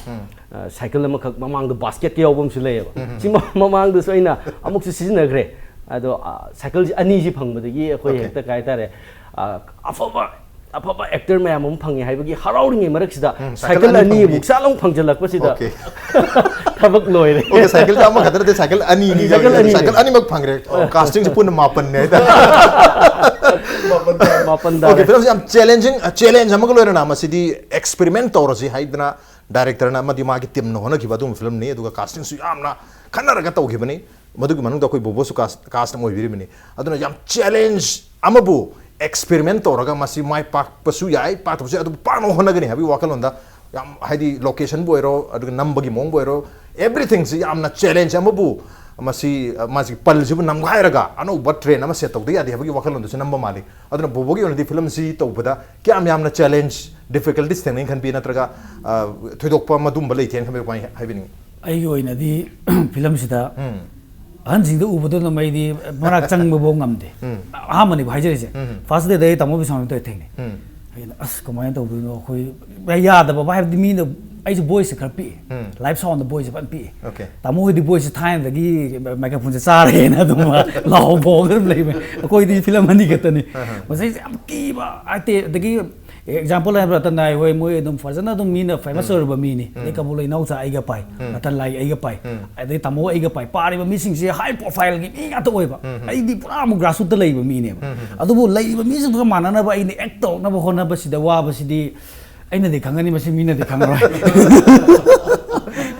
ꯑ, ꯁꯥꯏꯀꯜ ꯑꯃꯈꯛ ꯃꯃꯥꯡꯗ ꯕꯥꯁꯀꯦꯠꯀ ꯌꯥꯎꯕ ꯑꯃꯁꯨ ꯂꯩꯌꯦꯕ꯫ ꯁꯤ ꯃ-, ꯃꯃꯥꯡꯗꯁꯨ ꯑꯩꯅ ꯑꯃꯨꯛꯁꯨ ꯁꯤꯖꯤꯟꯅꯈ꯭ꯔꯦ꯫ ꯑꯗꯣ, ꯑ, ꯁꯥꯏꯀꯜꯁꯤ ꯑꯅꯤꯁꯤ ꯐꯪꯕꯗꯒꯤ ꯑꯩꯈꯣꯏ ꯑꯣꯀꯦ꯫ ꯍꯦꯛꯇ ꯀꯩ ꯍꯥꯏꯇꯥꯔꯦ, ꯑ, ꯑꯐꯕ, ꯑꯐꯕ ꯑꯦꯛꯇꯔ ꯃꯌꯥꯝ ꯑꯃ ꯐꯪꯉꯦ ꯍꯥꯏꯕꯒꯤ ꯍꯔꯥꯎꯔꯤꯉꯩ ꯃꯔꯛꯁꯤꯗ ꯎꯝ, ꯁꯥꯏꯀꯜ ꯁꯥꯏꯀꯜ ꯑꯅꯤ ꯑꯅꯤ ꯐꯪꯕꯤ꯫ ꯑꯃꯨꯛ ꯆꯥꯛ ꯂꯥꯎ ꯐꯪꯖꯜꯂꯛꯄꯁꯤꯗ ꯑꯣꯀꯦ꯫ ꯊꯕꯛ ꯂꯣꯏꯔꯦ꯫ ꯑꯣꯀꯦ, ꯁꯥꯏꯀꯜ ꯑꯃꯈꯛꯇ ꯅꯠꯇꯦ, ꯁꯥꯏꯀꯜ ꯑꯅꯤꯅꯤ꯫ ꯁꯥꯏꯀꯜ ꯑꯅꯤꯅꯤ꯫ ꯁꯥꯏꯀꯜ ꯑꯅꯤꯃꯛ ꯐꯪꯈ꯭ꯔꯦ꯫ ꯑꯣ, ꯀꯥꯁꯇꯤꯡꯁꯦ ꯄꯨꯟꯅ ꯃꯥꯄꯟꯅꯦ ꯍꯥꯏꯇꯥꯔꯦ꯫ ꯃꯥꯄꯟ ꯇꯥꯔꯦ꯫ ꯃꯥꯄꯟ ꯑꯣꯀꯦ, ꯇꯥꯔꯦ꯫ ꯐꯤꯂꯝꯁꯦ ꯌꯥꯝ ꯆꯦꯂꯦꯟꯖꯤꯡ, ꯆꯦꯂꯦꯟꯖ ꯑꯃꯒ ꯂꯣꯏꯅꯅ ꯃꯁꯤꯗꯤ ꯑꯦꯛꯁꯄꯦꯔꯤꯃꯦꯟ ꯇꯧꯔꯁꯤ ꯍꯥꯏꯗꯅ ꯗꯥꯏꯔꯦꯛꯇꯔꯅ ꯑꯃꯗꯤ ꯃꯥꯒꯤ ꯇꯤꯝꯅ ꯍꯣꯠꯅꯈꯤꯕ ꯑꯗꯨꯒꯨꯝꯕ ꯐꯤꯂꯝꯅꯤ꯫ ꯑꯗꯨꯒ ꯀꯥꯁꯇꯤꯡꯁꯨ ꯌꯥꯝꯅ ꯈꯟꯅꯔꯒ ꯇꯧꯈꯤꯕꯅꯤ꯫ ꯃꯗꯨꯒꯤ ꯃꯅꯨꯡꯗ ꯑꯩꯈꯣꯏ ꯕꯣꯕꯣꯁꯨ ꯀꯥꯁ-, ꯀꯥꯁ ꯑꯃ ꯑꯣꯏꯕꯤꯔꯤꯕꯅꯤ꯫ ꯑꯗꯨꯅ ꯌꯥꯝ ꯆꯦꯂꯦꯟꯖ ꯑꯃꯕꯨ ꯑꯦꯛꯁꯄꯦꯔꯤꯃꯦꯟ ꯇꯧꯔꯒ ꯃꯁꯤ ꯃꯥꯏ ꯄꯥꯛꯄꯁꯨ ꯌꯥꯏ, ꯄꯥꯛꯇꯕꯁꯨ ꯌꯥꯏ, ꯑꯗꯨꯕꯨ ꯄꯥꯛꯅꯕ ꯍꯣꯠꯅꯒꯅꯤ ꯍꯥꯏꯕꯒꯤ ꯋꯥꯈꯜꯂꯣꯟꯗ ꯌꯥꯝ ꯍꯥꯏꯗꯤ ꯂꯣꯀꯦꯁꯟꯕꯨ ꯑꯣꯏꯔꯣ, ꯑꯗꯨꯒ ꯅꯝꯕꯒꯤ ꯃꯑꯣꯡꯕꯨ ꯑꯣꯏꯔꯣ, ꯑꯦꯕ꯭ꯔꯤꯊꯤꯡꯁꯤ ꯌꯥꯝꯅ ꯆꯦꯂꯦꯟꯖ ꯑꯃꯕꯨ, ꯃꯁꯤ ꯃꯥꯁꯤ ꯄꯜꯁꯤꯕꯨ ꯅꯝꯒꯥꯏꯔꯒ ꯑꯅꯧꯕ ꯇ꯭ꯔꯦꯟ ꯑꯃ ꯁꯦꯠ ꯇꯧꯗ ꯌꯥꯗꯦ ꯍꯥꯏꯕꯒꯤ ꯋꯥꯈꯜꯂꯣꯟꯗꯨꯁꯨ ꯅꯝꯕ ꯃꯥꯜꯂꯤ꯫ ꯑꯗꯨꯅ ꯕꯣꯕꯣꯒꯤ ꯑꯣꯏꯅꯗꯤ ꯐꯤꯂꯝꯁꯤ ꯇꯧꯕꯗ ꯀꯌꯥꯝ ꯌꯥꯝꯅ ꯆꯦꯂꯦꯟꯖ, ꯗꯤꯐꯤꯀꯜꯇꯤꯁ ꯊꯦꯡꯅꯩ ꯈꯟꯕꯤ, ꯅꯠꯇ꯭ꯔꯒ ꯑ, ꯊꯣꯏꯗꯣꯛꯄ ꯃꯗꯨꯝꯕ ꯂꯩꯇꯦꯅ ꯈꯟꯕꯤ, ꯀꯃꯥꯏꯅ ꯍꯥꯏꯕꯤꯅꯤꯡꯉꯤ? ꯑꯩꯒꯤ ꯑꯣꯏꯅꯗꯤ ꯐꯤꯂꯝꯁꯤꯗ ꯎꯝ꯫ ꯑꯍꯟꯁꯤꯡꯗ ꯎꯕꯗꯨꯅ ꯑꯩꯗꯤ ꯃꯔꯥꯛ ꯆꯪꯕꯐꯥꯎ ꯉꯝꯗꯦ꯫ ꯎꯝ꯫ ꯑꯍꯥꯟꯕꯅꯦꯕ ꯍꯥꯏꯖꯔꯤꯁꯦ꯫ ꯎꯝ꯫ ꯐꯥꯔꯁ ꯗꯦꯗ ꯑꯩ ꯇꯥꯃꯣ ꯕꯤꯁ꯭ꯋꯥꯃꯤꯇ꯭ꯔ ꯊꯦꯡꯅꯩ꯫ ꯎꯝ꯫ ꯑꯩꯅ, "ꯑꯁ, ꯀꯃꯥꯏꯅ ꯇꯧꯗꯣꯏꯅꯣ? ꯑꯩꯈꯣꯏ ꯌꯥꯗꯕ ꯍꯥꯏꯕꯗꯤ ꯃꯤꯅ ꯑꯩꯁꯨ ꯚꯣꯏꯁꯁꯦ ꯈꯔ ꯄꯤꯛꯑꯦ꯫ ꯎꯝ꯫ ꯂꯥꯏꯞ ꯁꯥꯎꯟꯗ ꯚꯣꯏꯁꯁꯦ ꯐꯖꯅ ꯄꯤꯛꯑꯦ꯫ ꯑꯣꯀꯦ꯫ ꯇꯥꯃꯣ ꯍꯣꯏꯗꯤ ꯚꯣꯏꯁꯁꯦ ꯊꯥꯏꯅꯗꯒꯤ ꯃꯥꯏꯀ꯭ꯔꯣꯐꯣꯟꯁꯦ ꯆꯥꯔꯦꯅ ꯑꯗꯨꯝ ꯂꯥꯎ ꯐꯥꯎꯗ ꯑꯗꯨꯝ ꯂꯩꯕ꯫ ꯑꯩꯈꯣꯏꯗꯤ ꯐꯤꯂꯝ ꯑꯅꯤ ꯈꯛꯇꯅꯤ꯫ ꯑꯍ꯫ ꯃꯁꯤꯁꯦ ꯌꯥꯝ ꯀꯤꯕ ꯍꯥꯏꯇꯦ꯫ ꯑꯗꯒꯤ ꯑꯦꯛꯖꯥꯝꯄꯜ ꯍꯥꯏꯕ ꯔꯇꯟ ꯅꯥꯏ ꯍꯣꯏ, ꯃꯣꯏ ꯑꯗꯨꯝ ꯐꯖꯅ ꯑꯗꯨꯝ ꯃꯤꯅ ꯐꯦꯃꯁ ꯎꯝ꯫ ꯑꯣꯏꯔꯕ ꯃꯤꯅꯤ꯫ ꯎꯝ꯫ ꯑꯗꯩ ꯀꯕꯣꯂꯩ ꯏꯅꯥꯎꯆꯥ ꯑꯩꯒ ꯄꯥꯏ, ꯎꯝ꯫ ꯔꯇꯟ ꯂꯥꯏ ꯑꯩꯒ ꯄꯥꯏ, ꯎꯝ꯫ ꯑꯗꯩ ꯇꯥꯃꯣ ꯑꯩꯒ ꯄꯥꯏ꯫ ꯄꯥꯔꯤꯕ ꯃꯤꯁꯤꯡꯁꯦ ꯍꯥꯏ ꯄ꯭ꯔꯣꯐꯥꯏꯜꯒꯤ ꯃꯤ ꯉꯥꯛꯇ ꯑꯣꯏꯕ꯫ ꯎꯝ꯫ ꯑꯩꯗꯤ ꯄꯨꯔꯥ ꯑꯃꯨꯛ ꯒ꯭ꯔꯥꯁꯔꯨꯠꯇ ꯂꯩꯕ ꯃꯤꯅꯦꯕ꯫ ꯎꯝ꯫ ꯑꯗꯨꯕꯨ ꯂꯩꯔꯤꯕ ꯃꯤꯁꯤꯡꯗꯨꯒ ꯃꯥꯟꯅꯅꯕ ꯑꯩꯅ ꯑꯦꯛ ꯇꯧꯔꯛꯅꯕ ꯍꯣꯠꯅꯕꯁꯤꯗ ꯋꯥꯕꯁꯤꯗꯤ ꯑꯩꯅꯗꯤ ꯈꯪꯒꯅꯤ, ꯃꯁꯤ ꯃꯤꯅꯗꯤ ꯈꯪꯉꯔꯣꯏ꯫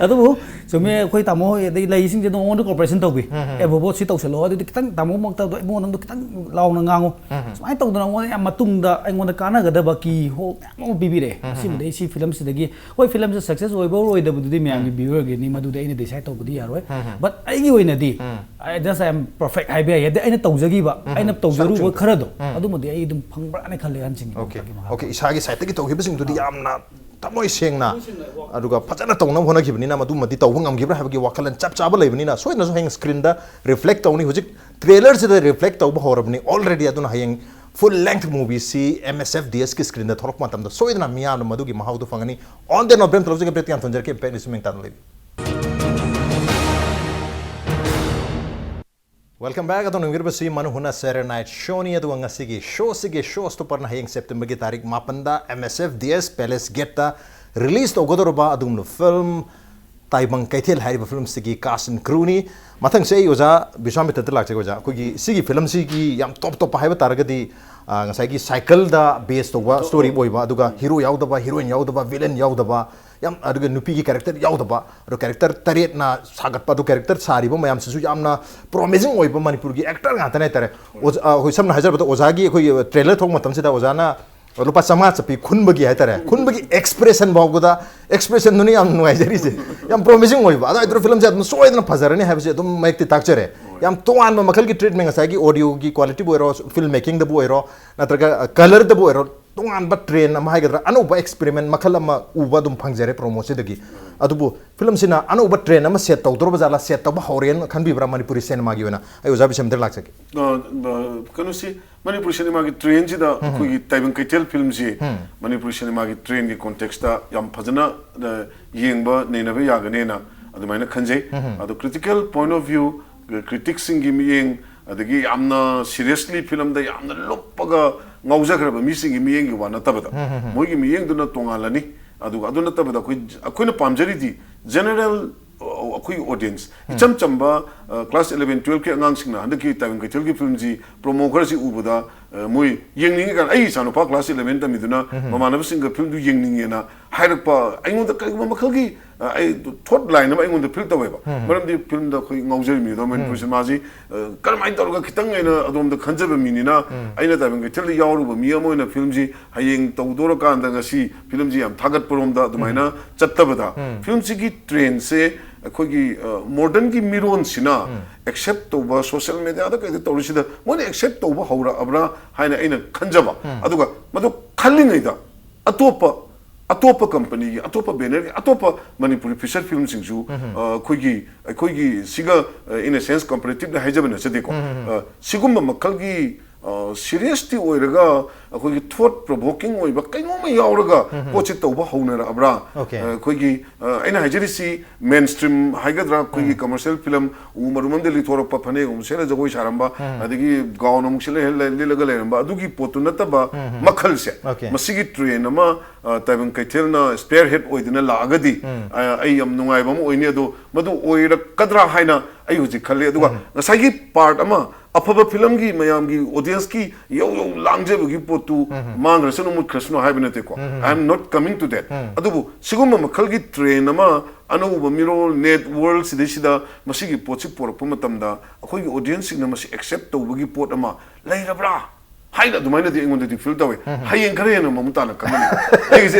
ꯑꯗꯨꯕꯨ ꯆꯨꯝꯃꯦ, ꯑꯩꯈꯣꯏ ꯇꯥꯃꯣ ꯍꯣꯏ ꯑꯗꯩ ꯂꯩꯁꯤꯡꯁꯦ ꯑꯗꯨꯝ ꯑꯩꯉꯣꯟꯗ ꯀꯣꯑꯣꯄꯔꯦꯁꯟ ꯇꯧꯕꯤ꯫ ꯎꯝ, ꯎꯝ꯫ "ꯑꯦ, ꯕꯣꯕꯣ, ꯁꯤ ꯇꯧꯁꯜꯂꯣ, ꯑꯗꯨꯗꯤ ꯈꯤꯇꯪ ꯇꯥꯃꯣꯃꯛꯇ ꯑꯗꯣ ꯏꯕꯨꯡꯉꯣ ꯅꯪꯗꯣ ꯈꯤꯇꯪ ꯂꯥꯎꯅ ꯉꯥꯡꯉꯨ꯫ ꯎꯝ, ꯎꯝ꯫ ꯁꯨꯃꯥꯏꯅ ꯇꯧꯗꯅ ꯑꯩꯉꯣꯟꯗ ꯌꯥꯝ ꯃꯇꯨꯡꯗ ꯑꯩꯉꯣꯟꯗ ꯀꯥꯟꯅꯒꯗꯕ ꯀꯤ ꯍꯣꯜ ꯃꯌꯥꯝ ꯑꯃ ꯄꯤꯕꯤꯔꯛꯑꯦ꯫ ꯎꯝ, ꯎꯝ꯫ ꯑꯁꯤꯕꯨꯗꯤ ꯑꯩ ꯁꯤ ꯐꯤꯂꯝꯁꯤꯗꯒꯤ, ꯍꯣꯏ, ꯐꯤꯂꯝꯁꯦ ꯁꯛꯁꯦꯁ ꯑꯣꯏꯕ ꯑꯣꯏꯗꯕꯗꯨꯗꯤ ꯃꯌꯥꯝꯒꯤ ꯎꯝ꯫ ꯚ꯭ꯌꯨꯋꯔꯒꯤꯅꯤ, ꯃꯗꯨꯗꯤ ꯑꯩꯅ ꯗꯤꯁꯥꯏꯗ ꯇꯧꯕꯗꯤ ꯌꯥꯔꯣꯏ꯫ ꯎꯝ, ꯎꯝ꯫ But ꯑꯩꯒꯤ ꯑꯣꯏꯅꯗꯤ, ꯎꯝ꯫ I just am perfect ꯍꯥꯏꯕ ꯌꯥꯏ꯫ ꯑꯗꯩ ꯑꯩꯅ ꯇꯧꯖꯈꯤꯕ, ꯎꯝ, ꯎꯝ꯫ ꯑꯩꯅ ꯇꯧꯖꯔꯨꯕ ꯆꯨꯝ, ꯆꯨꯝ꯫ ꯈꯔꯗꯣ, ꯎꯝ꯫ ꯑꯗꯨꯃꯗꯤ ꯑꯩ ꯑꯗꯨꯝ ꯐꯪꯕ꯭ꯔꯥꯅ ꯈꯜꯂꯦ ꯑꯍꯟꯁꯤꯡꯒꯤ ꯑꯣꯀꯦ꯫ ꯃꯈꯥꯒꯤ ꯃꯈꯥ꯫ ꯑꯣꯀꯦ, ꯏꯁꯥꯒꯤ ꯁꯥꯏꯠꯇꯒꯤ ꯇꯧꯈꯤꯕꯁꯤꯡꯗꯨꯗꯤ ꯑꯥ꯫ ꯌꯥꯝꯅ ꯊꯃꯣꯏ ꯁꯦꯡꯅ, ꯊꯃꯣꯏ ꯁꯦꯡꯅ ꯋꯥ-, ꯑꯗꯨꯒ ꯐꯖꯅ ꯇꯧꯅꯕ ꯍꯣꯠꯅꯈꯤꯕꯅꯤꯅ, ꯃꯗꯨꯃꯗꯤ ꯇꯧꯕ ꯉꯝꯈꯤꯕ꯭ꯔꯥ ꯍꯥꯏꯕꯒꯤ ꯋꯥꯈꯜꯂꯣꯟ ꯆꯞ ꯆꯥꯕ ꯂꯩꯕꯅꯤꯅ, ꯁꯣꯏꯗꯅꯁꯨ ꯍꯌꯦꯡ ꯁ꯭ꯀ꯭ꯔꯤꯟꯗ ꯔꯤꯐ꯭ꯂꯦꯛ ꯇꯧꯅꯤ꯫ ꯍꯧꯖꯤꯛ ꯇ꯭ꯔꯦꯂꯔꯁꯤꯗ ꯔꯤꯐ꯭ꯂꯦꯛ ꯇꯧꯕ ꯍꯧꯔꯕꯅꯤ already꯫ ꯑꯗꯨꯅ ꯍꯌꯦꯡ ꯐꯨꯜ ꯂꯦꯡꯊ ꯃꯨꯚꯤꯁꯤ M S F D S ꯀꯤ ꯁ꯭ꯀ꯭ꯔꯤꯟꯗ ꯊꯣꯛꯂꯛꯄ ꯃꯇꯝꯗ ꯁꯣꯏꯗꯅ ꯃꯤꯌꯥꯝꯅ ꯃꯗꯨꯒꯤ ꯃꯍꯥꯎꯗꯨ ꯐꯪꯒꯅꯤ꯫ On that note, ꯕ꯭ꯔꯦꯛ ꯊꯣꯛꯂꯛꯆꯒꯦ, ꯕ꯭ꯔꯦꯛꯇ ꯌꯥꯝ ꯊꯣꯟꯖꯔꯛꯀꯦ, ꯏꯝꯄꯦꯛ ꯅ꯭ꯌꯨꯁ ꯃꯤꯡ ꯇꯥꯅ ꯂꯩꯕꯤꯌꯨ꯫ Welcome back꯫ ꯑꯗꯣꯝꯅ ꯌꯦꯡꯕꯤꯔꯤꯕꯁꯤ ꯃꯅꯨ ꯍꯨꯅ ꯁꯦꯇꯔꯗꯦ ꯅꯥꯏꯠ ꯁꯣꯅꯤ꯫ ꯑꯗꯨꯒ ꯉꯁꯤꯒꯤ ꯁꯣꯁꯤꯒꯤ ꯁꯣ ꯁ꯭ꯇꯣꯄꯔꯅ ꯍꯌꯦꯡ ꯁꯦꯞꯇꯦꯝꯕꯔꯒꯤ ꯇꯥꯔꯤꯛ ꯃꯥꯄꯟꯗ M S F D S Palace Gateꯇ ꯔꯤꯂꯤꯁ ꯇꯧꯒꯗꯧꯔꯕ ꯑꯗꯨꯒꯨꯝꯂꯕ ꯐꯤꯂꯝ ꯇꯥꯏꯕꯪ ꯀꯩꯊꯦꯜ ꯍꯥꯏꯔꯤꯕ ꯐꯤꯂꯝꯁꯤꯒꯤ ꯀꯥꯁ ꯑꯦꯟ ꯀ꯭ꯔꯨꯅꯤ꯫ ꯃꯊꯪꯁꯦ ꯑꯩ ꯑꯣꯖꯥ ꯕꯤꯁ꯭ꯋꯥꯃꯤꯇ꯭ꯔꯗ ꯂꯥꯛꯆꯒꯦ꯫ ꯑꯣꯖꯥ, ꯑꯩꯈꯣꯏꯒꯤ ꯁꯤꯒꯤ ꯐꯤꯂꯝꯁꯤꯒꯤ ꯌꯥꯝ ꯇꯣꯞ ꯇꯣꯞꯄ ꯍꯥꯏꯕ ꯇꯥꯔꯒꯗꯤ, ꯑ, ꯉꯁꯥꯏꯒꯤ ꯁꯥꯏꯀꯜꯗ ꯕꯦꯁ ꯇꯧꯕ ꯁ꯭ꯇꯣꯔꯤ ꯑꯣꯏꯕ, ꯑꯗꯨꯒ ꯍꯤꯔꯣ ꯌꯥꯎꯗꯕ, ꯍꯤꯔꯣꯏꯟ ꯌꯥꯎꯗꯕ, ꯚꯤꯂꯟ ꯌꯥꯎꯗꯕ, ꯌꯥꯝ, ꯑꯗꯨꯒ ꯅꯨꯄꯤꯒꯤ ꯀꯦꯔꯦꯛꯇꯔ ꯌꯥꯎꯗꯕ, ꯑꯗꯣ ꯀꯦꯔꯦꯛꯇꯔ ꯇꯔꯦꯠꯅ ꯁꯥꯒꯠꯄ, ꯑꯗꯣ ꯀꯦꯔꯦꯛꯇꯔ ꯁꯥꯔꯤꯕ ꯃꯌꯥꯝꯁꯤꯁꯨ ꯌꯥꯝꯅ ꯄ꯭ꯔꯣꯃꯤꯁꯤꯡ ꯑꯣꯏꯕ ꯃꯅꯤꯄꯨꯔꯒꯤ ꯑꯦꯛꯇꯔ ꯉꯥꯛꯇꯅꯦ ꯍꯥꯏꯇꯥꯔꯦ꯫ ꯑꯣꯖꯥ, ꯑ, ꯑꯩꯈꯣꯏ ꯁꯝꯅ ꯍꯥꯏꯖꯔꯕꯗ ꯑꯣꯖꯥꯒꯤ ꯑꯩꯈꯣꯏꯒꯤ ꯇ꯭ꯔꯦꯂꯔ ꯊꯣꯛꯄ ꯃꯇꯝꯁꯤꯗ ꯑꯣꯖꯥꯅ ꯂꯨꯄꯥ ꯆꯥꯝꯃꯉꯥ ꯆꯠꯄꯤ ꯈꯨꯟꯕꯒꯤ ꯍꯥꯏꯇꯥꯔꯦ, ꯈꯨꯟꯕꯒꯤ expression ꯐꯥꯎꯕꯗ, expressionꯗꯨꯅ ꯌꯥꯝ ꯅꯨꯡꯉꯥꯏꯖꯔꯤꯁꯦ꯫ ꯌꯥꯝ promising ꯑꯣꯏꯕ꯫ ꯑꯗꯣ ꯑꯩ ꯐꯤꯂꯝꯁꯦ ꯑꯗꯨꯝ ꯁꯣꯏꯗꯅ ꯐꯖꯔꯅꯤ ꯍꯥꯏꯕꯁꯦ ꯑꯗꯨꯝ ꯃꯌꯦꯛꯇꯤ ꯇꯥꯛꯆꯔꯦ꯫ ꯌꯥꯝ ꯇꯣꯉꯥꯟꯕ ꯃꯈꯜꯒꯤ treatment, ꯉꯁꯥꯏꯒꯤ audioꯒꯤ qualityꯕꯨ ꯑꯣꯏꯔꯣ, film makingꯗꯕꯨ ꯑꯣꯏꯔꯣ, ꯅꯠꯇ꯭ꯔꯒ colourꯗꯕꯨ ꯑꯣꯏꯔꯣ, ꯇꯣꯉꯥꯟꯕ trend ꯑꯃ ꯍꯥꯏꯒꯗ꯭ꯔꯥ, ꯑꯅꯧꯕ experiment ꯃꯈꯜ ꯑꯃ ꯎꯕ ꯑꯗꯨꯝ ꯐꯪꯖꯔꯦ promoꯁꯤꯗꯒꯤ꯫ ꯑꯗꯨꯕꯨ ꯐꯤꯂꯝꯁꯤꯅ ꯑꯅꯧꯕ trend ꯑꯃ set ꯇꯧꯗꯧꯔꯕ ꯖꯥꯠꯂꯥ, set ꯇꯧꯕ ꯍꯧꯔꯦꯅ ꯈꯟꯕꯤꯕ꯭ꯔꯥ ꯃꯅꯤꯄꯨꯔꯤ cinemaꯒꯤ ꯑꯣꯏꯅ? ꯑꯩ ꯑꯣꯖꯥ ꯕꯤꯁꯦꯝꯗ ꯂꯥꯛꯆꯒꯦ꯫ ꯑ, ꯑ, ꯀꯩꯅꯣꯁꯤ, ꯃꯅꯤꯄꯨꯔ cinemaꯒꯤ trendꯁꯤꯗ ꯑꯩꯈꯣꯏꯒꯤ ꯇꯥꯏꯕꯪ ꯀꯩꯊꯦꯜ filmꯁꯤ ꯃꯅꯤꯄꯨꯔ cinemaꯒꯤ trendꯒꯤ contextꯇ ꯌꯥꯝ ꯐꯖꯅ, ꯑ, ꯌꯦꯡꯕ ꯅꯩꯅꯕ ꯌꯥꯒꯅꯦꯅ ꯑꯗꯨꯃꯥꯏꯅ ꯈꯟꯖꯩ꯫ ꯑꯗꯣ critical point of view, criticsꯁꯤꯡꯒꯤ ꯃꯤꯠꯌꯦꯡ, ꯑꯗꯒꯤ ꯌꯥꯝꯅ seriously filmꯗ ꯌꯥꯝꯅ ꯂꯨꯞꯄꯒ ꯉꯥꯎꯖꯈ꯭ꯔꯕ ꯃꯤꯁꯤꯡꯒꯤ ꯃꯤꯠꯌꯦꯡꯒꯤ ꯋꯥ ꯅꯠꯇꯕꯗ, ꯃꯣꯏꯒꯤ ꯃꯤꯠꯌꯦꯡꯗꯨꯅ ꯇꯣꯉꯥꯜꯂꯅꯤ꯫ ꯑꯗꯨꯒ ꯑꯗꯨ ꯅꯠꯇꯕꯗ ꯑꯩꯈꯣꯏ, ꯑꯩꯈꯣꯏꯅ ꯄꯥꯝꯖꯔꯤꯗꯤ general, ꯑ, ꯑꯩꯈꯣꯏꯒꯤ audience, ꯏꯆꯝ ꯆꯝꯕ, ꯑ, class eleven, twelveꯀꯤ ꯑꯉꯥꯡꯁꯤꯡꯅ ꯍꯟꯗꯛꯀꯤ ꯇꯥꯏꯕꯪ ꯀꯩꯊꯦꯜꯒꯤ filmꯁꯤ promo ꯈꯔꯁꯤ ꯎꯕꯗ, ꯑ, ꯃꯣꯏ ꯌꯦꯡꯅꯤꯡꯉꯤ ꯀꯥꯏꯅ, "ꯑꯩ ꯏꯆꯥꯅꯨꯄꯥ class eleven ꯇꯝꯃꯤꯗꯨꯅ ꯃꯃꯥꯟꯅꯕꯁꯤꯡꯒ filmꯗꯨ ꯌꯦꯡꯅꯤꯡꯉꯦꯅ" ꯍꯥꯏꯔꯛꯄ, ꯑꯩꯉꯣꯟꯗ ꯀꯔꯤꯒꯨꯝꯕ ꯃꯈꯜꯒꯤ, ꯑ, ꯑꯩ thought line ꯑꯃ ꯑꯩꯉꯣꯟꯗ feel ꯇꯧꯋꯦꯕ꯫ ꯃꯔꯝꯗꯤ filmꯗ ꯑꯩꯈꯣꯏ ꯉꯥꯎꯖꯔꯤꯕ ꯃꯤꯑꯣꯏꯗꯣ, ꯃꯅꯤꯄꯨꯔ cinemaꯁꯤ, ꯑ, ꯀꯔꯝꯍꯥꯏꯅ ꯇꯧꯔꯒ ꯈꯤꯇꯪ ꯑꯩꯅ ꯑꯗꯣꯝꯗ ꯈꯟꯖꯕ ꯃꯤꯅꯤꯅ, ꯑꯩꯅ ꯇꯥꯏꯕꯪ ꯀꯩꯊꯦꯜꯗ ꯌꯥꯎꯔꯨꯕ ꯃꯤ ꯑꯃ ꯑꯣꯏꯅ filmꯁꯤ ꯍꯌꯦꯡ ꯇꯧꯗꯣꯔꯀꯥꯟꯗ ꯉꯁꯤ filmꯁꯤ ꯌꯥꯝ ꯊꯥꯒꯠꯄꯔꯣꯝꯗ ꯑꯗꯨꯃꯥꯏꯅ ꯆꯠꯇꯕꯗ, filmꯁꯤꯒꯤ trendꯁꯦ ꯑꯩꯈꯣꯏꯒꯤ, ꯑ, modernꯒꯤ ꯃꯤꯔꯣꯟꯁꯤꯅ accept ꯇꯧꯕ, social mediaꯗ ꯀꯩꯗ ꯇꯧꯔꯤꯁꯤꯗ ꯃꯣꯏꯅ accept ꯇꯧꯕ ꯍꯧꯔꯛꯑꯕ꯭ꯔꯥ ꯍꯥꯏꯅ ꯑꯩꯅ ꯈꯟꯖꯕ꯫ ꯑꯗꯨꯒ ꯃꯗꯨ ꯈꯜꯂꯤꯉꯩꯗ ꯑꯇꯣꯞꯄ, ꯑꯇꯣꯞꯄ companyꯒꯤ, ꯑꯇꯣꯞꯄ bannerꯒꯤ, ꯑꯇꯣꯞꯄ ꯃꯅꯤꯄꯨꯔꯤ feature filmꯁꯤꯡꯁꯨ, ꯑ, ꯑꯩꯈꯣꯏꯒꯤ, ꯑꯩꯈꯣꯏꯒꯤ ꯁꯤꯒ, ꯑ, in a sense comparatively ꯍꯥꯏꯖꯕ ꯅꯠꯆꯗꯦꯀꯣ꯫ ꯑ, ꯁꯤꯒꯨꯝꯕ ꯃꯈꯜꯒꯤ, ꯑ, seriousꯇꯤ ꯑꯣꯏꯔꯒ ꯑꯩꯈꯣꯏꯒꯤ thought provoking ꯑꯣꯏꯕ ꯀꯩꯅꯣꯝꯃ ꯌꯥꯎꯔꯒ ꯄꯣꯠꯁꯤ ꯇꯧꯕ ꯍꯧꯅꯔꯛꯑꯕ꯭ꯔꯥ? Okay. ꯑ, ꯑꯩꯈꯣꯏꯒꯤ, ꯑ, ꯑꯩꯅ ꯍꯥꯏꯖꯔꯤꯁꯤ mainstream ꯍꯥꯏꯒꯗ꯭ꯔꯥ, ꯑꯩꯈꯣꯏꯒꯤ commercial film, ꯎ ꯃꯔꯨꯝ ꯑꯃꯗ ꯂꯤꯊꯣꯔꯛꯄ, ꯐꯅꯦꯛ ꯑꯃꯨꯛ ꯁꯦꯠꯂ ꯖꯒꯣꯏ ꯁꯥꯔꯝꯕ, ꯑꯗꯒꯤ gown ꯑꯃꯨꯛ ꯁꯦꯠꯂ ꯍꯦꯜꯂ ꯂꯤꯠꯂꯒ ꯂꯩꯔꯝꯕ, ꯑꯗꯨꯒꯤ ꯄꯣꯠꯇꯨ ꯅꯠꯇꯕ ꯃꯈꯜꯁꯦ, Okay. ꯃꯁꯤꯒꯤ trend ꯑꯃ, ꯑ, ꯇꯥꯏꯕꯪ ꯀꯩꯊꯦꯜꯅ spearhead ꯑꯣꯏꯗꯨꯅ ꯂꯥꯛꯑꯒꯗꯤ, ꯑ, ꯑꯩ ꯌꯥꯝ ꯅꯨꯡꯉꯥꯏꯕ ꯑꯃ ꯑꯣꯏꯅꯤ꯫ ꯑꯗꯣ ꯃꯗꯨ ꯑꯣꯏꯔꯛꯀꯗ꯭ꯔꯥ ꯍꯥꯏꯅ ꯑꯩ ꯍꯧꯖꯤꯛ ꯈꯜꯂꯤ꯫ ꯑꯗꯨꯒ ꯉꯁꯥꯏꯒꯤ part ꯑꯃ, ꯑꯐꯕ filmꯒꯤ ꯃꯌꯥꯝꯒꯤ audienceꯀꯤ ꯌꯧ ꯌꯧ ꯂꯥꯡꯖꯕꯒꯤ ꯄꯣꯠꯇꯨ ꯃꯥꯡꯈ꯭ꯔꯁꯅꯨ, ꯃꯨꯠꯈ꯭ꯔꯁꯅꯨ ꯍꯥꯏꯕ ꯅꯠꯇꯦꯀꯣ꯫ I am not coming to that. ꯑꯗꯨꯕꯨ ꯁꯤꯒꯨꯝꯕ ꯃꯈꯜꯒꯤ trend ꯑꯃ, ꯑꯅꯧꯕ ꯃꯤꯔꯣꯜ, net world ꯁꯤꯗꯩꯁꯤꯗ ꯃꯁꯤꯒꯤ ꯄꯣꯠꯁꯤ ꯄꯨꯔꯛꯄ ꯃꯇꯝꯗ ꯑꯩꯈꯣꯏꯒꯤ audienceꯁꯤꯡꯅ ꯃꯁꯤ accept ꯇꯧꯕꯒꯤ ꯄꯣꯠ ꯑꯃ ꯂꯩꯔꯕ꯭ꯔꯥ? ꯍꯥꯏꯅ ꯑꯗꯨꯃꯥꯏꯅꯗꯤ ꯑꯩꯉꯣꯟꯗꯗꯤ ꯐꯤꯜ ꯇꯧꯋꯦ꯫ ꯍꯌꯦꯡ ꯈꯔ ꯍꯦꯟꯅ ꯃꯃꯨꯠ ꯇꯥꯅ ꯈꯪꯒꯅꯤ꯫ ꯑꯩꯒꯤꯁꯦ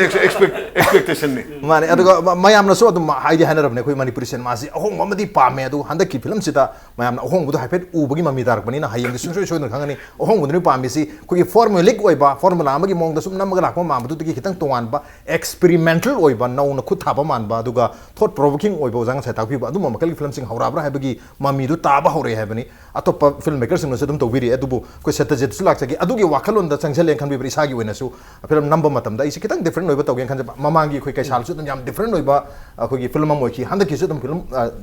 ꯑꯦꯛꯁꯄꯦꯛꯇꯦꯁꯟꯅꯤ꯫ ꯃꯥꯅꯦ꯫ ꯑꯗꯨꯒ ꯃ- ꯃꯌꯥꯝꯅꯁꯨ ꯑꯗꯨꯝ ꯍꯥꯏꯗꯤ ꯍꯥꯏꯅꯔꯕꯅꯦ, ꯑꯩꯈꯣꯏ ꯃꯅꯤꯄꯨꯔꯤ ꯁꯤꯅꯦꯃꯥꯁꯤ ꯑꯍꯣꯡꯕ ꯑꯃꯗꯤ ꯄꯥꯝꯃꯦ, ꯑꯗꯨ ꯍꯟꯗꯛꯀꯤ ꯐꯤꯂꯝꯁꯤꯗ ꯃꯌꯥꯝꯅ ꯑꯍꯣꯡꯕꯗꯣ ꯍꯥꯏꯐꯦꯠ ꯎꯕꯒꯤ ꯃꯃꯤ ꯇꯥꯔꯛꯄꯅꯤꯅ ꯍꯌꯦꯡꯗꯤ ꯁꯨꯡꯁꯣꯏ ꯁꯣꯏꯗꯅ ꯈꯪꯒꯅꯤ꯫ ꯑꯍꯣꯡꯕꯗꯨꯅ ꯄꯥꯝꯃꯤꯁꯤ ꯑꯩꯈꯣꯏꯒꯤ ꯐꯣꯔꯃꯨꯂꯤꯛ ꯑꯣꯏꯕ, ꯐꯣꯔꯃꯨꯂꯥ ꯑꯃꯒꯤ ꯃꯑꯣꯡꯗ ꯁꯨꯝ ꯅꯝꯃꯒ ꯂꯥꯛꯄ ꯃꯥꯟꯕꯗꯨꯗꯒꯤ ꯈꯤꯇꯪ ꯇꯣꯉꯥꯟꯕ, ꯑꯦꯛꯁꯄꯤꯔꯤꯃꯦꯟꯇꯦꯜ ꯑꯣꯏꯕ, ꯅꯧꯅ ꯈꯨꯠ ꯊꯥꯕ ꯃꯥꯟꯕ, ꯑꯗꯨꯒ ꯊꯣꯠ ꯄ꯭ꯔꯣꯚꯣꯀꯤꯡ ꯑꯣꯏꯕ, ꯑꯣꯖꯥ ꯉꯁꯥꯏ ꯇꯥꯛꯄꯤꯕ ꯑꯗꯨꯝꯕ ꯃꯈꯜꯒꯤ ꯐꯤꯂꯝꯁꯤꯡ ꯍꯧꯔꯛꯑꯕ꯭ꯔꯥ ꯍꯥꯏꯕꯒꯤ ꯃꯃꯤꯗꯨ ꯇꯥꯕ ꯍꯧꯔꯛꯑꯦ ꯍꯥꯏꯕꯅꯤ꯫ ꯑꯇꯣꯞꯄ ꯐꯤꯜꯝ ꯃꯦꯀꯔꯁꯤꯡꯅꯁꯨ ꯑꯗꯨꯝ ꯇꯧꯕꯤꯔꯤ, ꯑꯗꯨꯕꯨ ꯑꯩꯈꯣꯏ ꯁꯠꯇꯖꯤꯠꯁꯨ ꯂꯥꯛꯆꯒꯦ꯫ ꯑꯗꯨꯒꯤ ꯋꯥꯈꯜꯂꯣꯟꯗ ꯆꯪꯁꯤꯜꯂꯦꯅ ꯈꯟꯕꯤꯕ꯭ꯔꯥ? ꯏꯁꯥꯒꯤ ꯑꯣꯏꯅꯁꯨ ꯐꯤꯂꯝ ꯅꯝꯕ ꯃꯇꯝꯗ ꯑꯩꯁꯦ ꯈꯤꯇꯪ ꯗꯤꯐ꯭ꯔꯦꯟ ꯑꯣꯏꯕ ꯇꯧꯒꯦꯅ ꯈꯟꯖꯕ꯫ ꯃꯃꯥꯡꯒꯤ ꯑꯩꯈꯣꯏ ꯀꯩꯁꯥꯜꯁꯨ ꯑꯗꯨꯝ ꯌꯥꯝ ꯗꯤꯐ꯭ꯔꯦꯟ ꯑꯣꯏꯕ ꯑꯩꯈꯣꯏꯒꯤ ꯐꯤꯂꯝ ꯑꯃ ꯑꯣꯏꯈꯤ꯫ ꯍꯟꯗꯛꯀꯤꯁꯨ ꯑꯗꯨꯝ ꯐꯤꯂꯝ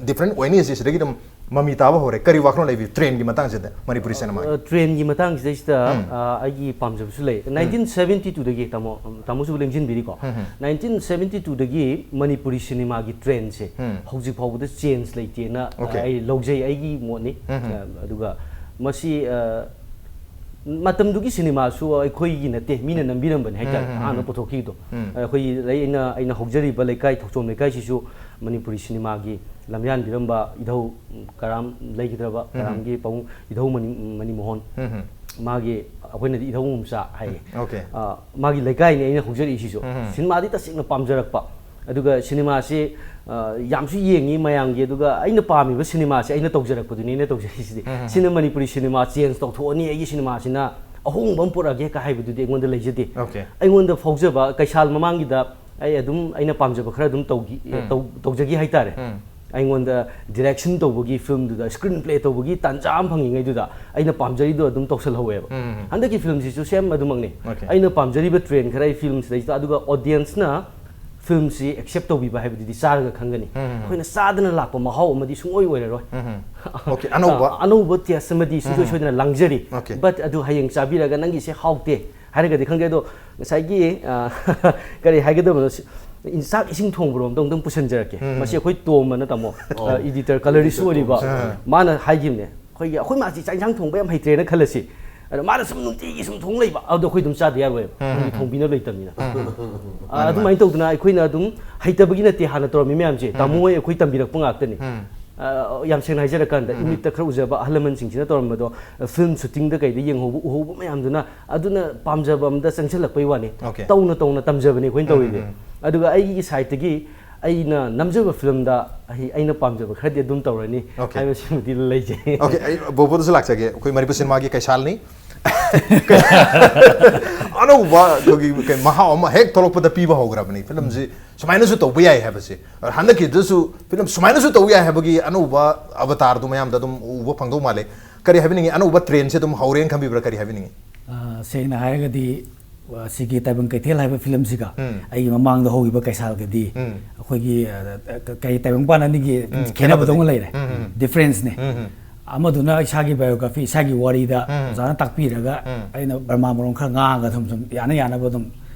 ꯗꯤꯐ꯭ꯔꯦꯟ ꯑꯣꯏꯅꯤ, ꯑꯁꯤ ꯁꯤꯗꯒꯤ ꯑꯗꯨꯝ ꯃꯃꯤ ꯇꯥꯕ ꯍꯧꯔꯦ꯫ ꯀꯔꯤ ꯋꯥꯈꯜꯂꯣꯟ ꯂꯩꯕꯤ ꯇ꯭ꯔꯦꯟꯒꯤ ꯃꯇꯥꯡꯁꯤꯗ, ꯃꯅꯤꯄꯨꯔꯤ ꯁꯤꯅꯦꯃꯥꯒꯤ? ꯇ꯭ꯔꯦꯟꯒꯤ ꯃꯇꯥꯡꯁꯤꯗꯩꯁꯤꯗ ꯑ, ꯑꯩꯒꯤ ꯄꯥꯝꯖꯕꯁꯨ ꯂꯩ꯫ ꯅꯥꯏꯟꯇꯤꯟ ꯁꯕꯦꯟꯇꯤ ꯇꯨꯗꯒꯤ, ꯇꯥꯃꯣ, ꯇꯥꯃꯣꯁꯨ ꯂꯦꯡꯁꯤꯟꯕꯤꯔꯤꯀꯣ, ꯅꯥꯏꯟꯇꯤꯟ ꯁꯕꯦꯟꯇꯤ ꯇꯨꯗꯒꯤ ꯃꯅꯤꯄꯨꯔꯤ ꯁꯤꯅꯦꯃꯥꯒꯤ ꯇ꯭ꯔꯦꯟꯁꯦ ꯍꯧꯖꯤꯛ ꯐꯥꯎꯕꯗ ꯆꯦꯟꯖ ꯂꯩꯇꯦꯅ, ꯑ, Okay. ꯑꯩ ꯂꯧꯖꯩ, ꯑꯩꯒꯤ ꯃꯣꯠꯅꯤ꯫ ꯑ, ꯑꯗꯨꯒ ꯃꯁꯤ, ꯑ, ꯃꯇꯝꯗꯨꯒꯤ ꯁꯤꯅꯦꯃꯥꯁꯨ ꯑꯩꯈꯣꯏꯒꯤ ꯅꯠꯇꯦ, ꯃꯤꯅ ꯅꯝꯕꯤꯔꯝꯕꯅꯤ ꯍꯥꯏꯇꯥꯔꯦ꯫ ꯑꯍꯥꯟꯕ ꯄꯨꯊꯣꯛꯈꯤꯕꯗꯣ ꯑꯩꯈꯣꯏꯒꯤ, ꯑꯩꯅ ꯑꯩꯅ ꯍꯧꯖꯔꯤꯕ ꯂꯩꯀꯥꯏ, ꯊꯣꯛꯆꯣꯝ ꯂꯩꯀꯥꯏꯁꯤꯁꯨ ꯃꯅꯤꯄꯨꯔꯤ ꯁꯤꯅꯦꯃꯥꯒꯤ ꯂꯝꯌꯥꯟꯕꯤꯔꯝꯕ ꯏꯙꯧ, ꯎꯝ, ꯀꯔꯥꯝ ꯂꯩꯈꯤꯗ꯭ꯔꯕ, ꯀꯔꯥꯝꯒꯤ ꯄꯥꯕꯨꯡ ꯏꯙꯧ ꯃꯅꯤ, ꯃꯅꯤꯃꯣꯍꯟ, ꯃꯥꯒꯤ, ꯑꯩꯈꯣꯏꯅꯗꯤ ꯏꯙꯧ ꯃꯆꯥ ꯍꯥꯏꯌꯦ꯫ Okay. ꯑ, ꯃꯥꯒꯤ ꯂꯩꯀꯥꯏꯅꯤ ꯑꯩꯅ ꯍꯧꯖꯔꯛꯏꯁꯤꯁꯨ꯫ ꯁꯤꯅꯦꯃꯥꯗꯤ ꯇꯁꯦꯡꯅ ꯄꯥꯝꯖꯔꯛꯄ, ꯑꯗꯨꯒ ꯁꯤꯅꯦꯃꯥꯁꯤ, ꯑ, ꯌꯥꯝꯁꯨ ꯌꯦꯡꯉꯤ ꯃꯌꯥꯝꯒꯤ, ꯑꯗꯨꯒ ꯑꯩꯅ ꯄꯥꯝꯃꯤꯕ ꯁꯤꯅꯦꯃꯥꯁꯤ ꯑꯩꯅ ꯇꯧꯖꯔꯛꯄꯗꯨꯅꯤ ꯑꯩꯅ ꯇꯧꯖꯔꯤꯁꯤꯗꯤ꯫ ꯁꯤꯅ ꯃꯅꯤꯄꯨꯔꯤ ꯁꯤꯅꯦꯃꯥ ꯆꯦꯟꯖ ꯇꯧꯊꯣꯛꯑꯅꯤ, ꯑꯩꯒꯤ ꯁꯤꯅꯦꯃꯥꯁꯤꯅ ꯑꯍꯣꯡꯕ ꯑꯃ ꯄꯨꯔꯛꯑꯒꯦ ꯀ ꯍꯥꯏꯕꯗꯨꯗꯤ ꯑꯩꯉꯣꯟꯗ ꯂꯩꯖꯗꯦ꯫ Okay. ꯑꯩꯉꯣꯟꯗ ꯐꯥꯎꯖꯕ, ꯀꯩꯁꯥꯜ ꯃꯃꯥꯡꯒꯤꯗ ꯑꯩ ꯑꯗꯨꯝ ꯑꯩꯅ ꯄꯥꯝꯖꯕ ꯈꯔ ꯑꯗꯨꯝ ꯇꯧꯈꯤ, ꯇꯧ- ꯇꯧꯖꯈꯤ ꯍꯥꯏꯇꯥꯔꯦ꯫ ꯑꯩꯉꯣꯟꯗ ꯗꯤꯔꯦꯛꯁꯟ ꯇꯧꯕꯒꯤ, ꯐꯤꯂꯝꯗꯨꯗ ꯁ꯭ꯀ꯭ꯔꯤꯟ ꯄ꯭ꯂꯦ ꯇꯧꯕꯒꯤ ꯇꯥꯟꯖꯥ ꯑꯃ ꯐꯪꯉꯤꯉꯩꯗꯨꯗ ꯑꯩꯅ ꯄꯥꯝꯖꯔꯤꯗꯣ ꯑꯗꯨꯝ ꯇꯧꯁꯜꯍꯧꯋꯦꯕ꯫ ꯍꯟꯗꯛꯀꯤ ꯐꯤꯂꯝꯁꯤꯁꯨ ꯁꯦꯝ ꯑꯗꯨꯃꯛꯅꯤ꯫ Okay. ꯑꯩꯅ ꯄꯥꯝꯖꯔꯤꯕ ꯇ꯭ꯔꯦꯟ ꯈꯔ ꯑꯩ ꯐꯤꯂꯝꯁꯤꯗꯩꯁꯤꯗ, ꯑꯗꯨꯒ ꯑꯣꯗꯤꯌꯟꯁꯅ ꯐꯤꯂꯝꯁꯤ ꯑꯦꯛꯁꯦꯞ ꯇꯧꯕꯤꯕ ꯍꯥꯏꯕꯗꯨꯗꯤ ꯆꯥꯔꯒ ꯈꯪꯒꯅꯤ꯫ ꯑꯩꯈꯣꯏꯅ ꯆꯥꯗꯅ ꯂꯥꯛꯄ ꯃꯍꯥꯎ ꯑꯃꯗꯤ ꯁꯨꯡꯑꯣꯏ ꯑꯣꯏꯔꯔꯣꯏ꯫ Okay, ꯑꯅꯧꯕ꯫ ꯑ, ꯑꯅꯧꯕ ꯇꯦꯁ ꯑꯃꯗꯤ ꯁꯨꯡꯁꯣꯏ ꯁꯣꯏꯗꯅ ꯂꯥꯡꯖꯔꯤ꯫ Okay. But ꯑꯗꯨ ꯍꯌꯦꯡ ꯆꯥꯕꯤꯔꯒ ꯅꯪꯒꯤꯁꯦ ꯍꯥꯎꯇꯦ ꯍꯥꯏꯔꯒꯗꯤ ꯈꯪꯗꯦ, ꯑꯗꯣ ꯉꯁꯥꯏꯒꯤ, ꯑ, ꯀꯔꯤ ꯍꯥꯏꯒꯗꯕꯅꯣ, ꯁꯤ-, ꯆꯥꯛ ꯏꯁꯤꯡ ꯊꯣꯡꯕꯔꯣꯝꯗ ꯑꯃꯨꯛꯇꯪ ꯄꯨꯁꯟꯖꯔꯛꯀꯦ꯫ ꯃꯁꯤ ꯑꯩꯈꯣꯏ ꯇꯣꯝꯕꯅ, ꯇꯥꯃꯣ, ꯑ, editor, colorist ꯑꯣꯏꯔꯤꯕ, ꯃꯥꯅ ꯍꯥꯏꯈꯤꯕꯅꯦ, ꯑꯩꯈꯣꯏꯒꯤ, ꯑꯩꯈꯣꯏ ꯃꯥꯁꯤ ꯆꯥꯛ ꯏꯟꯁꯥꯡ ꯊꯣꯡꯕ ꯌꯥꯝ ꯍꯩꯇ꯭ꯔꯦꯅ ꯈꯜꯂꯁꯤ, ꯑꯗꯣ ꯃꯥꯅ ꯁꯨꯝ ꯅꯨꯡꯇꯤꯒꯤ ꯁꯨꯝ ꯊꯣꯡ ꯂꯩꯕ, ꯑꯗꯣ ꯑꯩꯈꯣꯏ ꯑꯗꯨꯝ ꯆꯥꯗ ꯌꯥꯔꯣꯏꯕ, ꯑꯩꯈꯣꯏꯒꯤ ꯊꯣꯡꯕꯤꯅꯕ ꯂꯩꯇꯕꯅꯤꯅ꯫ ꯑ, ꯑꯗꯨꯃꯥꯏꯅ ꯇꯧꯗꯅ ꯑꯩꯈꯣꯏꯅ ꯑꯗꯨꯝ, ꯍꯩꯇꯕꯒꯤ ꯅꯠꯇꯦ, ꯍꯥꯟꯅ ꯇꯧꯔꯝꯃꯤ ꯃꯌꯥꯝꯁꯦ ꯇꯥꯃꯣ ꯍꯣꯏ ꯑꯩꯈꯣꯏ ꯇꯝꯕꯤꯔꯛꯄ ꯉꯥꯛꯇꯅꯤ꯫ ꯑ, ꯌꯥꯝ ꯁꯦꯡꯅ ꯍꯥꯏꯖꯔꯀꯥꯟꯗ, ꯎꯝ꯫ ꯏꯃꯤꯠꯇ ꯈꯔ ꯎꯖꯕ ꯑꯍꯜ ꯂꯃꯟꯁꯤꯡꯁꯤꯅ ꯇꯧꯔꯝꯕꯗꯣ, ꯐꯤꯂꯝ ꯁꯨꯇꯤꯡꯗ ꯀꯩꯗ ꯌꯦꯡꯍꯧꯕ, ꯎꯍꯧꯕ ꯃꯌꯥꯝꯗꯨꯅ ꯑꯗꯨꯅ ꯄꯥꯝꯖꯕ ꯑꯝꯗ ꯆꯪꯁꯤꯜꯂꯛꯄꯩ ꯋꯥꯅꯤ꯫ Okay. ꯇꯧꯅ ꯇꯧꯅ ꯇꯝꯖꯕꯅꯤ ꯑꯩꯈꯣꯏꯅ ꯎꯝ, ꯇꯧꯔꯤꯁꯦ꯫ ꯎꯝ, ꯎꯝ꯫ ꯑꯗꯨꯒ ꯑꯩꯒꯤ ꯁꯥꯏꯠꯇꯒꯤ ꯑꯩꯅ ꯅꯝꯖꯕ ꯐꯤꯂꯝꯗ ꯑꯩ, ꯑꯩꯅ ꯄꯥꯝꯖꯕ ꯈꯔꯗꯤ ꯑꯗꯨꯝ ꯇꯧꯔꯅꯤ Okay. ꯍꯥꯏꯕꯁꯤꯃꯗꯤ ꯂꯩꯖꯩ꯫ Okay, ꯑꯩ ꯕꯣꯕꯣꯗꯁꯨ ꯂꯥꯛꯆꯒꯦ꯫ ꯑꯩꯈꯣꯏ ꯃꯅꯤꯄꯨꯔ ꯁꯤꯅꯦꯃꯥꯒꯤ ꯀꯩꯁꯥꯜꯅꯤ꯫ ꯑꯅꯧꯕ ꯑꯩꯈꯣꯏꯒꯤ ꯀꯩ ꯃꯍꯥꯎ ꯑꯃ ꯍꯦꯛ ꯊꯣꯛꯂꯛꯄꯗ ꯄꯤꯕ ꯍꯧꯈ꯭ꯔꯕꯅꯤ ꯐꯤꯂꯝꯁꯤ꯫ ꯁꯨꯃꯥꯏꯅꯁꯨ ꯇꯧꯕ ꯌꯥꯏ ꯍꯥꯏꯕꯁꯦ꯫ ꯍꯟꯗꯛꯀꯤꯗꯁꯨ ꯐꯤꯂꯝ ꯁꯨꯃꯥꯏꯅꯁꯨ ꯇꯧꯕ ꯌꯥꯏ ꯍꯥꯏꯕꯒꯤ ꯑꯅꯧꯕ ꯑꯕꯇꯥꯔꯗꯨ ꯃꯌꯥꯝꯗ ꯑꯗꯨꯝ ꯎꯕ ꯐꯪꯗꯧ ꯃꯥꯜꯂꯦ꯫ ꯀꯔꯤ ꯍꯥꯏꯕꯤꯅꯤꯡꯉꯤ? ꯑꯅꯧꯕ ꯇ꯭ꯔꯦꯟꯁꯦ ꯑꯗꯨꯝ ꯍꯧꯔꯦꯅ ꯈꯟꯕꯤꯕ꯭ꯔꯥ? ꯀꯔꯤ ꯍꯥꯏꯕꯤꯅꯤꯡꯉꯤ? ꯑ, ꯁꯦꯡꯅ ꯍꯥꯏꯔꯒꯗꯤ, ꯑ, ꯁꯤꯒꯤ ꯇꯥꯏꯕꯪ ꯀꯩꯊꯦꯜ ꯍꯥꯏꯕ ꯐꯤꯂꯝꯁꯤꯒ ꯎꯝ꯫ ꯑꯩꯒꯤ ꯃꯃꯥꯡꯗ ꯍꯧꯈꯤꯕ ꯀꯩꯁꯥꯜꯒꯗꯤ ꯎꯝ꯫ ꯑꯩꯈꯣꯏꯒꯤ, ꯑ, ꯀ-, ꯀꯩ ꯇꯥꯏꯕꯪꯄꯥꯟ ꯑꯅꯤꯒꯤ ꯎꯝ, ꯈꯦꯠꯅꯕꯗꯧꯅ ꯈꯦꯠꯅꯕꯗꯤ꯫ ꯂꯩꯔꯦ꯫ ꯎꯝ, ꯎꯝ꯫ ꯗꯤꯐ꯭ꯔꯦꯟꯁꯅꯦ꯫ ꯎꯝ, ꯎꯝ꯫ ꯑꯃꯗꯨꯅ ꯏꯁꯥꯒꯤ ꯕꯥꯏꯑꯣꯒ꯭ꯔꯥꯐꯤ, ꯏꯁꯥꯒꯤ ꯋꯥꯔꯤꯗ ꯎꯝ꯫ ꯑꯣꯖꯥꯅ ꯇꯥꯛꯄꯤꯔꯒ ꯎꯝ꯫ ꯑꯩꯅ ꯕꯔꯃꯥ ꯃꯔꯣꯟ ꯈꯔ ꯉꯥꯡꯉꯒ ꯁꯨꯝ, ꯁꯨꯝ ꯌꯥꯅ ꯌꯥꯅꯕ ꯑꯗꯨꯝ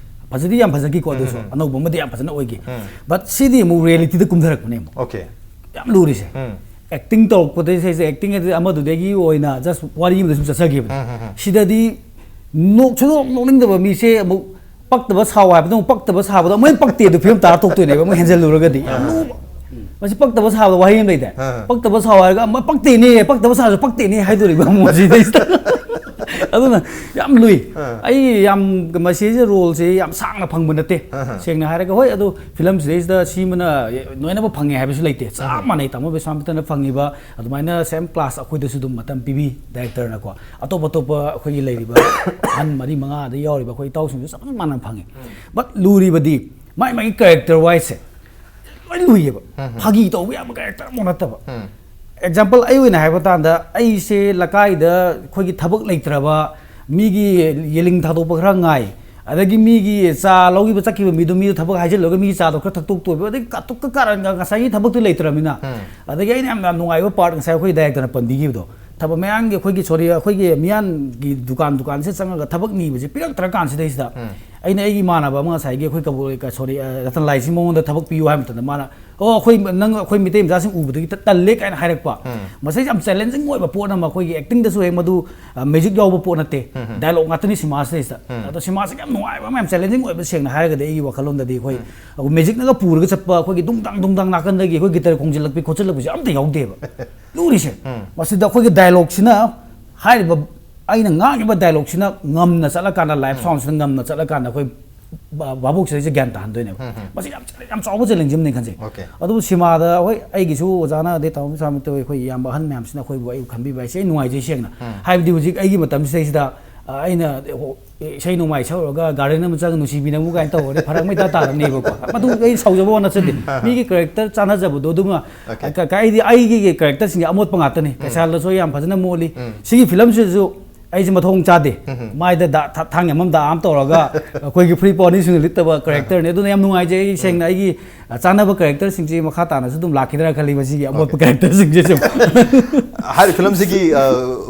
ꯐꯖꯗꯤ ꯌꯥꯝ ꯐꯖꯈꯤꯀꯣ꯫ ꯑꯗꯨꯁꯨ ꯎꯝ, ꯎꯝ꯫ ꯑꯅꯧꯕ ꯑꯃꯗꯤ ꯌꯥꯝ ꯐꯖꯅ ꯑꯣꯏꯈꯤ꯫ ꯎꯝ꯫ But ꯁꯤꯗꯤ ꯑꯃꯨꯛ ꯔꯤꯌꯦꯂꯤꯇꯤꯗ ꯀꯨꯝꯊꯔꯛꯄꯅꯦ ꯑꯃꯨꯛ꯫ Okay꯫ ꯌꯥꯝ ꯂꯨꯔꯤꯁꯦ꯫ ꯎꯝ꯫ ꯑꯦꯛꯇꯤꯡ ꯇꯧꯔꯛꯄꯗꯩ ꯁꯤꯁꯦ ꯑꯦꯛꯇꯤꯡ ꯍꯥꯏꯗꯤ ꯑꯃꯗꯨꯗꯒꯤ ꯑꯣꯏꯅ just ꯋꯥꯔꯤ ꯑꯃꯗ ꯁꯨꯝ ꯆꯠꯆꯈꯤꯕꯅꯦ꯫ ꯎꯝ, ꯎꯝ, ꯎꯝ꯫ ꯁꯤꯗꯗꯤ ꯅꯣꯛꯁꯨ ꯅꯣꯛ ꯅꯣꯛꯅꯤꯡꯗꯕ ꯃꯤꯁꯦ ꯑꯃꯨꯛ ꯄꯛꯇꯕ ꯁꯥꯎ ꯍꯥꯏꯕꯗ ꯑꯃꯨꯛ ꯄꯛꯇꯕ ꯁꯥꯕꯗ ꯑꯃꯨꯛ ꯍꯦꯟꯅ ꯄꯛꯇꯦ ꯑꯗꯨ ꯐꯤꯂꯝ ꯇꯥꯔ ꯊꯣꯛꯇꯣꯏꯅꯦꯕ ꯑꯃꯨꯛ ꯍꯦꯟꯖꯜꯂꯨꯔꯒꯗꯤ꯫ ꯌꯥꯝ ꯂꯨꯕ꯫ ꯃꯁꯤ ꯄꯛꯇꯕ ꯁꯥꯕꯗ ꯋꯥꯍꯩ ꯑꯃ ꯂꯩꯗꯥꯏ? ꯑꯥ꯫ "ꯄꯛꯇꯕ ꯁꯥꯎ ꯍꯥꯏꯔꯒ ꯑꯃ ꯄꯛꯇꯦꯅꯦ, ꯄꯛꯇꯕ ꯁꯥꯁꯨ ꯄꯛꯇꯦꯅꯦ" ꯍꯥꯏꯗꯣꯔꯤꯕ ꯑꯃꯨꯛ ꯁꯤꯗꯩꯁꯤꯗ꯫ ꯑꯗꯨꯅ ꯌꯥꯝ ꯂꯨꯏ꯫ ꯑꯥ꯫ ꯑꯩ ꯌꯥꯝ ꯃꯁꯤꯁꯦ ꯔꯣꯜꯁꯦ ꯌꯥꯝ ꯁꯥꯡꯅ ꯐꯪꯕ ꯅꯠꯇꯦ꯫ ꯑꯥ꯫ ꯁꯦꯡꯅ ꯍꯥꯏꯔꯒ, ꯍꯣꯏ, ꯑꯗꯨ ꯐꯤꯂꯝꯁꯤꯗꯩꯁꯤꯗ ꯁꯤꯃꯅ ꯂꯣꯏꯅꯃꯛ ꯐꯪꯉꯦ ꯍꯥꯏꯕꯁꯨ ꯂꯩꯇꯦ꯫ ꯆꯞ ꯑꯥ꯫ ꯃꯥꯟꯅꯩ꯫ ꯇꯥꯃꯣ ꯕꯤꯁ꯭ꯋꯥꯃꯤꯇ꯭ꯔꯅ ꯐꯪꯉꯤꯕ ꯑꯗꯨꯃꯥꯏꯅ same class ꯑꯩꯈꯣꯏꯗꯁꯨ ꯑꯗꯨꯝ ꯃꯇꯝ ꯄꯤꯕꯤ ꯗꯥꯏꯔꯦꯛꯇꯔꯅꯀꯣ꯫ ꯑꯇꯣꯞ ꯑꯇꯣꯞꯄ ꯑꯩꯈꯣꯏꯒꯤ ꯂꯩꯔꯤꯕ ꯑꯍꯟ ꯃꯔꯤ ꯃꯉꯥꯗ ꯌꯥꯎꯔꯤꯕ ꯑꯩꯈꯣꯏ ꯏꯇꯥꯎꯁꯤꯡꯁꯨ ꯆꯞ ꯃꯥꯟꯅꯅ ꯐꯪꯉꯤ꯫ ꯎꯝ꯫ But ꯂꯨꯔꯤꯕꯗꯤ ꯃꯥꯏ ꯃꯥꯒꯤ character wiseꯁꯦ ꯂꯣꯏ ꯂꯨꯏꯌꯦꯕ꯫ ꯎꯝ, ꯎꯝ꯫ ꯐꯥꯒꯤ ꯇꯧꯕ ꯌꯥꯕ character ꯑꯃꯐꯥꯎ ꯅꯠꯇꯕ꯫ ꯎꯝ꯫ Example ꯑꯩ ꯑꯣꯏꯅ ꯍꯥꯏꯕ ꯀꯥꯟꯗ, ꯑꯩꯁꯦ ꯂꯩꯀꯥꯏꯗ ꯑꯩꯈꯣꯏꯒꯤ ꯊꯕꯛ ꯂꯩꯇ꯭ꯔꯕ, ꯃꯤꯒꯤ ꯌꯦꯂꯤꯡ ꯊꯥꯗꯣꯛꯄ ꯈꯔ ꯉꯥꯏ, ꯑꯗꯒꯤ ꯃꯤꯒꯤ ꯆꯥ ꯂꯧꯈꯤꯕ ꯆꯠꯈꯤꯕ ꯃꯤꯗꯣ, ꯃꯤꯗꯣ ꯊꯕꯛ ꯍꯥꯏꯖꯤꯜꯂꯒ ꯃꯤꯒꯤ ꯆꯥꯗꯣ ꯈꯔ ꯊꯛꯇꯣꯛꯇꯣꯏꯕ, ꯑꯗꯩ ꯀꯥꯇꯨꯛꯀ ꯀꯥꯔꯟꯒ ꯉꯁꯥꯏꯒꯤ ꯊꯕꯛꯇꯨ ꯂꯩꯇ꯭ꯔꯕꯅꯤꯅ꯫ ꯎꯝ꯫ ꯑꯗꯒꯤ ꯑꯩꯅ ꯌꯥꯝ, ꯌꯥꯝ ꯅꯨꯡꯉꯥꯏꯕ part ꯉꯁꯥꯏ ꯑꯩꯈꯣꯏ directorꯅ ꯄꯟꯕꯤꯈꯤꯕꯗꯣ, ꯊꯕꯛ ꯃꯌꯥꯝꯒꯤ ꯑꯩꯈꯣꯏꯒꯤ, sorry, ꯑꯩꯈꯣꯏꯒꯤ ꯃꯤꯌꯥꯟꯒꯤ ꯗꯨꯀꯥꯟ, ꯗꯨꯀꯥꯟꯁꯤꯗ ꯆꯪꯉꯒ ꯊꯕꯛ ꯅꯤꯕꯁꯦ ꯄꯤꯔꯛꯇ꯭ꯔꯀꯥꯟꯁꯤꯗꯩꯁꯤꯗ ꯎꯝ꯫ ꯑꯩꯅ ꯑꯩꯒꯤ ꯏꯃꯥꯟꯅꯕ ꯑꯃ ꯉꯁꯥꯏꯒꯤ ꯑꯩꯈꯣꯏ ꯀꯕꯨ-, sorry, ꯑ, ꯔꯇꯟꯂꯥꯏꯁꯤ ꯃꯉꯣꯟꯗ ꯊꯕꯛ ꯄꯤꯌꯨ ꯍꯥꯏꯕ ꯃꯇꯝꯗ ꯃꯥꯅ ꯑꯣ, ꯑꯩꯈꯣꯏ, ꯅꯪ, ꯑꯩꯈꯣꯏ ꯃꯤꯇꯩ ꯃꯆꯥꯁꯤꯡ ꯎꯕꯗꯒꯤ ꯇ-, ꯇꯜꯂꯦ ꯀꯥꯏꯅ ꯍꯥꯏꯔꯛꯄ꯫ ꯃꯁꯤꯁꯦ ꯌꯥꯝ ꯆꯦꯂꯦꯟꯖꯤꯡ ꯑꯣꯏꯕ ꯄꯣꯠ ꯑꯃ, ꯑꯩꯈꯣꯏꯒꯤ ꯑꯦꯛꯇꯤꯡꯗꯁꯨ ꯍꯦꯛ ꯃꯗꯨ, ꯑ, ꯃꯦꯖꯤꯛ ꯌꯥꯎꯕ ꯄꯣꯠ ꯅꯠꯇꯦ꯫ ꯗꯥꯏꯂꯣꯒ ꯉꯥꯛꯇꯅꯤ ꯁꯤꯃꯥꯁꯤꯗꯩꯁꯤꯗ꯫ ꯑꯗꯣ ꯁꯤꯃꯥꯁꯤꯒꯤ ꯌꯥꯝ ꯅꯨꯡꯉꯥꯏꯕ ꯑꯃ, ꯌꯥꯝ ꯆꯦꯂꯦꯟꯖꯤꯡ ꯑꯣꯏꯕ, ꯁꯦꯡꯅ ꯍꯥꯏꯔꯒꯗꯤ ꯑꯩꯒꯤ ꯋꯥꯈꯜꯂꯣꯟꯗꯗꯤ ꯑꯩꯈꯣꯏ, ꯑꯩꯈꯣꯏ ꯃꯦꯖꯤꯛꯅꯒ ꯄꯨꯔꯒ ꯆꯠꯄ, ꯑꯩꯈꯣꯏꯒꯤ ꯗꯨꯡ ꯗꯥꯡ ꯗꯨꯡ ꯗꯥꯡ ꯅꯥꯀꯟꯗꯒꯤ ꯑꯩꯈꯣꯏ ꯒꯤꯇꯔ ꯈꯣꯡꯖꯤꯜꯂꯛꯄꯤ ꯈꯣꯠꯆꯤꯜꯂꯛꯄꯁꯦ ꯑꯝꯇ ꯌꯥꯎꯗꯦꯕ꯫ ꯂꯨꯔꯤꯁꯦ꯫ ꯃꯁꯤꯗ ꯑꯩꯈꯣꯏꯒꯤ ꯗꯥꯏꯂꯣꯒꯁꯤꯅ, ꯍꯥꯏꯔꯤꯕ ꯑꯩꯅ ꯉꯥꯡꯉꯤꯕ ꯗꯥꯏꯂꯣꯒꯁꯤꯅ ꯉꯝꯅ ꯆꯠꯂꯀꯥꯟꯗ, ꯂꯥꯏꯚ ꯁꯥꯎꯟꯁꯤꯅ ꯉꯝꯅ ꯆꯠꯂꯀꯥꯟꯗ ꯑꯩꯈꯣꯏ ꯚꯥ-, ꯚꯥꯕꯣꯛꯁꯤꯗꯩꯁꯦ ꯒ꯭ꯌꯥꯟ ꯇꯥꯍꯟꯗꯣꯏꯅꯦꯕ꯫ ꯃꯁꯤ ꯌꯥꯝ, ꯌꯥꯝ ꯆꯥꯎꯕ ꯆꯦꯂꯦꯟꯖ ꯑꯃꯅꯤ ꯈꯟꯖꯩ꯫ ꯑꯣꯀꯦ꯫ ꯑꯗꯨꯕꯨ ꯁꯤꯃꯥꯗ, ꯍꯣꯏ, ꯑꯩꯒꯤꯁꯨ ꯑꯣꯖꯥꯅ, ꯑꯗꯩ ꯇꯥꯃꯣ ꯁꯥꯃꯤꯠꯇ, ꯑꯩꯈꯣꯏ ꯏꯌꯥꯝꯕ ꯑꯍꯟ ꯃꯌꯥꯝꯁꯤꯅ ꯑꯩꯈꯣꯏꯕꯨ, ꯑꯩꯕꯨ ꯈꯟꯕꯤꯕ ꯍꯥꯏꯁꯦ ꯑꯩ ꯅꯨꯡꯉꯥꯏꯖꯩ, ꯁꯦꯡꯅ꯫ ꯍꯥꯏꯕꯗꯤ ꯍꯧꯖꯤꯛ ꯑꯩꯒꯤ ꯃꯇꯝꯁꯤꯗꯩꯁꯤꯗ, ꯑ, ꯑꯩꯅ, ꯑꯣ, ꯏꯁꯩ ꯅꯣꯡꯃꯥꯏ ꯁꯛꯎꯔꯒ ꯒꯥꯔꯗꯦꯟ ꯑꯃ ꯆꯪꯉꯒ ꯅꯨꯡꯁꯤꯕꯤꯅꯕꯨ ꯀꯥꯏꯅ ꯇꯧꯔꯗꯤ ꯐꯔꯛ ꯑꯃ ꯏꯇꯥ ꯇꯥꯔꯅꯦꯕꯀꯣ꯫ ꯃꯗꯨ ꯑꯩ ꯁꯥꯎꯖꯕ ꯋꯥ ꯅꯠꯆꯗꯦ꯫ ꯃꯤꯒꯤ ꯀꯦꯔꯦꯛꯇꯔ ꯆꯥꯟꯅꯖꯕꯗꯣ ꯑꯗꯨꯃ, ꯑꯣꯀꯦ꯫ ꯀ-, ꯀ-, ꯑꯩꯗꯤ ꯑꯩꯒꯤ ꯀꯦꯔꯦꯛꯇꯔꯁꯤꯡꯁꯦ ꯑꯃꯣꯠꯄ ꯉꯥꯛꯇꯅꯤ꯫ ꯀꯩꯁꯥꯜꯗꯁꯨ ꯑꯩ ꯌꯥꯝ ꯐꯖꯅ ꯃꯣꯠꯂꯤ꯫ ꯁꯤꯒꯤ ꯐꯤꯂꯝꯁꯤꯗꯁꯨ ꯑꯩꯁꯦ ꯃꯊꯣꯡ ꯆꯥꯗꯦ꯫ ꯃꯥꯏꯗ ꯗꯥ-, ꯊ-, ꯊꯥꯡ ꯌꯥꯝ ꯑꯃ ꯗꯥ ꯑꯃ ꯇꯧꯔꯒ ꯑꯩꯈꯣꯏꯒꯤ ꯐꯨꯔꯤꯠ ꯄꯣꯅꯤꯁꯤꯡꯅ ꯂꯤꯠꯇꯕ ꯀꯦꯔꯦꯛꯇꯔꯅꯤ꯫ ꯑꯗꯨꯅ ꯌꯥꯝ ꯅꯨꯡꯉꯥꯏꯖꯩ꯫ ꯑꯩ ꯁꯦꯡꯅ ꯑꯩꯒꯤ, ꯑ, ꯆꯥꯟꯅꯕ ꯀꯦꯔꯦꯛꯇꯔꯁꯤꯡꯁꯤ ꯃꯈꯥ ꯇꯥꯅꯁꯨ ꯑꯗꯨꯝ ꯂꯥꯛꯈꯤꯗ꯭ꯔꯥ ꯈꯜꯂꯤ ꯃꯁꯤꯒꯤ ꯑꯃꯣꯠꯄ ꯑꯣꯀꯦ꯫ ꯀꯦꯔꯦꯛꯇꯔꯁꯤꯡꯁꯦ ꯁꯨꯝ꯫ ꯍꯥꯏꯔꯤꯕ ꯐꯤꯂꯝꯁꯤꯒꯤ, ꯑ,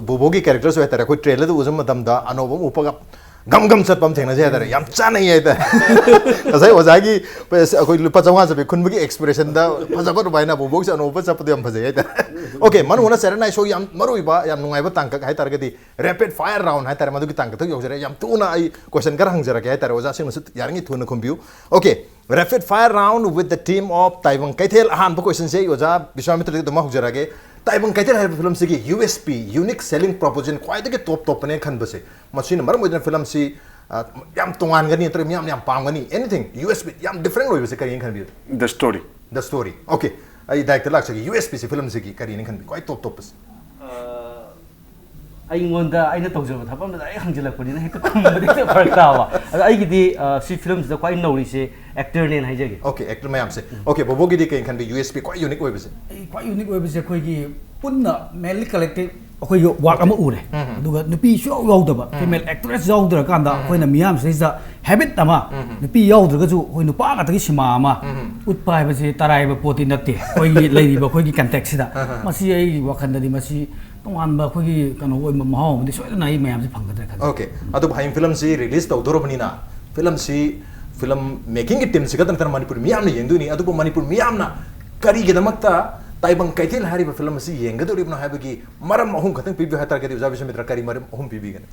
ꯕꯣꯕꯣꯒꯤ ꯀꯦꯔꯦꯛꯇꯔꯁꯨ ꯍꯥꯏꯇꯥꯔꯦ, ꯑꯩꯈꯣꯏ ꯇ꯭ꯔꯦꯂꯔꯗ ꯎꯕ ꯃꯇꯝꯗ ꯑꯅꯧꯕ ꯑꯃ ꯎꯞꯄꯒ ꯒꯝ ꯒꯝ ꯆꯠꯄ ꯑꯃ ꯊꯦꯡꯅꯖꯩ ꯍꯥꯏꯇꯥꯔꯦ꯫ ꯌꯥꯝ ꯆꯥꯅꯩ ꯍꯥꯏꯇꯥꯔꯦ꯫ ꯉꯁꯥꯏ ꯑꯣꯖꯥꯒꯤ ꯄꯩꯁꯥ, ꯑꯩꯈꯣꯏ ꯂꯨꯄꯥ ꯆꯥꯝꯃꯉꯥ ꯆꯠꯄꯤ ꯈꯨꯟꯕꯒꯤ ꯑꯦꯛꯁꯄ꯭ꯔꯦꯁꯟꯗ ꯐꯖꯕ ꯑꯗꯨꯃꯥꯏꯅ ꯕꯣꯕꯣꯒꯤꯁꯨ ꯑꯅꯧꯕ ꯆꯠꯄꯗꯣ ꯌꯥꯝ ꯐꯖꯩ ꯍꯥꯏꯇꯥꯔꯦ꯫ ꯑꯣꯀꯦ, ꯃꯅꯨꯡꯅ ꯆꯦꯔꯟ ꯑꯥꯏ ꯁꯣ ꯌꯥꯝ ꯃꯔꯨ ꯑꯣꯏꯕ, ꯌꯥꯝ ꯅꯨꯡꯉꯥꯏꯕ ꯇꯥꯡꯀꯛ ꯍꯥꯏꯇꯥꯔꯒꯗꯤ rapid fire round ꯍꯥꯏꯇꯥꯔꯦ, ꯃꯗꯨꯒꯤ ꯇꯥꯡꯀꯛꯇ ꯌꯧꯖꯔꯦ꯫ ꯌꯥꯝ ꯊꯨꯅ ꯑꯩ ꯀꯣꯏꯁꯟ ꯈꯔ ꯍꯪꯖꯔꯛꯀꯦ ꯍꯥꯏꯇꯥꯔꯦ, ꯑꯣꯖꯥꯁꯤꯡꯅꯁꯨ ꯌꯥꯔꯤꯉꯩ ꯊꯨꯅ ꯈꯨꯝꯕꯤꯌꯨ꯫ Okay, rapid fire round with the team of ꯇꯥꯏꯕꯪ ꯀꯩꯊꯦꯜ꯫ ꯑꯍꯥꯟꯕ ꯀꯣꯏꯁꯟꯁꯦ ꯑꯩ ꯑꯣꯖꯥ ꯕꯤꯁ꯭ꯋꯥꯃꯤꯇ꯭ꯔꯗꯒꯤ ꯑꯗꯨꯝ ꯍꯧꯖꯔꯛꯑꯒꯦ꯫ ꯇꯥꯏꯕꯪ ꯀꯩꯊꯦꯜ ꯍꯥꯏꯔꯤꯕ ꯐꯤꯂꯝꯁꯤꯒꯤ U S P, unique selling proposition, ꯈ꯭ꯋꯥꯏꯗꯒꯤ ꯇꯣꯞ ꯇꯣꯞꯄꯅꯦ ꯈꯟꯕꯁꯦ, ꯃꯁꯤꯅ ꯃꯔꯝ ꯑꯣꯏꯗꯨꯅ ꯐꯤꯂꯝꯁꯤ, ꯑ, ꯌꯥꯝ ꯇꯣꯉꯥꯟꯒꯅꯤ ꯅꯠꯇ꯭ꯔꯒ ꯃꯤꯌꯥꯝꯅ ꯌꯥꯝ ꯄꯥꯝꯒꯅꯤ, anything, ꯌꯨ ꯑꯦꯁ ꯄꯤ ꯌꯥꯝ ꯗꯤꯐ꯭ꯔꯦꯟ ꯑꯣꯏꯕꯁꯦ ꯀꯔꯤꯅ ꯈꯟꯕꯤꯌꯨ? The story. The story. Okay, ꯑꯩ ꯗꯥꯏꯔꯦꯛꯇ ꯂꯥꯛꯆꯒꯦ꯫ ꯌꯨ ꯑꯦꯁ ꯄꯤꯁꯦ ꯐꯤꯂꯝꯁꯤꯒꯤ ꯀꯔꯤꯅ ꯈꯟꯕꯤ ꯈ꯭ꯋꯥꯏ ꯇꯣꯞ ꯇꯣꯞꯄꯁꯦ? ꯑꯩꯉꯣꯟꯗ ꯑꯩꯅ ꯇꯧꯖꯕ ꯊꯕꯛ ꯑꯃꯗ ꯑꯩ ꯍꯪꯖꯤꯜꯂꯛꯄꯅꯤꯅ ꯍꯦꯛꯇ ꯈꯨꯝꯕꯗꯤ ꯍꯦꯛꯇ ꯐꯔꯛ ꯇꯥꯕ꯫ ꯑꯗꯣ ꯑꯩꯒꯤꯗꯤ, ꯑ, ꯁꯤ ꯐꯤꯂꯝꯁꯤꯗ ꯈ꯭ꯋꯥꯏ ꯅꯧꯔꯤꯁꯦ ꯑꯦꯛꯇꯔꯅꯦꯅ ꯍꯥꯏꯖꯒꯦ꯫ ꯑꯣꯀꯦ, ꯑꯦꯛꯇꯔ ꯃꯌꯥꯝꯁꯦ꯫ ꯑꯣꯀꯦ, ꯕꯣꯕꯣꯒꯤꯗꯤ ꯀꯩꯅ ꯈꯟꯕꯤ? ꯌꯨ ꯑꯦꯁ ꯄꯤ ꯈ꯭ꯋꯥꯏ ꯌꯨꯅꯤꯛ ꯑꯣꯏꯕꯁꯦ? ꯑꯩ ꯈ꯭ꯋꯥꯏ ꯌꯨꯅꯤꯛ ꯑꯣꯏꯕꯁꯦ ꯑꯩꯈꯣꯏꯒꯤ ꯄꯨꯟꯅ ꯃꯦꯟꯂꯤ ꯀꯂꯦꯛꯇꯤꯚ ꯑꯩꯈꯣꯏꯒꯤ ꯋꯥꯔꯛ ꯑꯃ ꯎꯔꯦ꯫ ꯑꯗꯨꯒ ꯅꯨꯄꯤ ꯁꯨꯡꯌꯥꯎ ꯌꯥꯎꯗꯕ, ꯐꯤꯃꯦꯜ ꯑꯦꯛꯇ꯭ꯔꯦꯁ ꯌꯥꯎꯗ꯭ꯔꯀꯥꯟꯗ ꯑꯩꯈꯣꯏꯅ ꯃꯤꯌꯥꯝꯁꯤꯗꯩꯁꯤꯗ ꯍꯦꯕꯤꯠ ꯑꯃ, ꯅꯨꯄꯤ ꯌꯥꯎꯗ꯭ꯔꯒꯁꯨ ꯑꯩꯈꯣꯏ ꯅꯨꯄꯥ ꯉꯥꯛꯇꯒꯤ ꯁꯤꯃꯥ ꯑꯃ ꯎꯠꯄ ꯍꯥꯏꯕꯁꯤ ꯇꯔꯥꯏꯕ ꯄꯣꯠꯇꯤ ꯅꯠꯇꯦ ꯑꯩꯈꯣꯏꯒꯤ ꯂꯩꯔꯤꯕ ꯑꯩꯈꯣꯏꯒꯤ ꯀꯟꯇꯦꯛꯁꯤꯗ꯫ ꯃꯁꯤ ꯑꯩꯒꯤ ꯋꯥꯈꯜꯗꯗꯤ ꯃꯁꯤ ꯇꯣꯉꯥꯟꯕ ꯑꯩꯈꯣꯏꯒꯤ ꯀꯩꯅꯣ ꯑꯣꯏꯕ ꯃꯍꯥꯎ ꯑꯃꯗꯤ ꯁꯣꯏꯗꯅ ꯑꯩ ꯃꯌꯥꯝꯁꯦ ꯐꯪꯒꯗ꯭ꯔꯥ ꯈꯜꯂꯤ꯫ ꯑꯣꯀꯦ, ꯑꯗꯨꯕꯨ ꯍꯌꯦꯡ ꯐꯤꯂꯝꯁꯤ ꯔꯤꯂꯤꯁ ꯇꯧꯗꯣꯔꯕꯅꯤꯅ ꯐꯤꯂꯝꯁꯤ ꯐꯤꯂꯝ ꯃꯦꯀꯤꯡꯒꯤ ꯇꯤꯝꯁꯤ ꯈꯛꯇ ꯅꯠꯇꯅ ꯃꯅꯤꯄꯨꯔ ꯃꯤꯌꯥꯝꯅ ꯌꯦꯡꯗꯣꯏꯅꯤ꯫ ꯑꯗꯨꯕꯨ ꯃꯅꯤꯄꯨꯔ ꯃꯤꯌꯥꯝꯅ ꯀꯔꯤꯒꯤꯗꯃꯛꯇ ꯇꯥꯏꯕꯪ ꯀꯩꯊꯦꯜ ꯍꯥꯏꯔꯤꯕ ꯐꯤꯂꯝ ꯑꯁꯤ ꯌꯦꯡꯒꯗꯧꯔꯤꯕꯅꯣ ꯍꯥꯏꯕꯒꯤ ꯃꯔꯝ ꯑꯍꯨꯝ ꯈꯛꯇꯪ ꯄꯤꯕꯤꯌꯨ ꯍꯥꯏ ꯇꯥꯔꯒꯗꯤ, ꯑꯣꯖꯥ ꯕꯤꯁ꯭ꯋꯥꯃꯤꯇ꯭ꯔ, ꯀꯔꯤ ꯃꯔꯝ ꯑꯍꯨꯝ ꯄꯤꯕꯤꯒꯅꯤ?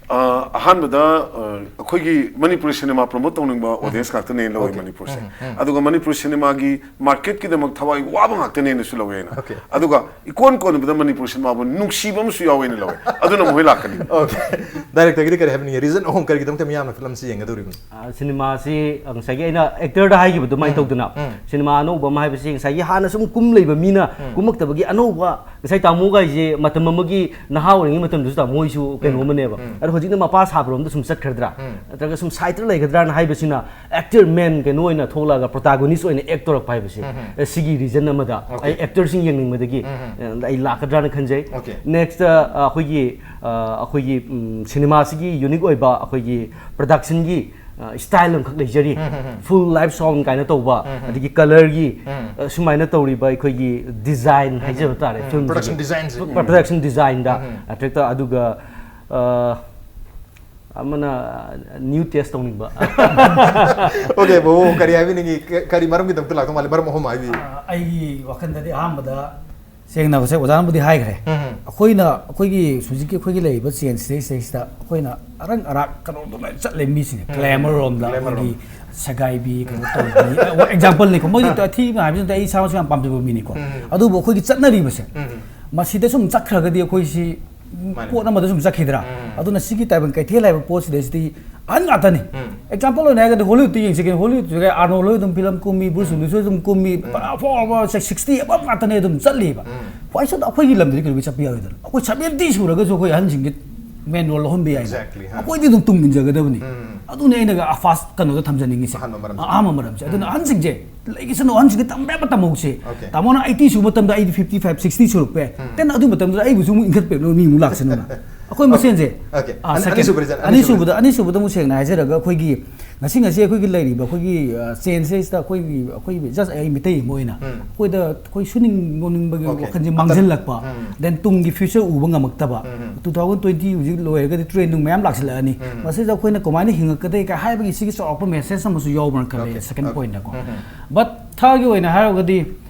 ꯑ, ꯑꯍꯥꯟꯕꯗ, ꯑ, ꯑꯩꯈꯣꯏꯒꯤ ꯃꯅꯤꯄꯨꯔꯤ ꯁꯤꯅꯦꯃꯥ ꯄ꯭ꯔꯣꯃꯣꯠ ꯇꯧꯅꯤꯡꯕ ꯑꯣꯗꯤꯌꯦꯟꯁ ꯉꯥꯛꯇꯅꯦꯅ ꯂꯧꯋꯤ Okay. ꯃꯅꯤꯄꯨꯔꯁꯦ꯫ ꯎꯝ, ꯎꯝ. ꯑꯗꯨꯒ ꯃꯅꯤꯄꯨꯔꯤ ꯁꯤꯅꯦꯃꯥꯒꯤ ꯃꯥꯔꯀꯦꯠꯀꯤꯗꯃꯛ ꯊꯋꯥꯏ ꯋꯥꯕ ꯉꯥꯛꯇꯅꯦꯅꯁꯨ ꯂꯧꯋꯦ ꯑꯩꯅ꯫ Okay. ꯑꯗꯨꯒ ꯏꯀꯣꯟ ꯀꯣꯟꯕꯗ ꯃꯅꯤꯄꯨꯔ ꯁꯤꯅꯦꯃꯥꯕꯨ ꯅꯨꯡꯁꯤꯕ ꯑꯃꯁꯨ ꯌꯥꯎꯋꯦꯅ ꯂꯧꯋꯦ꯫ ꯑꯗꯨꯅ ꯃꯈꯣꯏ ꯂꯥꯛꯀꯅꯤ꯫ Okay. ꯗꯥꯏꯔꯦꯛꯇꯔꯒꯤꯗꯤ ꯀꯔꯤ ꯍꯥꯏꯕꯤꯅꯤꯡꯉꯤ? ꯔꯤꯖꯟ ꯑꯍꯨꯝ ꯀꯔꯤꯒꯤꯗꯃꯛꯇ ꯃꯤꯌꯥꯝꯅ ꯐꯤꯂꯝꯁꯤ ꯌꯦꯡꯒꯗꯧꯔꯤꯕꯅꯣ? ꯑ, ꯁꯤꯅꯦꯃꯥꯁꯤ, ꯑ, ꯉꯁꯥꯏꯒꯤ ꯑꯩꯅ ꯑꯦꯛꯇꯔꯗ ꯍꯥꯏꯈꯤꯕ ꯑꯗꯨꯃꯥꯏꯅ ꯇꯧꯗꯅ, ꯎꯝ. ꯁꯤꯅꯦꯃꯥ ꯑꯅꯧꯕ ꯑꯃ ꯍꯥꯏꯕꯁꯤ ꯉꯁꯥꯏꯒꯤ ꯍꯥꯟꯅ ꯁꯨꯝ ꯀꯨꯝ ꯂꯩꯕ ꯃꯤꯅ ꯀꯨꯝꯃꯛꯇꯕꯒꯤ ꯑꯅꯧꯕ, ꯉꯁꯥꯏ ꯇꯥꯃꯣꯒ ꯑꯩꯁꯦ ꯃꯇꯝ ꯑꯃꯒꯤ ꯅꯍꯥ ꯑꯣꯏꯔꯤꯉꯩ ꯃꯇꯝꯗꯁꯨ ꯇꯥꯃꯣ ꯍꯣꯏꯁꯨ ꯀꯩꯅꯣ ꯑꯃꯅꯦꯕ꯫ ꯑꯗꯣ ꯍꯧꯖꯤꯛꯅ ꯃꯄꯥ ꯁꯥꯕꯔꯣꯝꯗ ꯁꯨꯝ ꯆꯠꯈ꯭ꯔꯗ꯭ꯔꯥ, ꯅꯠꯇ꯭ꯔꯒ ꯁꯨꯝ ꯁꯥꯏꯠꯇ ꯂꯩꯒꯗ꯭ꯔꯥꯅ ꯍꯥꯏꯕꯁꯤꯅ, ꯑꯦꯛꯇꯔ ꯃꯦꯟ ꯀꯩꯅꯣ ꯑꯣꯏꯅ ꯊꯣꯛꯂꯛꯑꯒ ꯄ꯭ꯔꯣꯇꯥꯒꯣꯅꯤꯁ ꯑꯣꯏꯅ ꯑꯦꯛ ꯇꯧꯔꯛꯄ ꯍꯥꯏꯕꯁꯦ, ꯑꯦ, ꯁꯤꯒꯤ ꯔꯤꯖꯟ ꯑꯃꯗ Okay. ꯑꯩ ꯑꯦꯛꯇꯔꯁꯤꯡ ꯌꯦꯡꯅꯤꯡꯕꯗꯒꯤ, ꯑꯦ, ꯑꯩ ꯂꯥꯛꯀꯗ꯭ꯔꯥꯅ ꯈꯟꯖꯩ꯫ Okay. ꯅꯦꯛꯁꯇ, ꯑ, ꯑꯩꯈꯣꯏꯒꯤ, ꯑ, ꯑꯩꯈꯣꯏꯒꯤ, ꯎꯝ, ꯁꯤꯅꯦꯃꯥꯁꯤꯒꯤ ꯌꯨꯅꯤꯛ ꯑꯣꯏꯕ ꯑꯩꯈꯣꯏꯒꯤ ꯄ꯭ꯔꯗꯛꯁꯟꯒꯤ, ꯑ, ꯁ꯭ꯇꯥꯏꯜ ꯑꯃꯈꯛ ꯂꯩꯖꯔꯤ꯫ ꯐꯨꯜ ꯂꯥꯏꯞ ꯁꯥꯎꯟ ꯀꯥꯏꯅ ꯇꯧꯕ, ꯑꯗꯒꯤ ꯀꯂꯔꯒꯤ, ꯑ, ꯁꯨꯃꯥꯏꯅ ꯇꯧꯔꯤꯕ ꯑꯩꯈꯣꯏꯒꯤ ꯗꯤꯖꯥꯏꯟ ꯍꯥꯏꯖꯕ ꯇꯥꯔꯦ, ꯐꯤꯂꯝꯁꯤꯒꯤ꯫ ꯄ꯭ꯔꯗꯛꯁꯟ ꯗꯤꯖꯥꯏꯟꯁꯦ꯫ ꯄ꯭ꯔ-, ꯄ꯭ꯔꯗꯛꯁꯟ ꯗꯤꯖꯥꯏꯟꯗ, ꯅꯠꯇ꯭ꯔꯒ ꯑꯗꯨꯒ, ꯑ, ꯑꯃꯅ ꯅ꯭ꯌꯨ ꯇꯦꯁ ꯇꯧꯅꯤꯡꯕ꯫ Okay, ꯕꯣꯕꯣ, ꯀꯔꯤ ꯍꯥꯏꯕꯤꯅꯤꯡꯉꯤ? ꯀ-, ꯀꯔꯤ ꯃꯔꯝꯒꯤꯗꯃꯛꯇ ꯂꯥꯛꯇꯧ ꯃꯥꯜꯂꯤ? ꯃꯔꯝ ꯑꯍꯨꯝ ꯍꯥꯏꯕꯤꯌꯨ꯫ ꯑ, ꯑꯩꯒꯤ ꯋꯥꯈꯜꯗꯗꯤ ꯑꯍꯥꯟꯕꯗ ꯁꯦꯡꯅ ꯉꯁꯥꯏ ꯑꯣꯖꯥꯅꯕꯨꯗꯤ ꯍꯥꯏꯈ꯭ꯔꯦ꯫ ꯑꯩꯈꯣꯏꯅ, ꯑꯩꯈꯣꯏꯒꯤ ꯍꯧꯖꯤꯛꯀꯤ ꯑꯩꯈꯣꯏꯒꯤ ꯂꯩꯔꯤꯕ ꯆꯦꯟꯖ ꯁꯤꯗꯩꯁꯤꯗꯩꯁꯤꯗ ꯑꯩꯈꯣꯏꯅ ꯑꯔꯪ ꯑꯔꯥꯛ ꯀꯩꯅꯣꯗꯣ ꯂꯣꯏ ꯆꯠꯂꯦ ꯃꯤꯁꯤꯡꯁꯦ꯫ ꯒ꯭ꯂꯦꯃꯔ ꯔꯣꯝꯗ, ꯒ꯭ꯂꯦꯃꯔ ꯑꯩꯈꯣꯏꯒꯤ ꯁꯒꯥꯏꯕꯤ, ꯀꯩꯅꯣ ꯇꯧꯕꯤ, ꯑꯦꯛꯖꯥꯝꯄꯜꯅꯤꯀꯣ, ꯃꯣꯏꯗꯤ ꯑꯊꯤꯕ ꯍꯥꯏꯕꯁꯤ ꯅꯠꯇꯦ, ꯑꯩ ꯏꯁꯥꯃꯛꯁꯨ ꯌꯥꯝ ꯄꯥꯝꯖꯕ ꯃꯤꯅꯤꯀꯣ꯫ ꯑꯗꯨꯕꯨ ꯑꯩꯈꯣꯏꯒꯤ ꯆꯠꯅꯔꯤꯕꯁꯦ, ꯃꯁꯤꯗ ꯁꯨꯝ ꯆꯠꯈ꯭ꯔꯒꯗꯤ ꯑꯩꯈꯣꯏꯁꯤ ꯃꯥꯅꯦ꯫ ꯄꯣꯠ ꯑꯃꯗ ꯁꯨꯝ ꯆꯠꯈꯤꯗ꯭ꯔꯥ? ꯑꯗꯨꯅ ꯁꯤꯒꯤ ꯇꯥꯏꯕꯪ ꯀꯩꯊꯦꯜ ꯍꯥꯏꯕ ꯄꯣꯠꯁꯤꯗꯩꯁꯤꯗꯤ ꯑꯍꯟ ꯉꯥꯛꯇꯅꯤ꯫ ꯑꯦꯛꯖꯥꯝꯄꯜ ꯑꯣꯏꯅ ꯍꯥꯏꯔꯒꯗꯤ ꯍꯣꯂꯤꯋꯨꯗꯇ ꯌꯦꯡꯁꯤ ꯀꯩꯅꯣ, ꯍꯣꯂꯤꯋꯨꯗꯇ ꯑꯥꯔꯅꯣꯜ ꯍꯣꯏ ꯑꯗꯨꯝ ꯐꯤꯂꯝ ꯀꯨꯝꯃꯤ, ꯕ꯭ꯔꯨꯁ ꯋꯤꯂꯤꯁ ꯍꯣꯏ ꯑꯗꯨꯝ ꯀꯨꯝꯃꯤ, ꯄꯨꯔꯥ ꯑꯐꯥꯎ ꯑꯐꯥꯎꯕ ꯁꯤꯛꯁꯇꯤ ꯑꯕꯞ ꯉꯥꯛꯇꯅꯦ ꯑꯗꯨꯝ ꯆꯠꯂꯤꯕ꯫ Why should ꯑꯩꯈꯣꯏꯒꯤ ꯂꯝꯗꯗꯤ ꯀꯩꯗꯧꯕꯩ ꯆꯠꯄ ꯌꯥꯔꯣꯏꯗꯅꯣ? ꯑꯩꯈꯣꯏ ꯁꯕꯦꯟꯇꯤ ꯁꯨꯔꯒꯁꯨ ꯑꯩꯈꯣꯏ ꯑꯍꯟꯁꯤꯡꯁꯦ ꯃꯦꯟ ꯔꯣꯜ ꯂꯧꯍꯟꯕ ꯌꯥꯏ꯫ Exactly, ꯍꯥ꯫ ꯑꯩꯈꯣꯏꯗꯤ ꯑꯗꯨꯝ ꯇꯨꯡ ꯏꯟꯖꯒꯗꯕꯅꯤ꯫ ꯑꯗꯨꯅꯦ ꯑꯩꯅ ꯐꯥꯔꯁ ꯀꯩꯅꯣꯗ ꯊꯝꯖꯅꯤꯡꯉꯤꯁꯦ꯫ ꯑꯍꯥꯟꯕ ꯃꯔꯝꯁꯦ꯫ ꯑꯍꯥꯟꯕ ꯃꯔꯝꯁꯦ꯫ ꯑꯗꯨꯅ ꯑꯍꯟꯁꯤꯡꯁꯦ ꯂꯩꯈꯤꯁꯅꯨ, ꯑꯍꯟꯁꯤꯡꯗꯤ ꯇꯝꯕ ꯌꯥꯕ ꯇꯝꯍꯧꯁꯤ꯫ Okay. ꯇꯥꯃꯣꯅ ꯑꯩꯠꯇꯤ ꯁꯨꯕ ꯃꯇꯝꯗ ꯑꯩꯗꯤ ꯐꯤꯐꯇꯤ ꯐꯥꯏꯚ, ꯁꯤꯛꯁꯇꯤ ꯁꯨꯔꯛꯄ ꯌꯥꯏ꯫ Then ꯑꯗꯨ ꯃꯇꯝꯗꯨꯗ ꯑꯩꯕꯨꯁꯨ ꯑꯃꯨꯛ ꯏꯟꯈꯠꯄꯤꯔꯛꯅꯕ ꯃꯤ ꯑꯃꯨꯛ ꯂꯥꯛꯁꯅꯨꯅ꯫ ꯑꯩꯈꯣꯏ ꯃꯁꯦꯟꯁꯦ Okay. ꯑꯥ, ꯑꯅꯤ- second. ꯑꯅꯤꯁꯨꯕꯗ, ꯑꯅꯤꯁꯨꯕꯗ. ꯑꯅꯤꯁꯨꯕꯗ ꯑꯅꯤꯁꯨꯕꯗ ꯑꯃꯨꯛ ꯁꯦꯡꯅ ꯍꯥꯏꯖꯔꯒ, ꯑꯩꯈꯣꯏꯒꯤ ꯉꯁꯤ ꯉꯁꯤ ꯑꯩꯈꯣꯏꯒꯤ ꯂꯩꯔꯤꯕ ꯑꯩꯈꯣꯏꯒꯤ ꯆꯦꯟꯖꯦꯁꯇ ꯑꯩꯈꯣꯏꯒꯤ ꯑꯩꯈꯣꯏ ꯖꯁ ꯑꯩ ꯃꯤꯇꯩ ꯑꯃ ꯑꯣꯏꯅ ꯎꯝ. ꯑꯩꯈꯣꯏꯗ ꯑꯩꯈꯣꯏ ꯁꯨꯅꯤꯡ ꯅꯣꯡꯅꯤꯡꯕꯒꯤ Okay. ꯋꯥꯈꯜꯁꯦ ꯃꯥꯡꯁꯤꯜꯂꯛꯄ, ꯎꯝ. then ꯇꯨꯡꯒꯤ ꯐ꯭ꯌꯨꯆꯔ ꯎꯕ ꯉꯝꯃꯛꯇꯕ. ꯎꯝ. Two thousand twenty ꯍꯧꯖꯤꯛ ꯂꯣꯏꯔꯒꯗꯤ ꯇ꯭ꯔꯦꯟ ꯅꯨꯡ ꯃꯌꯥꯝ ꯂꯥꯛꯁꯤꯜꯂꯛꯑꯅꯤ. ꯎꯝ. ꯃꯁꯤꯗ ꯑꯩꯈꯣꯏꯅ ꯀꯃꯥꯏꯅ ꯍꯤꯡꯉꯛꯀꯗꯒꯦ ꯍꯥꯏꯕꯒꯤ ꯁꯤꯒꯤ ꯆꯥꯎꯔꯥꯛꯄ ꯃꯦꯁꯦꯖ ꯑꯃꯁꯨ ꯌꯥꯎꯕ꯭ꯔꯥ ꯈꯜꯂꯦ, Okay. Second Okay. ꯄꯣꯏꯟꯠꯇꯀꯣ. ꯎꯝ. ꯕꯠ ꯊꯥꯔꯒꯤ ꯑꯣꯏꯅ ꯍꯥꯏꯔꯒꯗꯤ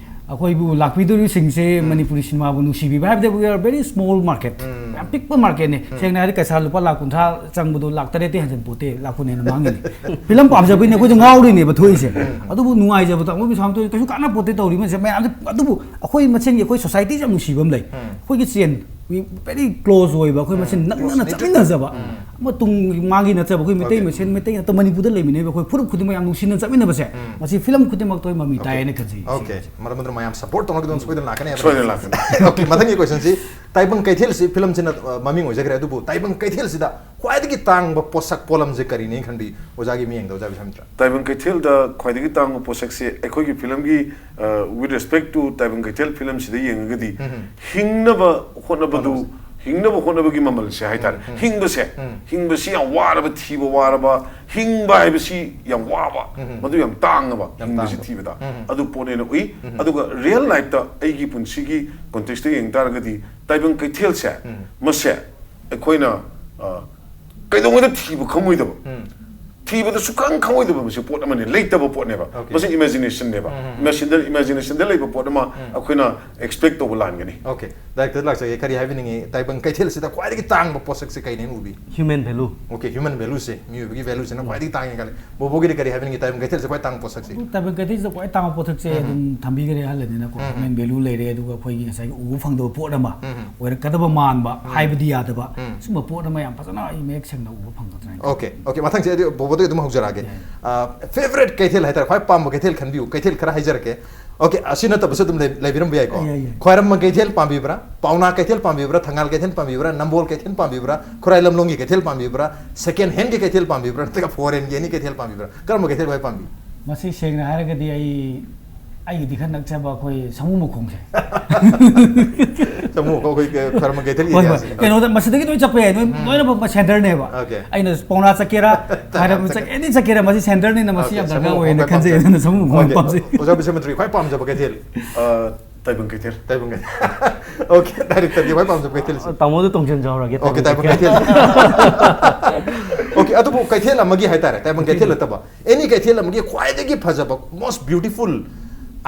ꯑꯩꯈꯣꯏꯕꯨ ꯂꯥꯛꯄꯤꯗꯧꯔꯤꯕꯁꯤꯡꯁꯦ ꯃꯅꯤꯄꯨꯔꯤ ꯁꯤꯅꯦꯃꯥꯕꯨ ꯅꯨꯡꯁꯤꯕꯤꯕ ꯍꯥꯏꯕꯗꯤ, we are very small market, ꯎꯝ. ꯌꯥꯝ ꯄꯤꯛꯄ ꯃꯥꯔꯀꯦꯠꯅꯦ. ꯁꯦꯡꯅ ꯍꯥꯏꯔꯗꯤ ꯀꯩꯁꯥ ꯂꯨꯄꯥ ꯂꯥꯛ ꯀꯨꯟꯊ꯭ꯔꯥ ꯆꯪꯕꯗꯣ ꯂꯥꯛ ꯇꯔꯦꯠꯇꯤ ꯍꯟꯖꯤꯟ ꯄꯣꯠꯇꯦ, ꯂꯥꯛ ꯀꯨꯟ ꯍꯦꯟꯅ ꯃꯥꯡꯉꯤꯅꯦ. ꯐꯤꯂꯝ ꯄꯥꯝꯖꯕꯩꯅꯦ ꯑꯩꯈꯣꯏꯁꯨ ꯉꯥꯎꯔꯤꯅꯦꯕ ꯊꯣꯛꯏꯁꯦ. ꯑꯗꯨꯕꯨ ꯅꯨꯡꯉꯥꯏꯖꯕ ꯇꯥꯃꯣ ꯄꯩꯁꯥ ꯀꯩꯁꯨ ꯀꯥꯟꯅ ꯄꯣꯠꯇꯦ ꯇꯧꯔꯤ ꯃꯌꯥꯝꯁꯦ. ꯃꯌꯥꯝꯁꯦ ꯑꯗꯨꯕꯨ ꯑꯩꯈꯣꯏ ꯃꯁꯦꯟꯒꯤ ꯑꯩꯈꯣꯏ ꯁꯣꯁꯥꯏꯇꯤꯁꯦ ꯌꯥꯝ ꯅꯨꯡꯁꯤꯕ ꯑꯃ ꯂꯩ. ꯑꯩꯈꯣꯏꯒꯤ ꯆꯦꯟ, very close ꯑꯣꯏꯕ, ꯑꯩꯈꯣꯏ ꯃꯁꯦꯟ ꯅꯛꯅꯅ ꯆꯠꯃꯤꯟꯅꯖꯕ. ꯑꯃ ꯇꯨꯡ ꯃꯥꯒꯤ ꯅꯠꯇꯕ, ꯑꯩꯈꯣꯏ ꯃꯤꯇꯩ Okay. ꯃꯁꯦꯟ, ꯃꯤꯇꯩ ꯅꯠꯇꯕ, ꯃꯅꯤꯄꯨꯔꯗ ꯂꯩꯃꯤꯟꯅꯔꯤꯕ ꯑꯩꯈꯣꯏ ꯐꯨꯔꯨꯞ ꯈꯨꯗꯤꯡꯃꯛ ꯌꯥꯝ ꯅꯨꯡꯁꯤꯅ ꯆꯠꯃꯤꯟꯅꯕꯁꯦ, ꯃꯁꯤ ꯐꯤꯂꯝ ꯈꯨꯗꯤꯡꯃꯛꯇ ꯑꯩ ꯃꯃꯤ ꯇꯥꯏ ꯍꯥꯏꯅ ꯈꯟꯖꯩ. Okay. ꯃꯔꯝ ꯑꯗꯨꯅ ꯃꯌꯥꯝ ꯁꯄꯣꯔꯠ ꯇꯧꯅꯒꯗꯧꯅ ꯁꯣꯏꯗꯅ ꯂꯥꯛꯀꯅꯤ ꯍꯥꯏꯕ. ꯁꯣꯏꯗꯅ ꯂꯥꯛꯀꯅꯤ. Okay, ꯃꯊꯪꯒꯤ ꯀꯣꯏꯁꯟꯁꯤ, ꯇꯥꯏꯕꯪ ꯀꯩꯊꯦꯜꯁꯤ ꯐꯤꯂꯝꯁꯤꯅ, ꯑ, ꯃꯃꯤꯡ ꯑꯣꯏꯖꯈ꯭ꯔꯦ, ꯑꯗꯨꯕꯨ ꯇꯥꯏꯕꯪ ꯀꯩꯊꯦꯜꯁꯤꯗ ꯈ꯭ꯋꯥꯏꯗꯒꯤ ꯇꯥꯡꯕ ꯄꯣꯠꯁꯛ ꯄꯣꯠꯂꯝꯁꯦ ꯀꯔꯤꯅꯦ ꯈꯟꯕꯤ ꯑꯣꯖꯥꯒꯤ ꯃꯤꯠꯌꯦꯡꯗ, ꯑꯣꯖꯥ ꯕꯤꯁ꯭ꯋꯥꯃꯤꯇ꯭ꯔ? ꯇꯥꯏꯕꯪ ꯀꯩꯊꯦꯜꯗ ꯈ꯭ꯋꯥꯏꯗꯒꯤ ꯇꯥꯡꯕ ꯄꯣꯠꯁꯛꯁꯦ ꯑꯩꯈꯣꯏꯒꯤ ꯐꯤꯂꯝꯒꯤ, uh, with respect to ꯇꯥꯏꯕꯪ ꯀꯩꯊꯦꯜ ꯐꯤꯂꯝꯁꯤꯗ ꯌꯦꯡꯉꯒꯗꯤ, ꯍꯤꯡꯅꯕ ꯍꯣꯠꯅꯕꯗꯨ, ꯍꯤꯡꯅꯕ ꯍꯣꯠꯅꯕꯒꯤ ꯃꯃꯜꯁꯦ ꯍꯥꯏꯇꯥꯔꯦ. ꯍꯤꯡꯕꯁꯦ, ꯍꯤꯡꯕꯁꯤ ꯌꯥꯝ ꯋꯥꯔꯕ, ꯊꯤꯕ ꯋꯥꯔꯕ, ꯍꯤꯡꯕ ꯍꯥꯏꯕꯁꯤ ꯌꯥꯝ ꯋꯥꯕ, ꯃꯗꯨ ꯌꯥꯝ ꯇꯥꯡꯉꯕ, ꯌꯥꯝ ꯍꯤꯡꯕꯁꯤ ꯇꯥꯡꯕ. ꯊꯤꯕꯗ. ꯑꯗꯨ ꯄꯣꯠꯅꯦꯅ ꯎꯏ. ꯑꯗꯨꯒ real lifeꯇ ꯑꯩꯒꯤ ꯄꯨꯟꯁꯤꯒꯤ context ꯌꯦꯡ ꯇꯥꯔꯒꯗꯤ, ꯇꯥꯏꯕꯪ ꯀꯩꯊꯦꯜꯁꯦ, ꯃꯁꯦ ꯑꯩꯈꯣꯏꯅ, ꯑ, ꯀꯩꯗꯧꯉꯩꯗ ꯊꯤꯕ ꯈꯪꯉꯣꯏꯗꯕ, ꯊꯤꯕꯗ ꯁꯨꯈꯪ ꯈꯪꯉꯣꯏꯗꯕ ꯃꯁꯤ ꯄꯣꯠ ꯑꯃꯅꯤ, ꯂꯩꯇꯕ ꯄꯣꯠꯅꯦꯕ. Okay. ꯃꯁꯤ imaginationꯅꯦꯕ. Imagination, imaginationꯗ ꯂꯩꯕ ꯄꯣꯠ ꯑꯃ ꯑꯩꯈꯣꯏꯅ expect ꯇꯧꯕ ꯂꯥꯟꯒꯅꯤ. Okay, director ꯂꯥꯛꯆꯒꯦ, ꯀꯔꯤ ꯍꯥꯏꯕꯤꯅꯤꯡꯉꯤ? ꯇꯥꯏꯕꯪ ꯀꯩꯊꯦꯜꯁꯤꯗ ꯈ꯭ꯋꯥꯏꯗꯒꯤ ꯇꯥꯡꯕ ꯄꯣꯠꯁꯛꯁꯦ ꯀꯩꯅꯦꯅ ꯎꯕꯤ? Human value. Okay, human valueꯁꯦ, ꯃꯤꯑꯣꯏꯕꯒꯤ valueꯁꯤꯅ ꯈ꯭ꯋꯥꯏꯗꯒꯤ ꯇꯥꯡꯉꯦ ꯈꯜꯂꯦ. ꯕꯣꯕꯣꯒꯤꯗꯤ ꯀꯔꯤ ꯍꯥꯏꯕꯤꯅꯤꯡꯉꯤ? ꯇꯥꯏꯕꯪ ꯀꯩꯊꯦꯜꯁꯦ ꯈ꯭ꯋꯥꯏ ꯇꯥꯡꯕ ꯄꯣꯠꯁꯛꯁꯦ? ꯑꯗꯨ ꯇꯥꯏꯕꯪ ꯀꯩꯊꯦꯜꯁꯤꯗ ꯈ꯭ꯋꯥꯏ ꯇꯥꯡꯕ ꯄꯣꯠꯁꯛꯁꯦ ꯑꯗꯨꯝ ꯊꯝꯕꯤꯈ꯭ꯔꯦ ꯑꯍꯜ ꯑꯅꯤꯅꯀꯣ. Human value ꯂꯩꯔꯦ, ꯑꯗꯨꯒ ꯑꯩꯈꯣꯏꯒꯤ ꯉꯁꯥꯏꯒꯤ ꯎꯕ ꯐꯪꯗꯕ ꯄꯣꯠ ꯑꯃ ꯑꯣꯏꯔꯛꯀꯗꯕ ꯃꯥꯟꯕ, ꯍꯥꯏꯕꯗꯤ ꯌꯥꯗꯕ, ꯁꯨꯝꯕ ꯄꯣꯠ ꯑꯃ ꯌꯥꯝ ꯐꯖꯅ ꯑꯩ ꯃꯌꯦꯛ ꯁꯦꯡꯅ ꯎꯕ ꯐꯪꯒꯗ꯭ꯔꯥ ꯍꯥꯏꯅ. Okay, okay, ꯃꯊꯪꯁꯦ ꯑꯗꯨ ꯕꯣꯕꯣꯗꯒꯤ ꯑꯗꯨꯝ ꯍꯧꯖꯔꯛꯑꯒꯦ. ꯑ, favourite ꯀꯩꯊꯦꯜ ꯍꯥꯏꯇꯥꯔꯦ, ꯈ꯭ꯋꯥꯏ ꯄꯥꯝꯕ ꯀꯩꯊꯦꯜ ꯈꯟꯕꯤꯌꯨ, ꯀꯩꯊꯦꯜ ꯈꯔ ꯍꯥꯏꯖꯔꯛꯀꯦ. Okay, ꯑꯁꯤ ꯅꯠꯇꯕꯁꯨ ꯑꯗꯨꯝ ꯂꯩ-, ꯂꯩꯕꯤꯔꯝꯕ ꯌꯥꯏꯀꯣ. ꯌꯥꯏ, ꯌꯥꯏ. ꯈ꯭ꯋꯥꯏꯔꯝꯕꯟ ꯀꯩꯊꯦꯜ ꯄꯥꯝꯕꯤꯕ꯭ꯔꯥ, ꯄꯥꯎꯅꯥ ꯀꯩꯊꯦꯜ ꯄꯥꯝꯕꯤꯕ꯭ꯔꯥ, ꯊꯪꯒꯥꯜ ꯀꯩꯊꯦꯜ ꯄꯥꯝꯕꯤꯕ꯭ꯔꯥ, ꯅꯝꯕꯣꯜ ꯀꯩꯊꯦꯜ ꯄꯥꯝꯕꯤꯕ꯭ꯔꯥ, ꯈꯨꯔꯥꯏ ꯂꯝꯂꯣꯡꯒꯤ ꯀꯩꯊꯦꯜ ꯄꯥꯝꯕꯤꯕ꯭ꯔꯥ, second handꯒꯤ ꯀꯩꯊꯦꯜ ꯄꯥꯝꯕꯤꯕ꯭ꯔꯥ, ꯅꯠꯇ꯭ꯔꯒ foreignꯒꯤ any ꯀꯩꯊꯦꯜ ꯄꯥꯝꯕꯤꯕ꯭ꯔꯥ, ꯀꯔꯝꯕ ꯀꯩꯊꯦꯜ ꯈ꯭ꯋꯥꯏ ꯄꯥꯝꯕꯤ? ꯃꯁꯤ ꯁꯦꯡꯅ ꯍꯥꯏꯔꯒꯗꯤ ꯑꯩ ꯑꯩꯒꯤꯗꯤ ꯈꯔ ꯅꯛꯆꯕ ꯑꯩꯈꯣꯏ ꯁꯃꯨ ꯃꯈꯣꯡꯁꯦ꯫ ꯁꯃꯨ ꯃꯈꯣꯡ ꯑꯩꯈꯣꯏ ꯈꯔꯃ ꯀꯩꯊꯦꯜꯒꯤ ꯍꯣꯏ ꯍꯣꯏ area ꯁꯦ꯫ ꯀꯩꯅꯣꯗ ꯃꯁꯤꯗꯒꯤ ꯂꯣꯏ ꯆꯠꯄ ꯌꯥꯏ, ꯅꯣꯏ ꯂꯣꯏꯅꯃꯛ ꯁꯦꯟꯇꯔꯅꯦꯕ꯫ Okay. ꯑꯩꯅ ꯄꯥꯎꯅꯥ ꯆꯠꯀꯦꯔꯥ, ꯈ꯭ꯋꯥꯏꯔꯝ ꯆꯠꯀꯦꯔꯥ, ꯑꯦꯅꯤ ꯆꯠꯀꯦꯔꯥ, ꯃꯁꯤ ꯁꯦꯟꯇꯔꯅꯤꯅ ꯃꯁꯤ Okay, ꯌꯥꯝ ꯁꯃꯨ ꯗꯔꯀꯥꯔ ꯃꯈꯣꯡ ꯑꯣꯏꯌꯦꯅ ꯈ꯭ꯋꯥꯏ ꯈꯟꯖꯩ꯫ ꯄꯥꯝꯖꯕ꯫ ꯑꯗꯨꯅ ꯁꯃꯨ ꯃꯈꯣꯡ Okay. ꯄꯥꯝꯖꯩ꯫ ꯑꯣꯖꯥ ꯕꯤꯁ꯭ꯋꯥꯃꯤꯇ꯭ꯔꯤ ꯈ꯭ꯋꯥꯏ ꯄꯥꯝꯖꯕ ꯀꯩꯊꯦꯜ? ꯑ, ꯇꯥꯏꯕꯪ ꯀꯩꯊꯦꯜ꯫ ꯇꯥꯏꯕꯪ ꯀꯩꯊꯦꯜ꯫ Okay, director ꯗꯤ ꯈ꯭ꯋꯥꯏ ꯄꯥꯝꯖꯕ ꯀꯩꯊꯦꯜꯁꯦ? ꯇꯥꯃꯣꯗ ꯇꯣꯡꯁꯤꯟꯖꯍꯧꯔꯒꯦ꯫ Okay, ꯇꯥꯏꯕꯪ ꯀꯩꯊꯦꯜ꯫ Okay, ꯑꯗꯨꯕꯨ ꯀꯩꯊꯦꯜ ꯑꯃꯒꯤ ꯍꯥꯏꯇꯥꯔꯦ, ꯇꯥꯏꯕꯪ ꯀꯩꯊꯦꯜ ꯅꯠꯇꯕ ꯑꯦꯅꯤ ꯀꯩꯊꯦꯜ ꯑꯃꯒꯤ ꯈ꯭ꯋꯥꯏꯗꯒꯤ ꯐꯖꯕ most beautiful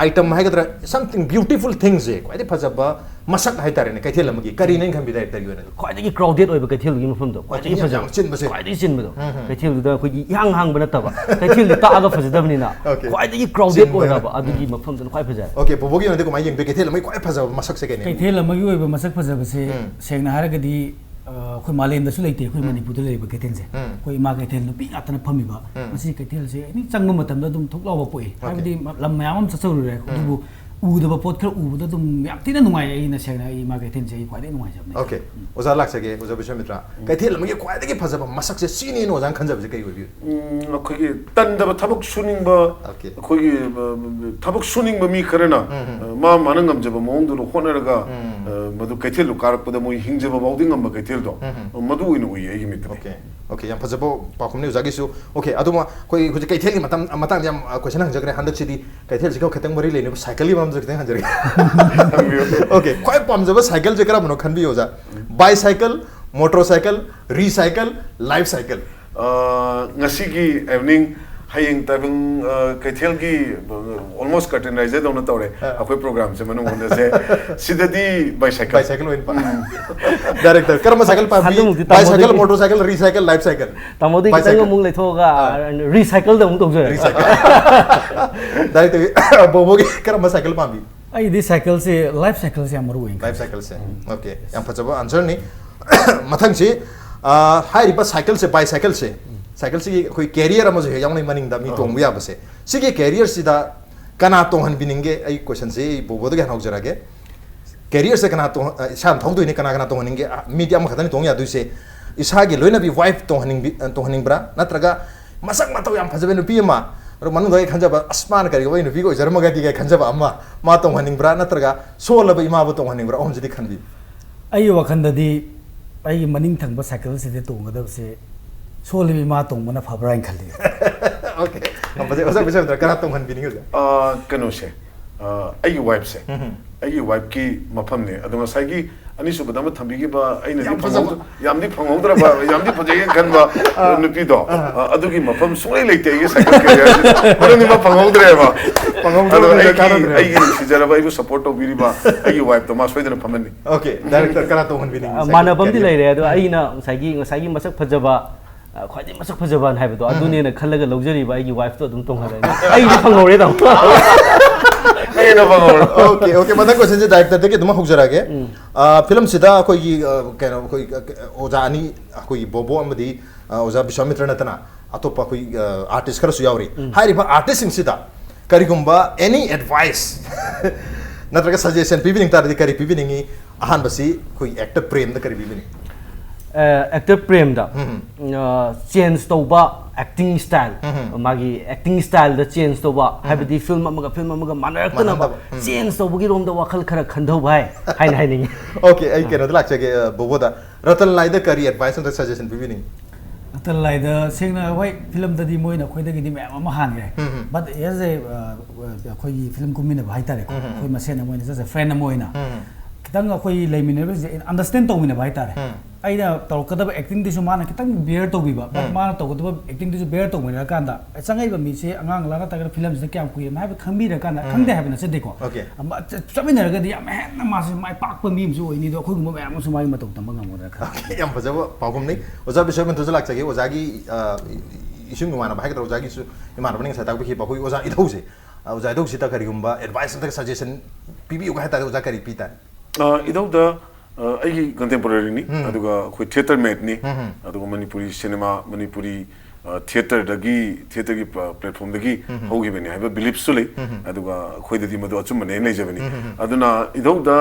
item ꯍꯥꯏꯒꯗ꯭ꯔꯥ, something beautiful things ꯁꯦ, ꯈ꯭ꯋꯥꯏꯗꯒꯤ ꯐꯖꯕ ꯃꯁꯛ ꯍꯥꯏꯇꯥꯔꯦꯅꯦ ꯀꯩꯊꯦꯜ ꯑꯃꯒꯤ, ꯀꯔꯤꯅꯦꯅ ꯈꯟꯕꯤ director ꯒꯤ ꯑꯣꯏꯅꯗꯤ? ꯈ꯭ꯋꯥꯏꯗꯒꯤ crowded ꯑꯣꯏꯕ ꯀꯩꯊꯦꯜꯗꯨꯒꯤ ꯃꯐꯝꯗꯣ ꯈ꯭ꯋꯥꯏꯗꯒꯤ ꯌꯥꯝ ꯐꯖꯕ, ꯆꯤꯟꯕꯁꯦ꯫ ꯈ꯭ꯋꯥꯏꯗꯒꯤ ꯆꯤꯟꯕꯗꯣ꯫ ꯎꯝ, ꯎꯝ꯫ ꯀꯩꯊꯦꯜꯗꯨꯗ ꯑꯩꯈꯣꯏꯒꯤ ꯏꯍꯥꯡ ꯍꯥꯡꯕ ꯅꯠꯇꯕ, ꯀꯩꯊꯦꯜꯗꯤ ꯇꯥꯛꯑꯒ ꯐꯖꯗꯕꯅꯤꯅ Okay. ꯈ꯭ꯋꯥꯏꯗꯒꯤ crowded ꯆꯤꯟꯕ ꯑꯣꯏꯔꯕ ꯍꯥꯏꯕ꯫ ꯑꯗꯨꯒꯤ ꯃꯐꯝꯗꯨꯅ ꯈ꯭ꯋꯥꯏ ꯐꯖꯔꯦ꯫ Okay, ꯕꯣꯕꯣꯒꯤ ꯑꯣꯏꯅꯗꯤ ꯀꯃꯥꯏꯅ ꯌꯦꯡꯕꯤ? ꯀꯩꯊꯦꯜ ꯑꯃꯒꯤ ꯈ꯭ꯋꯥꯏ ꯐꯖꯕ ꯃꯁꯛꯁꯦ ꯀꯩꯅꯦ? ꯀꯩꯊꯦꯜ ꯑꯃꯒꯤ ꯑꯣꯏꯕ ꯃꯁꯛ ꯐꯖꯕꯁꯦ ꯎꯝ꯫ ꯁꯦꯡꯅ ꯍꯥꯏꯔꯒꯗꯤ ꯑ, ꯑꯩꯈꯣꯏ ꯃꯥꯂꯦꯝꯗꯁꯨ ꯂꯩꯇꯦ, ꯑꯩꯈꯣꯏ ꯃꯅꯤꯄꯨꯔꯗ ꯂꯩꯔꯤꯕ ꯀꯩꯊꯦꯜꯁꯦ꯫ ꯎꯝ꯫ ꯑꯩꯈꯣꯏ ꯏꯃꯥ ꯀꯩꯊꯦꯜ ꯅꯨꯄꯤ ꯉꯥꯛꯇꯅ ꯐꯝꯃꯤꯕ꯫ ꯎꯝ꯫ ꯃꯁꯤ ꯀꯩꯊꯦꯜꯁꯦ ꯑꯦꯅꯤ ꯆꯪꯕ ꯃꯇꯝꯗ ꯑꯗꯨꯝ ꯊꯣꯛ ꯂꯥꯎꯕ ꯄꯣꯛꯏ꯫ ꯍꯥꯏꯕꯗꯤ ꯃ-, ꯂꯝ ꯃꯌꯥꯝ ꯑꯃ ꯆꯠꯆꯔꯨꯔꯦ, ꯑꯗꯨꯕꯨ ꯎꯗꯕ ꯄꯣꯠ ꯈꯔ ꯎꯕꯗ ꯑꯗꯨꯝ ꯌꯥꯝ ꯊꯤꯅ ꯅꯨꯡꯉꯥꯏ꯫ ꯑꯩꯅ ꯁꯦꯡꯅ ꯑꯩ ꯏꯃꯥ ꯀꯩꯊꯦꯜꯁꯦ ꯑꯩ ꯈ꯭ꯋꯥꯏꯗꯒꯤ ꯅꯨꯡꯉꯥꯏꯖꯕꯅꯦ꯫ Okay, ꯑꯣꯖꯥ ꯂꯥꯛꯆꯒꯦ, ꯑꯣꯖꯥ ꯕꯤꯁ꯭ꯋꯥꯃꯤꯇ꯭ꯔ꯫ ꯀꯩꯊꯦꯜ ꯑꯃꯒꯤ ꯈ꯭ꯋꯥꯏꯗꯒꯤ ꯐꯖꯕ ꯃꯁꯛꯁꯦ ꯁꯤꯅꯦꯅ ꯑꯣꯖꯥꯅ ꯈꯟꯖꯕꯁꯦ ꯀꯩ ꯑꯣꯏꯕꯤꯒꯦ? ꯎꯝ, ꯑꯩꯈꯣꯏꯒꯤ ꯇꯟꯗꯕ ꯊꯕꯛ ꯁꯨꯅꯤꯡꯕ, Okay. ꯑꯩꯈꯣꯏꯒꯤ ꯎꯝ, ꯊꯕꯛ ꯁꯨꯅꯤꯡꯕ ꯃꯤ ꯈꯔꯅ ꯎꯝ, ꯎꯝ꯫ ꯑ, ꯃꯥ ꯃꯥꯅ ꯉꯝꯖꯕ ꯃꯑꯣꯡꯗꯨꯅ ꯍꯣꯠꯅꯔꯒ ꯎꯝ꯫ ꯑ, ꯃꯗꯨ ꯀꯩꯊꯦꯜꯗꯨ ꯀꯥꯔꯛꯄꯗ ꯃꯣꯏ ꯍꯤꯡꯖꯕ ꯐꯥꯎꯗꯤ ꯉꯝꯕ ꯀꯩꯊꯦꯜꯗꯣ, ꯎꯝ, ꯎꯝ꯫ ꯑ, ꯃꯗꯨ ꯑꯣꯏꯅ ꯎꯏꯌꯦ ꯑꯩꯒꯤ ꯃꯤꯠꯇꯗꯤ꯫ Okay, okay, ꯌꯥꯝ ꯐꯖꯕ ꯄꯥꯎꯈꯨꯝꯅꯤ ꯑꯣꯖꯥꯒꯤꯁꯨ꯫ Okay, ꯑꯗꯨꯃ ꯑꯩꯈꯣꯏ ꯍꯧꯖꯤꯛ ꯀꯩꯊꯦꯜꯒꯤ ꯃꯇꯝ ꯃꯇꯥꯡꯗ ꯌꯥꯝ ꯑ, question ꯍꯪꯖꯈ꯭ꯔꯦ꯫ ꯍꯟꯗꯛꯁꯤꯗꯤ ꯀꯩꯊꯦꯜꯁꯤꯒ ꯈꯤꯇꯪ ꯃꯔꯤ ꯂꯩꯅꯕ cycle ꯒꯤ ꯃꯔꯝꯗ ꯈꯤꯇꯪ ꯍꯪꯖꯔꯒꯦ꯫ ꯍꯪꯕꯤꯌꯨ꯫ Okay, ꯈ꯭ꯋꯥꯏ ꯄꯥꯝꯖꯕ cycle ꯁꯦ ꯀꯔꯝꯕꯅꯣ ꯈꯟꯕꯤꯌꯨ ꯑꯣꯖꯥ? Bicycle, motorcycle, recycle, life cycle? ꯑ, ꯉꯁꯤꯒꯤ evening, ꯍꯌꯦꯡ ꯇꯥꯏꯕꯪ, ꯑ, ꯀꯩꯊꯦꯜꯒꯤ, ꯑ, almost curtain raiser ꯗꯧꯅ ꯇꯧꯔꯦ ꯑ꯫ ꯑꯩꯈꯣꯏ program ꯁꯦ ꯃꯅꯨꯡ ꯍꯨꯠꯅꯁꯦ꯫ ꯁꯤꯗꯗꯤ bicycle꯫ Bicycle ꯑꯣꯏꯅ ꯄꯥꯝ-, director, ꯀꯔꯝꯕ cycle ꯄꯥꯝꯕꯤ? ꯑꯗꯨꯃꯛꯇꯤ Bicycle, ꯇꯥꯃꯣꯗꯒꯤ motorcycle, recycle, life cycle? ꯇꯥꯃꯣꯗꯒꯤ Bicycle꯫ ꯈꯤꯇꯪ ꯑꯃꯨꯛ ꯂꯩꯊꯣꯛꯑꯒ ꯑꯥ꯫ Recycle ꯗ ꯑꯃꯨꯛ ꯇꯧꯖꯔꯒꯦ꯫ Recycle꯫ Director, ꯕꯣꯕꯣꯒꯤ ꯀꯔꯝꯕ cycle ꯄꯥꯝꯕꯤ? ꯑꯩꯗꯤ cycle ꯁꯦ, life cycle ꯁꯦ ꯌꯥꯝ ꯃꯔꯨ ꯑꯣꯏ꯫ Life cycle ꯁꯦ꯫ Okay, ꯌꯥꯝ ꯐꯖꯕ answer ꯅꯤ꯫ ꯃꯊꯪꯁꯤ, ꯑ, ꯍꯥꯏꯔꯤꯕ cycle ꯁꯦ, bicycle ꯁꯦ, cycle ꯁꯤꯒꯤ ꯑꯩꯈꯣꯏ carrier ꯑꯃꯁꯨ ꯍꯦꯛ ꯌꯥꯎꯅꯩ ꯃꯅꯤꯡꯗ ꯃꯤ ꯇꯣꯡꯕ ꯌꯥꯕꯁꯦ꯫ ꯁꯤꯒꯤ carrier ꯁꯤꯗ ꯀꯅꯥ ꯇꯣꯡꯍꯟꯕꯤꯅꯤꯡꯒꯦ? ꯑꯩ question ꯁꯦ ꯑꯩ ꯕꯣꯕꯣꯗꯒꯤ ꯍꯥꯟꯅ ꯍꯧꯖꯔꯒꯦ꯫ Carrier ꯁꯦ ꯀꯅꯥ ꯇꯣꯡ-, ꯑ, ꯏꯁꯥꯅ ꯊꯧꯗꯣꯏꯅꯤ, ꯀꯅꯥ ꯀꯅꯥ ꯇꯣꯡꯍꯟꯅꯤꯡꯒꯦ? ꯑ, ꯃꯤꯗꯤ ꯑꯃꯈꯛꯇꯅꯤ ꯇꯣꯡ ꯌꯥꯗꯣꯏꯁꯦ꯫ ꯏꯁꯥꯒꯤ ꯂꯣꯏꯅꯕꯤ wife ꯇꯣꯡꯍꯟꯅꯤꯡꯕꯤ-, ꯑ, ꯇꯣꯡꯍꯟꯅꯤꯡꯕ꯭ꯔꯥ? ꯅꯠꯇ꯭ꯔꯒ ꯃꯁꯛ ꯃꯇꯧ ꯌꯥꯝ ꯐꯖꯕ ꯅꯨꯄꯤ ꯑꯃ, ꯃꯔꯨꯞ ꯃꯅꯨꯡꯗ ꯑꯩ ꯈꯟꯖꯕ, "ꯑꯁ, ꯃꯥꯅ ꯀꯔꯤꯒꯨꯝꯕ ꯑꯩ ꯅꯨꯄꯤꯒ ꯑꯣꯏꯖꯔꯝꯃꯒꯗꯤ" ꯀꯥꯏ ꯈꯟꯖꯕ ꯑꯃ, ꯃꯥ ꯇꯣꯡꯍꯟꯅꯤꯡꯕ꯭ꯔꯥ, ꯅꯠꯇ꯭ꯔꯒ ꯁꯣꯜꯂꯕ ꯏꯃꯥꯕꯨ ꯇꯣꯡꯍꯟꯅꯤꯡꯕ꯭ꯔꯥ? ꯑꯍꯨꯝꯁꯤꯗꯤ ꯈꯟꯕꯤꯌꯨ꯫ ꯑꯩꯒꯤ ꯋꯥꯈꯜꯗꯗꯤ ꯑꯩꯒꯤ ꯃꯅꯤꯡ ꯊꯪꯕ ꯁꯥꯏꯀꯜꯁꯤꯗ ꯇꯣꯡꯒꯗꯕꯁꯦ ꯁꯣꯜꯂꯤꯕ ꯏꯃꯥ ꯇꯣꯡꯕꯅ ꯐꯕ꯭ꯔꯥ ꯍꯥꯏꯅ ꯈꯜꯂꯤ꯫ ꯑꯣꯀꯦ, ꯌꯥꯝ ꯐꯖꯩ꯫ ꯑꯣꯖꯥ ꯕꯤꯁ꯭ꯋꯥꯃꯤꯇ꯭ꯔ, ꯀꯅꯥ ꯇꯣꯡꯍꯟꯕꯤꯅꯤꯡꯉꯤ ꯍꯧꯖꯤꯛ? ꯑ, ꯀꯩꯅꯣꯁꯦ, ꯑ, ꯑꯩꯒꯤ ꯋꯥꯏꯐꯁꯦ, ꯎꯝ꯫ ꯑꯩꯒꯤ ꯋꯥꯏꯐꯀꯤ ꯃꯐꯝꯅꯦ꯫ ꯑꯗꯣ ꯉꯁꯥꯏꯒꯤ ꯑꯅꯤꯁꯨꯕꯗ ꯑꯃ ꯊꯝꯕꯤꯈꯤꯕ, ꯑꯩꯅꯗꯤ ꯌꯥꯝ ꯐꯖꯕ꯫ ꯐꯪꯍꯧꯗ-, ꯌꯥꯝꯗꯤ ꯐꯪꯍꯧꯗ꯭ꯔꯕ, ꯌꯥꯝꯗꯤ ꯐꯖꯩꯅ ꯈꯟꯕ ꯑꯥ꯫ ꯅꯨꯄꯤꯗꯣ, ꯑꯥ꯫ ꯑ, ꯑꯗꯨꯒꯤ ꯃꯐꯝ ꯁꯨꯡꯂꯩ ꯂꯩꯇꯦ ꯑꯩꯒꯤ ꯁꯥꯏꯀꯜ ꯀꯦꯔꯤꯌꯔꯁꯤꯗ꯫ ꯃꯔꯝꯗꯤ ꯃꯥ ꯐꯪꯍꯧꯗ꯭ꯔꯦꯕ꯫ ꯐꯪꯍꯧꯗ꯭ꯔꯕꯅꯤꯅ ꯑꯗꯣ ꯑꯩꯒꯤ, ꯀꯥꯟꯅꯗ꯭ꯔꯦ꯫ ꯑꯩꯒꯤ ꯅꯨꯡꯁꯤꯖꯔꯕ, ꯑꯩꯕꯨ ꯁꯄꯣꯔꯠ ꯇꯧꯕꯤꯔꯤꯕ ꯑꯩꯒꯤ ꯋꯥꯏꯐꯇꯣ ꯃꯥ ꯁꯣꯏꯗꯅ ꯐꯝꯍꯟꯅꯤ꯫ ꯑꯣꯀꯦ, ꯗꯥꯏꯔꯦꯛꯇꯔ, ꯀꯅꯥ ꯇꯣꯡꯍꯟꯕꯤꯅꯤꯡꯉꯤ ꯑ, ꯁꯥꯏꯀꯜ ꯃꯥꯟꯅꯕ ꯑꯃꯗꯤ ꯀꯦꯔꯤꯌꯔ? ꯂꯩꯔꯦ, ꯑꯗꯣ ꯑꯩꯅ ꯉꯁꯥꯏꯒꯤ, ꯉꯁꯥꯏꯒꯤ ꯃꯁꯛ ꯐꯖꯕ, ꯑ, ꯈ꯭ꯋꯥꯏꯗꯒꯤ ꯃꯁꯛ ꯐꯖꯕ ꯍꯥꯏꯕꯗꯣ, ꯎꯝ꯫ ꯑꯗꯨꯅꯦꯅ ꯈꯜꯂꯒ ꯂꯧꯖꯔꯤꯕ ꯑꯩꯒꯤ ꯋꯥꯏꯐꯇꯣ ꯑꯗꯨꯝ ꯇꯣꯡꯍꯜꯂꯅꯤ꯫ ꯑꯩꯗꯤ ꯐꯪꯍꯧꯔꯦ, ꯇꯥꯃꯣ꯫ ꯑꯩꯅ ꯐꯪꯍꯧꯔꯦ꯫ ꯑꯣꯀꯦ, ꯑꯣꯀꯦ, ꯃꯊꯪ ꯀꯣꯏꯁꯟꯁꯦ ꯗꯥꯏꯔꯦꯛꯇꯔꯗꯒꯤ ꯑꯗꯨꯝ ꯍꯧꯖꯔꯛꯑꯒꯦ꯫ ꯎꯝ꯫ ꯑ, ꯐꯤꯂꯝꯁꯤꯗ ꯑꯩꯈꯣꯏꯒꯤ, ꯑ, ꯀꯩꯅꯣ, ꯑꯩꯈꯣꯏ, ꯑ, ꯑꯣꯖꯥ ꯑꯅꯤ, ꯑꯩꯈꯣꯏꯒꯤ ꯕꯣꯕꯣ ꯑꯃꯗꯤ, ꯑ, ꯑꯣꯖꯥ ꯕꯤꯁ꯭ꯋꯥꯃꯤꯇ꯭ꯔ ꯅꯠꯇꯅ ꯑꯇꯣꯞꯄ ꯑꯩꯈꯣꯏ, ꯑ, ꯑꯥꯔꯇꯤꯁ ꯈꯔꯁꯨ ꯌꯥꯎꯔꯤ꯫ ꯎꯝ꯫ ꯍꯥꯏꯔꯤꯕ ꯑꯥꯔꯇꯤꯁꯁꯤꯡꯁꯤꯗ ꯀꯔꯤꯒꯨꯝꯕ ꯑꯦꯅꯤ ꯑꯦꯗꯚꯥꯏꯁ ꯅꯠꯇ꯭ꯔꯒ ꯁꯖꯦꯁꯟ ꯄꯤꯕꯤꯅꯤꯡ ꯇꯥꯔꯗꯤ ꯀꯔꯤ ꯄꯤꯕꯤꯅꯤꯡꯉꯤ? ꯑꯍꯥꯟꯕꯁꯤ ꯑꯩꯈꯣꯏ ꯑꯦꯛꯇꯔ ꯄ꯭ꯔꯦꯝꯗ ꯀꯔꯤ ꯄꯤꯕꯤꯅꯤꯡꯉꯤ? ꯑ, ꯑꯦꯛꯇꯔ ꯄ꯭ꯔꯦꯝꯗ, ꯎꯝ꯫ ꯑ, ꯆꯦꯟꯖ ꯇꯧꯕ ꯑꯦꯛꯇꯤꯡ ꯁ꯭ꯇꯥꯏꯜ, ꯎꯝ꯫ ꯃꯥꯒꯤ ꯑꯦꯛꯇꯤꯡ ꯁ꯭ꯇꯥꯏꯜꯗ ꯆꯦꯟꯖ ꯇꯧꯕ, ꯎꯝ꯫ ꯍꯥꯏꯕꯗꯤ ꯐꯤꯂꯝ ꯑꯃꯒ ꯐꯤꯂꯝ ꯑꯃꯒ ꯃꯥꯟꯅꯔꯛꯇꯅꯕ ꯃꯥꯟꯅꯗꯕ, ꯎꯝ꯫ ꯆꯦꯟꯖ ꯇꯧꯕꯒꯤ ꯔꯣꯝꯗ ꯋꯥꯈꯜ ꯈꯔ ꯈꯟꯊꯧ ꯚꯥꯏ ꯍꯥꯏꯅ ꯍꯥꯏꯅꯤꯡꯉꯤ꯫ ꯑꯣꯀꯦ, ꯑꯩ ꯑꯥ꯫ ꯀꯩꯅꯣꯗ ꯂꯥꯛꯆꯒꯦ, ꯑ, ꯕꯣꯕꯣꯗ꯫ ꯔꯇꯟ ꯂꯥꯏꯗ ꯀꯔꯤ ꯑꯦꯗꯚꯥꯏꯁ ꯅꯠꯇ꯭ꯔꯒ ꯁꯖꯦꯁꯟ ꯄꯤꯕꯤꯅꯤꯡꯉꯤ? ꯔꯇꯟ ꯂꯥꯏꯗ ꯁꯦꯡꯅ, ꯍꯣꯏ, ꯐꯤꯂꯝꯗꯗꯤ ꯃꯣꯏꯅ ꯑꯩꯈꯣꯏꯗꯒꯤꯗꯤ ꯃꯌꯥꯝ ꯑꯃ ꯍꯥꯟꯈ꯭ꯔꯦ꯫ ꯎꯝ, ꯎꯝ꯫ But as a, ꯑ, ꯑꯩꯈꯣꯏꯒꯤ ꯐꯤꯂꯝ ꯀꯨꯝꯃꯤꯟꯅꯕ ꯍꯥꯏꯇꯥꯔꯦꯀꯣ, ꯎꯝ, ꯎꯝ, ꯎꯝ꯫ ꯑꯩꯈꯣꯏ ꯃꯁꯦꯟ ꯑꯃ ꯑꯣꯏꯅ, just a friend ꯑꯃ ꯑꯣꯏꯅ, ꯎꯝ, ꯎꯝ꯫ ꯈꯤꯇꯪ ꯑꯩꯈꯣꯏ ꯂꯩꯃꯤꯟꯅꯕꯁꯦ ꯑꯟꯗꯔꯁ꯭ꯇꯦꯟ ꯇꯧꯃꯤꯟꯅꯕ ꯍꯥꯏꯇꯥꯔꯦ꯫ ꯎꯝ꯫ ꯑꯩꯅ ꯇꯧꯔꯛꯀꯗꯕ ꯑꯦꯛꯇꯤꯡꯗꯨꯁꯨ ꯃꯥꯅ ꯈꯤꯇꯪ ꯕꯤꯌꯔ ꯇꯧꯕꯤꯕ, but ꯎꯝ꯫ ꯃꯥꯅ ꯇꯧꯒꯗꯕ ꯑꯦꯛꯇꯤꯡꯗꯨꯁꯨ ꯕꯤꯌꯔ ꯇꯧꯃꯤꯟꯅꯔꯀꯥꯟꯗ, ꯆꯪꯉꯛꯏꯕ ꯃꯤꯁꯦ ꯑꯉꯥꯡꯂꯥ ꯅꯠꯇ꯭ꯔꯒꯅ ꯐꯤꯂꯝꯁꯤꯗ ꯀꯌꯥꯝ ꯀꯨꯏꯔꯕꯅꯣ ꯍꯥꯏꯕ ꯈꯪꯕꯤꯔꯀꯥꯟꯗ, ꯎꯝ꯫ ꯈꯪꯗꯦ ꯍꯥꯏꯕ ꯅꯠꯆꯗꯦꯀꯣ꯫ ꯑꯣꯀꯦ꯫ ꯑꯃ ꯆ-, ꯆꯠꯃꯤꯟꯅꯔꯒꯗꯤ ꯌꯥꯝ ꯍꯦꯟꯅ ꯃꯥꯁꯦ ꯃꯥꯏ ꯄꯥꯛꯄ ꯃꯤ ꯑꯃꯁꯨ ꯑꯣꯏꯅꯤ, ꯑꯗꯣ ꯑꯩꯈꯣꯏꯒꯨꯝꯕ ꯃꯌꯥꯝ ꯑꯃꯁꯨ ꯃꯥꯒꯤ ꯃꯇꯧ ꯇꯝꯕ ꯉꯝꯒꯗ꯭ꯔꯥ ꯈꯜꯂꯤ꯫ ꯑꯣꯀꯦ, ꯌꯥꯝ ꯐꯖꯕ ꯄꯥꯎꯈꯨꯝꯅꯤ꯫ ꯑꯣꯖꯥ ꯕꯤꯁ꯭ꯋꯥꯃꯤꯇ꯭ꯔꯁꯨ ꯂꯥꯛꯆꯒꯦ꯫ ꯑꯣꯖꯥꯒꯤ, ꯑ, ꯏꯁꯨꯡ ꯏꯃꯥꯟꯅꯕ ꯍꯥꯏꯒꯗ꯭ꯔꯥ, ꯑꯣꯖꯥꯒꯤꯁꯨ ꯏꯃꯥꯟꯅꯕꯅ ꯉꯁꯥꯏ ꯇꯥꯛꯄꯤꯈꯤꯕ ꯑꯩꯈꯣꯏ ꯑꯣꯖꯥ ꯏꯙꯧꯁꯦ, ꯑ, ꯑꯣꯖꯥ ꯏꯙꯧꯁꯤꯗ ꯀꯔꯤꯒꯨꯝꯕ ꯑꯦꯗꯚꯥꯏꯁ ꯅꯠꯇ꯭ꯔꯒ ꯁꯖꯦꯁꯟ ꯄꯤꯕꯤꯌꯨꯒ ꯍꯥꯏ ꯇꯥꯔꯗꯤ ꯑꯣꯖꯥ ꯀꯔꯤ ꯄꯤ ꯇꯥꯔꯦ? ꯑ, ꯏꯙꯧꯗ, ꯑ, ꯑꯩꯒꯤ ꯀꯟꯇꯦꯝꯄꯣꯔꯔꯤꯅꯤ, ꯎꯝ꯫ ꯑꯗꯨꯒ ꯑꯩꯈꯣꯏ ꯊꯤꯌꯦꯇꯔ ꯃꯦꯠꯅꯤ, ꯎꯝ, ꯎꯝ꯫ ꯑꯗꯨꯒ ꯃꯅꯤꯄꯨꯔꯤ ꯁꯤꯅꯦꯃꯥ, ꯃꯅꯤꯄꯨꯔꯤ ꯊꯤꯌꯦꯇꯔꯗꯒꯤ, ꯊꯤꯌꯦꯇꯔꯒꯤ ꯄ꯭ꯂꯦꯠꯐꯣꯝꯗꯒꯤ ꯍꯧꯈꯤꯕꯅꯤ ꯍꯥꯏꯕ ꯕꯤꯂꯤꯐꯁꯨ ꯂꯩ꯫ ꯑꯗꯨꯒ ꯑꯩꯈꯣꯏꯗꯗꯤ ꯃꯗꯨ ꯑꯆꯨꯝꯕꯅꯦꯅ ꯂꯩꯖꯕꯅꯤ꯫ ꯑꯗꯨꯅ ꯏꯙꯧꯗ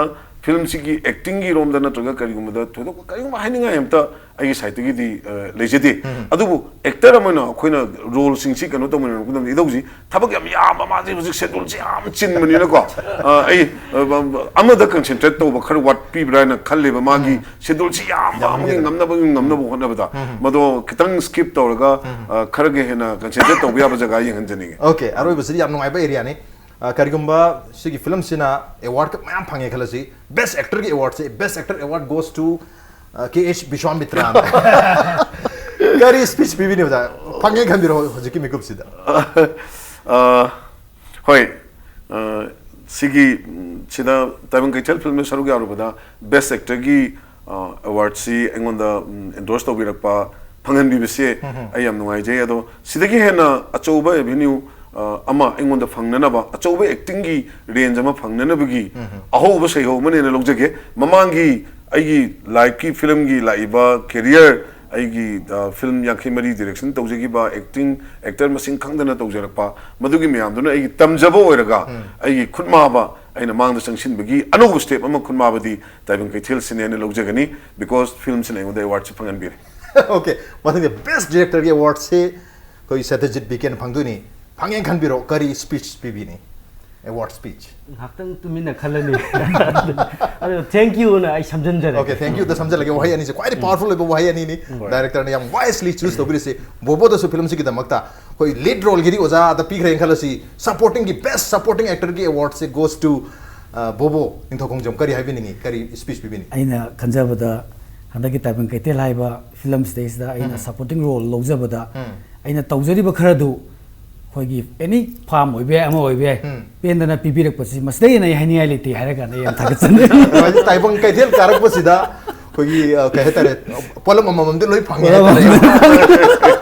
ꯐꯤꯂꯝꯁꯤꯒꯤ ꯑꯦꯛꯇꯤꯡꯒꯤ ꯔꯣꯝꯗ ꯅꯠꯇ꯭ꯔꯒ ꯀꯔꯤꯒꯨꯝꯕꯗ ꯊꯣꯏꯗꯣꯛꯄ ꯀꯔꯤꯒꯨꯝꯕ ꯍꯥꯏꯅꯤꯡꯉꯥꯏ ꯑꯝꯇ ꯑꯩꯒꯤ ꯁꯥꯏꯠꯇꯒꯤꯗꯤ ꯂꯩꯖꯗꯦ꯫ ꯑꯗꯨꯕꯨ ꯑꯦꯛꯇꯔ ꯑꯃ ꯑꯣꯏꯅ ꯑꯩꯈꯣꯏꯅ ꯔꯣꯜꯁꯤꯡꯁꯤ ꯀꯩꯅꯣ ꯇꯧꯃꯤꯟꯅꯔꯛꯄ ꯃꯇꯝꯗ ꯏꯙꯧꯁꯤ ꯊꯕꯛ ꯌꯥꯝ ꯌꯥꯝꯕ, ꯃꯥꯁꯦ ꯍꯧꯖꯤꯛ ꯁꯦꯗꯨꯜꯁꯤ ꯌꯥꯝ ꯆꯤꯟꯕꯅꯤꯅꯀꯣ, ꯑꯩ ꯑꯃꯗ ꯀꯟꯁꯦꯟꯇ꯭ꯔꯦꯠ ꯇꯧꯕ ꯈꯔ ꯋꯥꯠꯄꯤꯕ꯭ꯔꯥ ꯍꯥꯏꯅ ꯈꯜꯂꯦꯕ꯫ ꯃꯥꯒꯤ ꯁꯦꯗꯨꯜꯁꯤ ꯌꯥꯝꯕ ꯑꯃꯒꯤ ꯉꯝꯅꯕꯒꯤ ꯉꯝꯅꯕ ꯍꯣꯠꯅꯕꯗ ꯃꯗꯣ ꯈꯤꯇꯪ ꯁ꯭ꯀꯤꯞ ꯇꯧꯔꯒ ꯈꯔꯒ ꯍꯦꯟꯅ ꯀꯟꯁꯦꯟꯇ꯭ꯔꯦꯠ ꯇꯧꯕ ꯌꯥꯕ ꯖꯒꯥ ꯌꯦꯡꯍꯟꯖꯅꯤꯡꯉꯦ꯫ ꯑꯣꯀꯦ, ꯑꯔꯣꯏꯕꯁꯤꯗꯤ ꯌꯥꯝ ꯅꯨꯡꯉꯥꯏꯕ ꯑꯦꯔꯤꯌꯥꯅꯤ꯫ ꯀꯔꯤꯒꯨꯝꯕ ꯁꯤꯒꯤ ꯐꯤꯂꯝꯁꯤꯅ ꯑꯦꯋꯥꯔꯗ ꯃꯌꯥꯝ ꯐꯪꯉꯦ ꯈꯜꯂꯁꯤ, ꯕꯦꯁ ꯑꯦꯛꯇꯔꯒꯤ ꯑꯦꯋꯥꯔꯗꯁꯦ, ꯕꯦꯁ ꯑꯦꯛꯇꯔ ꯑꯦꯋꯥꯔꯗ ꯒꯣꯁ ꯇꯨ ꯀꯦ ꯑꯦꯁ ꯕꯤꯁ꯭ꯋꯥꯃꯤꯇ꯭ꯔꯥꯟ꯫ ꯀꯔꯤ ꯁ꯭ꯄꯤꯆ ꯄꯤꯕꯤꯅꯤ ꯑꯣꯖꯥ? ꯐꯪꯉꯦ ꯈꯟꯕꯤꯔꯣ ꯍꯧꯖꯤꯛꯀꯤ ꯃꯤꯀꯨꯞꯁꯤꯗ꯫ ꯍꯣꯏ, ꯁꯤꯒꯤ ꯁꯤꯗ ꯇꯥꯏꯕꯪ ꯀꯩꯊꯦꯜ ꯐꯤꯂꯝꯗ ꯁꯔꯨꯛ ꯌꯥꯔꯨꯕꯗ ꯕꯦꯁ ꯑꯦꯛꯇꯔꯒꯤ ꯑꯦꯋꯥꯔꯗꯁꯤ ꯑꯩꯉꯣꯟꯗ ꯑꯦꯟꯗꯣꯔꯁ ꯇꯧꯕꯤꯔꯛꯄ, ꯐꯪꯍꯟꯕꯤꯕꯁꯦ ꯑꯩ ꯌꯥꯝ ꯅꯨꯡꯉꯥꯏꯖꯩ꯫ ꯑꯗꯣ ꯁꯤꯗꯒꯤ ꯍꯦꯟꯅ ꯑꯆꯧꯕ ꯑꯦꯚꯦꯅ꯭ꯌꯨ ꯑꯃ ꯑꯩꯉꯣꯟꯗ ꯐꯪꯅꯅꯕ, ꯑꯆꯧꯕ ꯑꯦꯛꯇꯤꯡꯒꯤ ꯔꯦꯟꯖ ꯑꯃ ꯐꯪꯅꯅꯕꯒꯤ ꯑꯍꯧꯕ ꯁꯩꯍꯧ ꯑꯃꯅꯦꯅ ꯂꯧꯖꯒꯦ꯫ ꯃꯃꯥꯡꯒꯤ ꯑꯩꯒꯤ ꯂꯥꯏꯐꯀꯤ ꯐꯤꯂꯝꯒꯤ ꯂꯥꯛꯏꯕ ꯀꯦꯔꯤꯌꯔ, ꯑꯩꯒꯤ ꯐꯤꯂꯝ ꯌꯥꯡꯈꯩ ꯃꯔꯤ ꯗꯤꯔꯦꯛꯁꯟ ꯇꯧꯖꯈꯤꯕ, ꯑꯦꯛꯇꯤꯡ ꯑꯦꯛꯇꯔ ꯃꯁꯤꯡ ꯈꯪꯗꯅ ꯇꯧꯖꯔꯛꯄ, ꯃꯗꯨꯒꯤ ꯃꯌꯥꯝꯗꯨꯅ ꯑꯩꯒꯤ ꯇꯝꯖꯕ ꯑꯣꯏꯔꯒ ꯑꯩꯒꯤ ꯈꯨꯠꯃꯥꯕ ꯑꯩꯅ ꯃꯥꯡꯗ ꯆꯪꯁꯤꯟꯕꯒꯤ ꯑꯅꯧꯕ ꯁ꯭ꯇꯦꯞ ꯑꯃ ꯈꯨꯠꯃꯥꯕꯗꯤ ꯇꯥꯏꯕꯪ ꯀꯩꯊꯦꯜꯁꯤꯅꯦꯅ ꯂꯧꯖꯒꯅꯤ꯫ ꯕꯤꯀꯣꯁ ꯐꯤꯂꯝꯁꯤꯅ ꯑꯩꯉꯣꯟꯗ ꯑꯦꯋꯥꯔꯗꯁꯤ ꯐꯪꯍꯟꯕꯤꯔꯦ꯫ ꯑꯣꯀꯦ, ꯃꯊꯪꯗ ꯕꯦꯁ ꯗꯤꯔꯦꯛꯇꯔꯒꯤ ꯑꯦꯋꯥꯔꯗꯁꯦ ꯑꯩꯈꯣꯏ ꯁꯇ꯭ꯌꯖꯤꯠ ꯕꯤ ꯀꯦꯅ ꯐꯪꯗꯣꯏꯅꯤ꯫ ꯐꯪꯉꯦꯅ ꯈꯟꯕꯤꯔꯣ, ꯀꯔꯤ ꯁ꯭ꯄꯤꯆ ꯄꯤꯕꯤꯅꯤ? Award speech. ꯉꯥꯏꯍꯥꯛꯇꯪ ꯇꯨꯃꯤꯟꯅ ꯈꯜꯂꯅꯤ꯫ ꯑꯗꯣ ꯊꯦꯡꯛ ꯌꯨꯅ ꯑꯩ ꯁꯝꯖꯤꯟꯖꯔꯒꯦ꯫ ꯑꯣꯀꯦ, ꯊꯦꯡꯛ ꯌꯨꯗ ꯁꯝꯖꯜꯂꯒꯦ꯫ ꯋꯥꯍꯩ ꯑꯅꯤꯁꯦ ꯈ꯭ꯋꯥꯏꯗꯒꯤ ꯄꯥꯋꯔꯐꯨꯜ ꯑꯣꯏꯕ ꯋꯥꯍꯩ ꯑꯅꯤꯅꯤ꯫ ꯗꯥꯏꯔꯦꯛꯇꯔꯅ ꯌꯥꯝ ꯋꯥꯏꯁꯂꯤ ꯆꯨꯁ ꯇꯧꯕꯤꯔꯤꯁꯦ꯫ ꯕꯣꯕꯣꯗꯁꯨ ꯐꯤꯂꯝꯁꯤꯒꯤꯗꯃꯛꯇ ꯑꯩꯈꯣꯏ ꯂꯤꯗ ꯔꯣꯜꯒꯤꯗꯤ ꯑꯣꯖꯥꯗ ꯄꯤꯈ꯭ꯔꯦꯅ ꯈꯜꯂꯁꯤ, ꯁꯄꯣꯔꯇꯤꯡꯒꯤ ꯕꯦꯁ ꯁꯄꯣꯔꯇꯤꯡ ꯑꯦꯛꯇꯔꯒꯤ ꯑꯦꯋꯥꯔꯗꯁꯦ ꯒꯣꯁ ꯇꯨ ꯕꯣꯕꯣ ꯅꯤꯡꯊꯧꯈꯣꯡꯖꯝ꯫ ꯀꯔꯤ ꯍꯥꯏꯕꯤꯅꯤꯡꯉꯤ? ꯀꯔꯤ ꯁ꯭ꯄꯤꯆ ꯄꯤꯕꯤꯅꯤꯡꯉꯤ? ꯑꯩꯅ ꯈꯟꯖꯕꯗ ꯍꯟꯗꯛꯀꯤ ꯇꯥꯏꯕꯪ ꯀꯩꯊꯦꯜ ꯍꯥꯏꯕ ꯐꯤꯂꯝꯁꯤꯗꯩꯁꯤꯗ ꯑꯩꯅ ꯁꯄꯣꯔꯇꯤꯡ ꯔꯣꯜ ꯂꯧꯖꯕꯗ ꯑꯩꯅ ꯇꯧꯖꯔꯤꯕ ꯈꯔꯗꯨ ꯑꯩꯈꯣꯏꯒꯤ ꯑꯦꯅꯤ ꯐꯥꯝ ꯑꯣꯏꯕ ꯌꯥꯏ, ꯑꯃ ꯑꯣꯏꯕ ꯌꯥꯏ, ꯄꯦꯟꯗꯅ ꯄꯤꯕꯤꯔꯛꯄꯁꯤ, ꯃꯁꯤꯗꯩ ꯍꯦꯟꯅ ꯑꯩ ꯍꯥꯏꯅꯤꯡꯉꯥꯏ ꯂꯩꯇꯦ ꯍꯥꯏꯔ ꯀꯥꯟꯗ ꯑꯩ ꯌꯥꯝ ꯊꯥꯒꯠꯆꯅꯤ꯫ ꯑꯗꯨꯃꯥꯏꯅ ꯇꯥꯏꯕꯪ ꯀꯩꯊꯦꯜ ꯀꯥꯔꯛꯄꯁꯤꯗ ꯑꯩꯈꯣꯏꯒꯤ, ꯑ, ꯀꯩ ꯍꯥꯏꯇꯥꯔꯦ, ꯄꯣꯠꯂꯝ ꯑꯃꯃꯝꯗꯤ ꯂꯣꯏ ꯐꯪꯉꯦ ꯍꯥꯏꯇꯥꯔꯦ꯫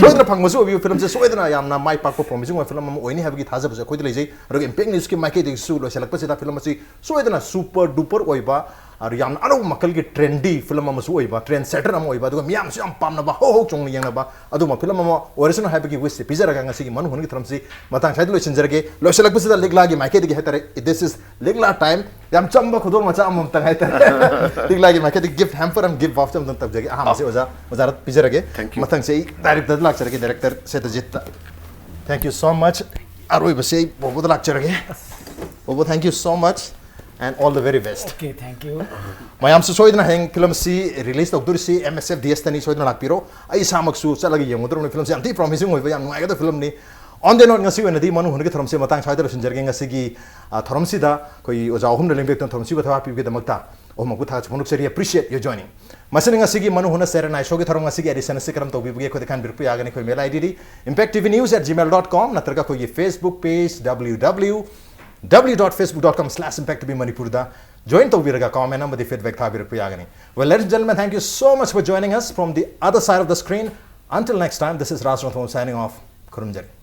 ꯁꯣꯏꯗꯅ ꯐꯪꯕꯁꯨ ꯑꯣꯏꯕꯤꯌꯨ꯫ ꯐꯤꯂꯝꯁꯦ ꯁꯣꯏꯗꯅ ꯌꯥꯝꯅ ꯃꯥꯏ ꯄꯥꯛꯄ, ꯄ꯭ꯔꯣꯃꯤꯁꯤꯡ ꯑꯣꯏꯕ ꯐꯤꯂꯝ ꯑꯃ ꯑꯣꯏꯅꯤ ꯍꯥꯏꯕꯒꯤ ꯊꯥꯖꯕꯁꯨ ꯑꯩꯈꯣꯏꯗ ꯂꯩꯖꯩ꯫ ꯑꯗꯨꯒ ꯏꯝꯄꯦꯛ ꯅ꯭ꯌꯨꯁꯀꯤ ꯃꯥꯏꯀꯩꯗꯒꯤꯁꯨ ꯂꯣꯏꯁꯤꯜꯂꯛꯄꯁꯤꯗ ꯐꯤꯂꯝ ꯑꯁꯤ ꯁꯣꯏꯗꯅ ꯁꯨꯄꯔ ꯗꯨꯄꯔ ꯑꯣꯏꯕ ꯑꯗꯨ ꯌꯥꯝꯅ ꯑꯅꯧꯕ ꯃꯈꯜꯒꯤ trendy film ꯑꯃꯁꯨ ꯑꯣꯏꯕ, trend setter ꯑꯃ ꯑꯣꯏꯕ, ꯑꯗꯨꯒ ꯃꯤꯌꯥꯝꯁꯨ ꯌꯥꯝ ꯄꯥꯝꯅꯕ, ꯍꯧ ꯍꯧ ꯆꯣꯡꯅ ꯌꯦꯡꯅꯕ ꯑꯗꯨꯒꯨꯝꯕ film ꯑꯃ ꯑꯣꯏꯔꯁꯅꯨ ꯍꯥꯏꯕꯒꯤ wishꯁꯦ ꯄꯤꯖꯔꯒ ꯉꯁꯤꯒꯤ ꯃꯅꯨ ꯍꯨꯟꯒꯤ ꯊꯧꯔꯝꯁꯤ ꯃꯇꯥꯡ ꯁ꯭ꯋꯥꯏꯗ ꯂꯣꯏꯁꯤꯟꯖꯔꯒꯦ꯫ ꯂꯣꯏꯁꯤꯜꯂꯛꯄꯁꯤꯗ ꯂꯤꯛꯂꯥꯒꯤ ꯃꯥꯏꯀꯩꯗꯒꯤ ꯍꯥꯏꯇꯥꯔꯦ, this is ꯂꯤꯛꯂꯥ time. ꯌꯥꯝ ꯆꯝꯕ ꯈꯨꯗꯣꯜ ꯃꯆꯥ ꯑꯃꯃꯝꯇꯪ ꯍꯥꯏꯇꯥꯔꯦ꯫ ꯂꯤꯛꯂꯥꯒꯤ ꯃꯥꯏꯀꯩꯗꯒꯤ gift hamper ꯑꯃ, gift voucher ꯑꯃꯇꯪ ꯇꯧꯖꯒꯦ꯫ ꯑꯍꯥꯟꯕꯁꯤ ꯑꯣꯖꯥ, ꯑꯣꯖꯥꯗ ꯄꯤꯖꯔꯒꯦ꯫ Thank you. ꯃꯊꯪꯁꯤ ꯑꯩ directorꯗ ꯂꯥꯛꯆꯔꯒꯦ, director ꯁꯦꯇꯖꯤꯠꯇ꯫ Thank you so much. ꯑꯔꯣꯏꯕꯁꯤ ꯑꯩ ꯕꯣꯕꯣꯗ ꯂꯥꯛꯆꯔꯒꯦ꯫ ꯕꯣꯕꯣ, thank you so much and all the very best. Okay, thank you. ꯃꯌꯥꯝꯁꯨ ꯁꯣꯏꯗꯅ ꯍꯌꯦꯡ film ꯑꯁꯤ release ꯇꯧꯗꯣꯔꯤꯁꯤ M S F D S ꯇꯅꯤ, ꯁꯣꯏꯗꯅ ꯂꯥꯛꯄꯤꯔꯣ꯫ ꯑꯩ ꯏꯁꯥꯃꯛꯁꯨ ꯆꯠꯂꯒ ꯌꯦꯡꯉꯨꯗꯧꯔꯕꯅꯤ꯫ Film ꯁꯦ ꯌꯥꯝ ꯊꯤ promising ꯑꯣꯏꯕ, ꯌꯥꯝ ꯅꯨꯡꯉꯥꯏꯒꯗꯕ film ꯅꯤ꯫ On the note, ꯉꯁꯤ ꯑꯣꯏꯅꯗꯤ ꯃꯅꯨ ꯍꯨꯟꯒꯤ ꯊꯧꯔꯝꯁꯦ ꯃꯇꯥꯡ ꯁ꯭ꯋꯥꯏꯗ ꯂꯣꯏꯁꯤꯟꯖꯔꯒꯦ꯫ ꯉꯁꯤꯒꯤ ꯑ, ꯊꯧꯔꯝꯁꯤꯗ ꯑꯩꯈꯣꯏ ꯑꯣꯖꯥ ꯑꯍꯨꯝꯅ ꯂꯦꯡꯕꯤꯔꯛꯇꯨꯅ ꯊꯧꯔꯝꯁꯤꯕꯨ ꯊꯋꯥꯏ ꯄꯤꯕꯒꯤꯗꯃꯛꯇ ꯑꯍꯨꯝꯃꯛꯄꯨ ꯊꯥꯒꯠꯆꯕ ꯐꯣꯡꯗꯣꯛꯆꯔꯤ꯫ Appreciate your joining. ꯃꯁꯤꯅ ꯉꯁꯤꯒꯤ ꯃꯅꯨ ꯍꯨꯟꯅ ꯁꯦꯔꯦꯅꯥꯏ ꯁꯣꯒꯤ ꯊꯧꯔꯝ ꯉꯁꯤꯒꯤ edition ꯑꯁꯤ ꯀꯔꯝ ꯇꯧꯕꯤꯕꯒꯦ ꯑꯩꯈꯣꯏꯗ ꯈꯟꯕꯤꯔꯛꯄ ꯌꯥꯒꯅꯤ꯫ ꯑꯩꯈꯣꯏ mail I D D impact T V news at gmail dot com ꯅꯠꯇ꯭ꯔꯒ ꯑꯩꯈꯣꯏꯒꯤ Facebook page W W W dot facebook dot com slash impact T V Manipur ꯗ join ꯇꯧꯕꯤꯔꯒ comment ꯑꯃꯗꯤ feedback ꯊꯥꯕꯤꯔꯛꯄ ꯌꯥꯒꯅꯤ꯫ Well, ladies and gentlemen, thank you so much for joining us from the other side of the screen. Until next time, this is Raj Ranthambore signing off. ꯈꯨꯔꯨꯝꯖꯔꯤ꯫